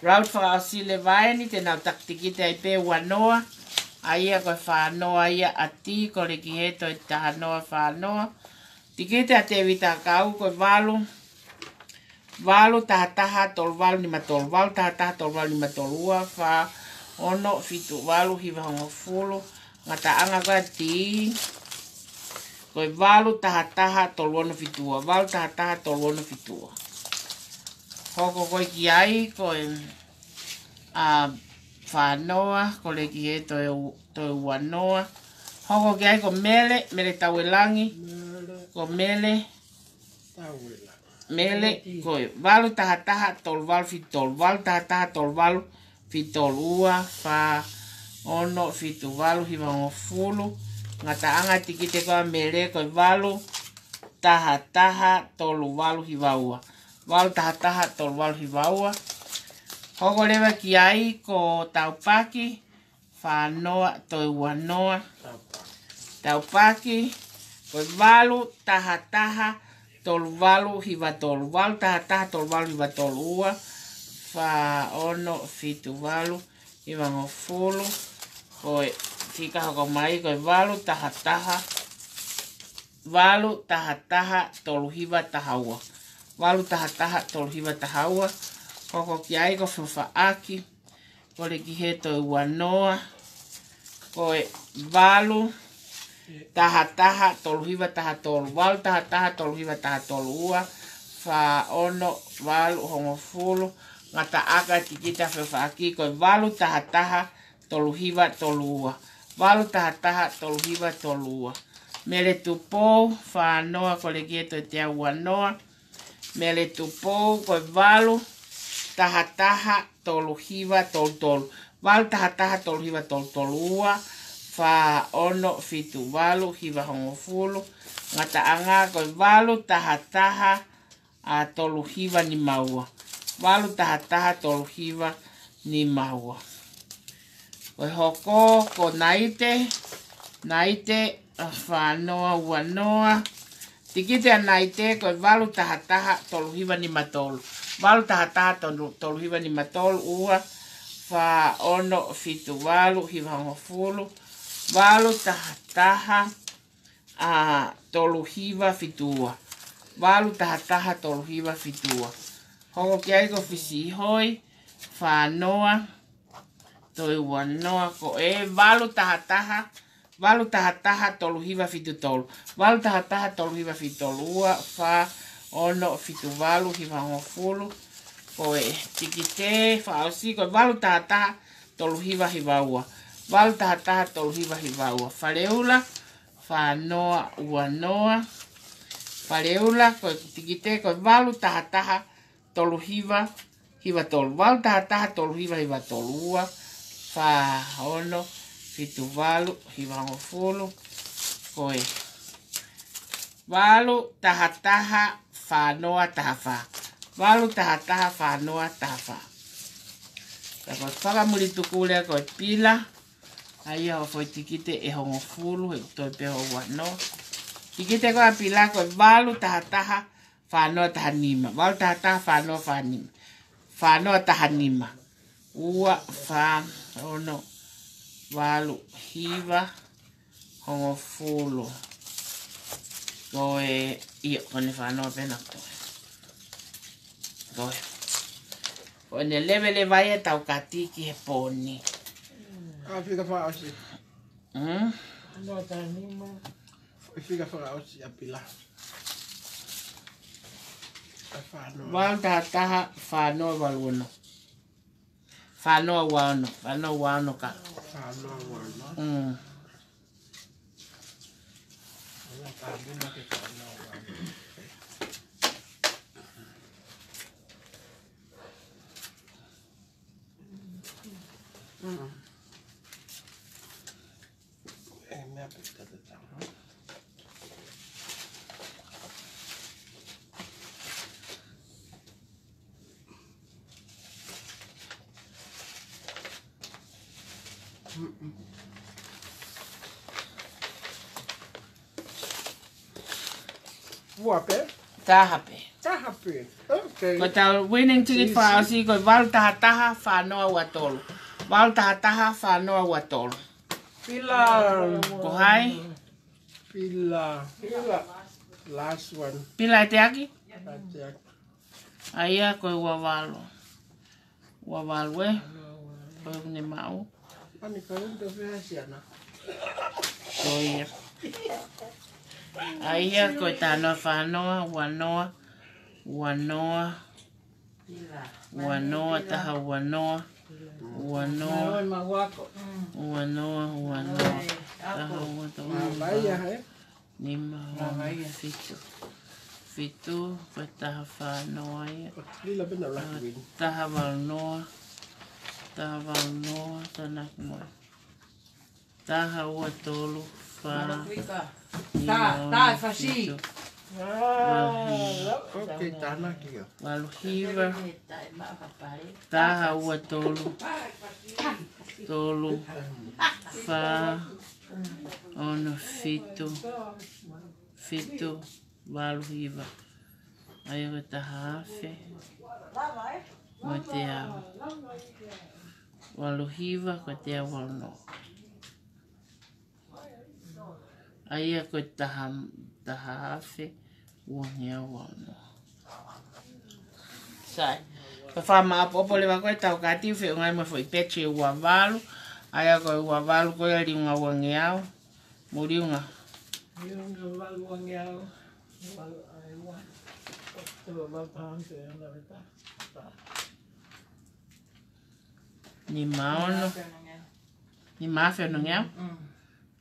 Ralph fakaʻosi leva eni, te nau taki tikite ai pē ua noa. ʻA ia ko e fā noa ia ʻa Tī, ko Leki Heto ʻe taha noa fā noa. Tikite ʻa Tēvita Kau ko e valu. Valu taha taha tolu valu nima tolu, valu taha taha tolu valu nima tolu, ua, fā, ono, fitu, valu, hiva, hongofulu, ngataʻanga ko ē ʻa Tī. Ko e valu taha taha tolu ono fitu ua, valu taha taha tolu ono fitu ua. Hoko ko ē ki ai ko e, ā, fā noa, ko Leki Heto ʻe u-, toe ua noa. Hoko ki ai ko Mele, Mele Tauelangi. Mele. Ko Mele. Tauela. Mele, ko e valu taha taha tolu valu fitu tolu, valu taha taha tolu valu fitu tolu, ua, fā, ono, fitu, valu, hiva, hongofulu. Ngataʻanga tikite ko ē ʻa Mele ko e valu taha taha tolu valu hiva ua. Valu taha taha tolu valu hiva ua. Hoko leva ki ai ko Taupaki, fā noa, toe ua noa. Taupaki, ko e valu taha taha tolu valu hiva tolu, valu taha taha tolu valu hiva tolu, ua, fā, ono, fitu, valu, hiva, hongofulu. Ko e fika hoko mai ko e valu taha taha, valu taha taha tolu hiva taha ua. Valu taha taha tolu hiva taha ua. Hoko ki ai ko Fefaʻaki, ko Leki Heto ʻe ua noa. Ko e valu taha taha tolu hiva taha tolu, valu taha taha tolu hiva taha tolu, ua, fā, ono, valu, hongofulu. Ngataʻanga tikite ʻa Fefaʻaki ko e valu taha taha tolu hiva tolu ua, valu taha taha tolu hiva tolu ua. Mele Tupou, fā noa, ko Leki Heto ʻe teau ua noa. Mele Tupou, ko e valu taha taha tolu hiva tolu tolu, valu taha taha tolu hiva tolu tolu, ua, fā, ono, fitu, valu, hiva, hongofulu. Ngataʻanga ko e valu taha taha, ā, tolu hiva nima ua. Valu taha taha tolu hiva nima ua. Ko e hoko ko Naite, Naite, ā, fā noa ua noa. Tikite ʻa Naite ko e valu taha taha tolu hiva nima tolu. Valu taha taha tolu, tolu hiva nima tolu, ua, fā, ono, fitu, valu, hiva, hongofulu. Valu taha taha, ʻa, tolu hiva fitu ua. Valu taha taha, tolu hiva fitu ua. Hoko ki ai ko Fisihoi, fā noa, toe ua noa, ko e valu taha taha, valu taha taha, tolu hiva fitu tolu. Valu taha taha, tolu hiva fitu tolu. Ua, fā, ono, fitu, valu, hiva, hongofulu. Ko e tikite fakaʻosi ko e valu taha taha, tolu hiva hiva ua. Valu taha taha, tolu hiva hiva ua. Faleula, fā noa, ua noa. Faleula, ko e tikite ko e valu taha taha, tolu hiva hiva tolu. Valu taha taha, tolu hiva hiva tolu. Ua, fā, ono, fitu, valu, hiva, hongofulu. Ko e valu taha taha, fā noa, taha fā. Valu taha taha, fā noa, taha fā. Ka ko e fakamulituku leva ko e pila. ʻA ia ʻoku foʻi tikite ʻe hongofulu, he ʻoku toe pē ʻa ua noa. Tikite ko e pila ko e valu taha taha, fā noa taha nima. Valu taha taha, fā noa fā nima. Fā noa taha nima. Ua, fā, ono, valu, hiva, hongofulu. Ko e, ʻio, ko ʻene fā noa pē naʻa toe. Ko e. Ko ʻene leveleva ia ʻetau kati ki he pō ni. ʻA, fika fakaʻosi. Mm? Noa taha nima. Fika fakaʻosi ʻa pila. ʻA fā noa. Valu taha taha, fā noa valu ono. Fā noa ua ono, fā noa ua ono ka. Fā noa ua ono. Mm. Ua taha nima ke fā noa ua ono. Mm. E meʻa pē te tau. Ua pē? Taha pē. Taha pē. Okay. Ko ʻetau winning ticket fakaʻosi ko e valu taha taha, fā noa ua tolu. Valu taha taha, fā noa ua tolu. Pila. Ko hai? Pila. Pila. Last one. Pila ʻe teaki? ʻE teaki. ʻA ia ko e ua valu. Ua valu ē. Ko e ne maʻu. Ani ka lente fea siana. Ko ia. ʻA ia ko e taha noa fā noa, ua noa, ua noa, ua noa, taha ua noa, ua noa, ua noa, ua noa, taha ua noa. Nima, ono, fitu. Fitu, ko e taha fā noa ia. Taha valu noa. Taha valu noa, tānaki mo e. Taha ua tolu, fā, nima, ono, fitu. Valu hiva. Okay, tānaki ia. Valu hiva. Taha ua tolu. Tolu, fā, ono, fitu, fitu, valu hiva. ʻA ia ko e taha afe mo e teau valu hiva, ko e teau valu noa. ʻA ia ko e taha, taha afe, ua ngeau ua noa. Sai. Ka fakamāʻopoʻopo leva ko ʻetau kati ʻoku feʻunga mo e foʻi peti ʻe ua valu. ʻA ia ko e ua valu ko ia liunga ua ngeau. Mo liunga. Liunga valu ua ngeau. Valu ʻa e ua. Tolu valu taha te ana veta. Nima ono. Nima afe ono ngeau. Mm.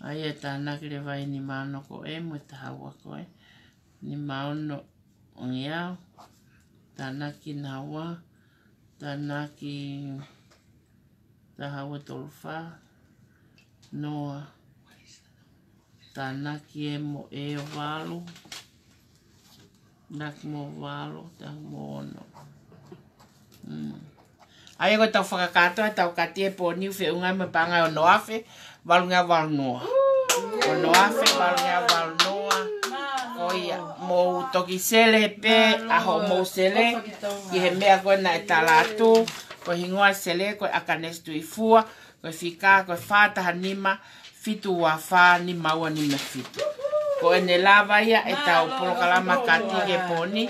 ʻA ia tānaki leva ʻe nima ono ko ē mo e taha ua ko ē. Nima ono ngeau. Tānaki naua. Tānaki taha ua tolu fā. Noa. Tānaki ē mo e valu. Tānaki mo valu, tānaki mo ono. Mm. ʻA ia ko ʻetau fakakātoa ʻetau kati he pō ni ʻoku feʻunga mo e paʻanga ʻe ono afe, valu ngeau valu noa. Ono afe, valu ngeau valu noa. Ko ia, mou toki sele pē, ʻa hoʻomou sele, ki he meʻa ko ē naʻe tala atu, Ko e hingoa e sele ko e ʻAkanesi Tuʻifua, ko e fika ko e fā taha nima, fitu ua fā, nima ua nima fitu. Ko ʻene lava ia ʻetau polokalama kati ki he pō ni.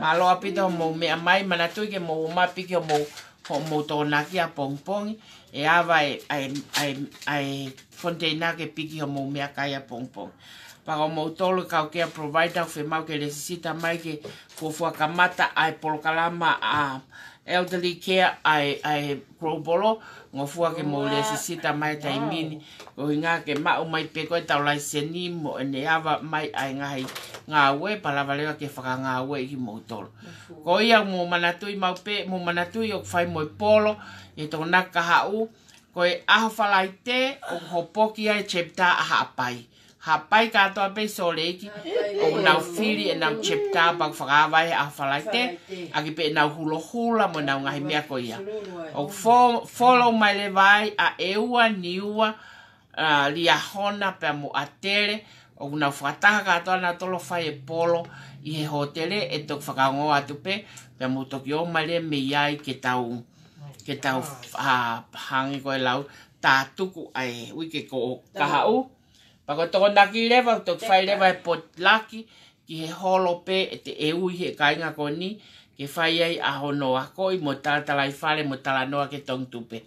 Mālō ʻaupito hoʻomou meʻa mai, manatuʻi ke mou ō mai pē ki hoʻomou, hoʻomou tokonaki ʻapongipongi. ʻE ava e, ʻa e, ʻa e, ʻa e container ke piki hoʻomou meʻakai ʻapongipongi. Pea ko moutolu kau care provider ʻoku fiemaʻu ke lēsisita mai ke fuofua kamata ʻa e polokalama ʻa Elderly Care ʻa e, ʻa e Global, ngofua ke mou lēsisita mai taimi ni. Ko e ʻuhinga ke maʻu mai pē ko ʻetau laiseni mo ʻene ava mai ʻa e ngaahi ngāue, pea lava leva ke fakangāueʻi kimoutolu. Ko ia mou manatuʻi maʻu pē, mou manatuʻi ʻoku fai mo e polo ʻi he Tokonaki Kahaʻu, ko e ʻaho Falaite ʻoku hopoki ai e chapter ʻa Haʻapai. Haʻapai kātoa pē ʻi Sōleki, ʻoku nau fili ʻenau chapter pea ʻoku fakaava he ʻaho Falaite, ʻaki pē ʻenau hulohula mo ʻenau ngaahi meʻa ko ia. ʻOku fo-, follow mai leva ai ʻa ʻEua, Niua, ʻa Liahona pea mo ʻAtele, ʻoku nau fakataha kātoa nautolu ʻo fai e polo ʻi he hōtele, ʻe toki fakaongo atu pē, pea mou toki ō mai leva mei ai ke tau, ke tau, ʻa, hangē ko e lau, tātuku ʻa e uike ko Kahaʻu. Pea ko e Tokonaki leva, toki fai leva e potluck ki he holo pē ʻe te ʻe ui he kāinga ko eni, ke fai ai ʻa hono akoʻi mo talatalaifale mo talanoa ki he Tongitupe.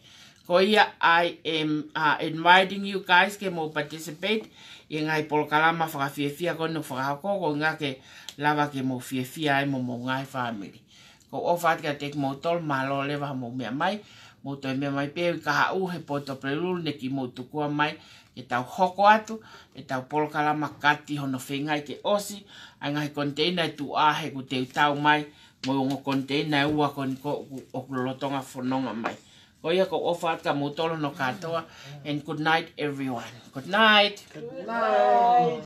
Ko ia, I am, uh, inviting you guys ke mou participate ʻi he ngaahi polokalama fakafiefia ko eni ʻoku fakahoko, ko e ʻuhinga ke lava ke mou fiefia ai mo homou ngaahi fāmili. ʻOku ou ʻofa atu kiate kimoutolu, mālō leva hoʻomou meʻa mai, mou toe meʻa mai pē ʻi Kahaʻu he potu Pulelulu ne kei mou tukua mai, ke tau hoko atu ʻetau polokalama kati hono feingaʻi ke ʻosi ʻa e ngaahi container ʻe tuʻa he ʻoku teuteu mai mo e ongo container ʻe ua ko eni ko ʻoku, ʻoku lolotonga fononga mai. Ko ia ʻoku ou ʻofa atu kia moutolu hono kātoa, and good night everyone. Good night. Good night.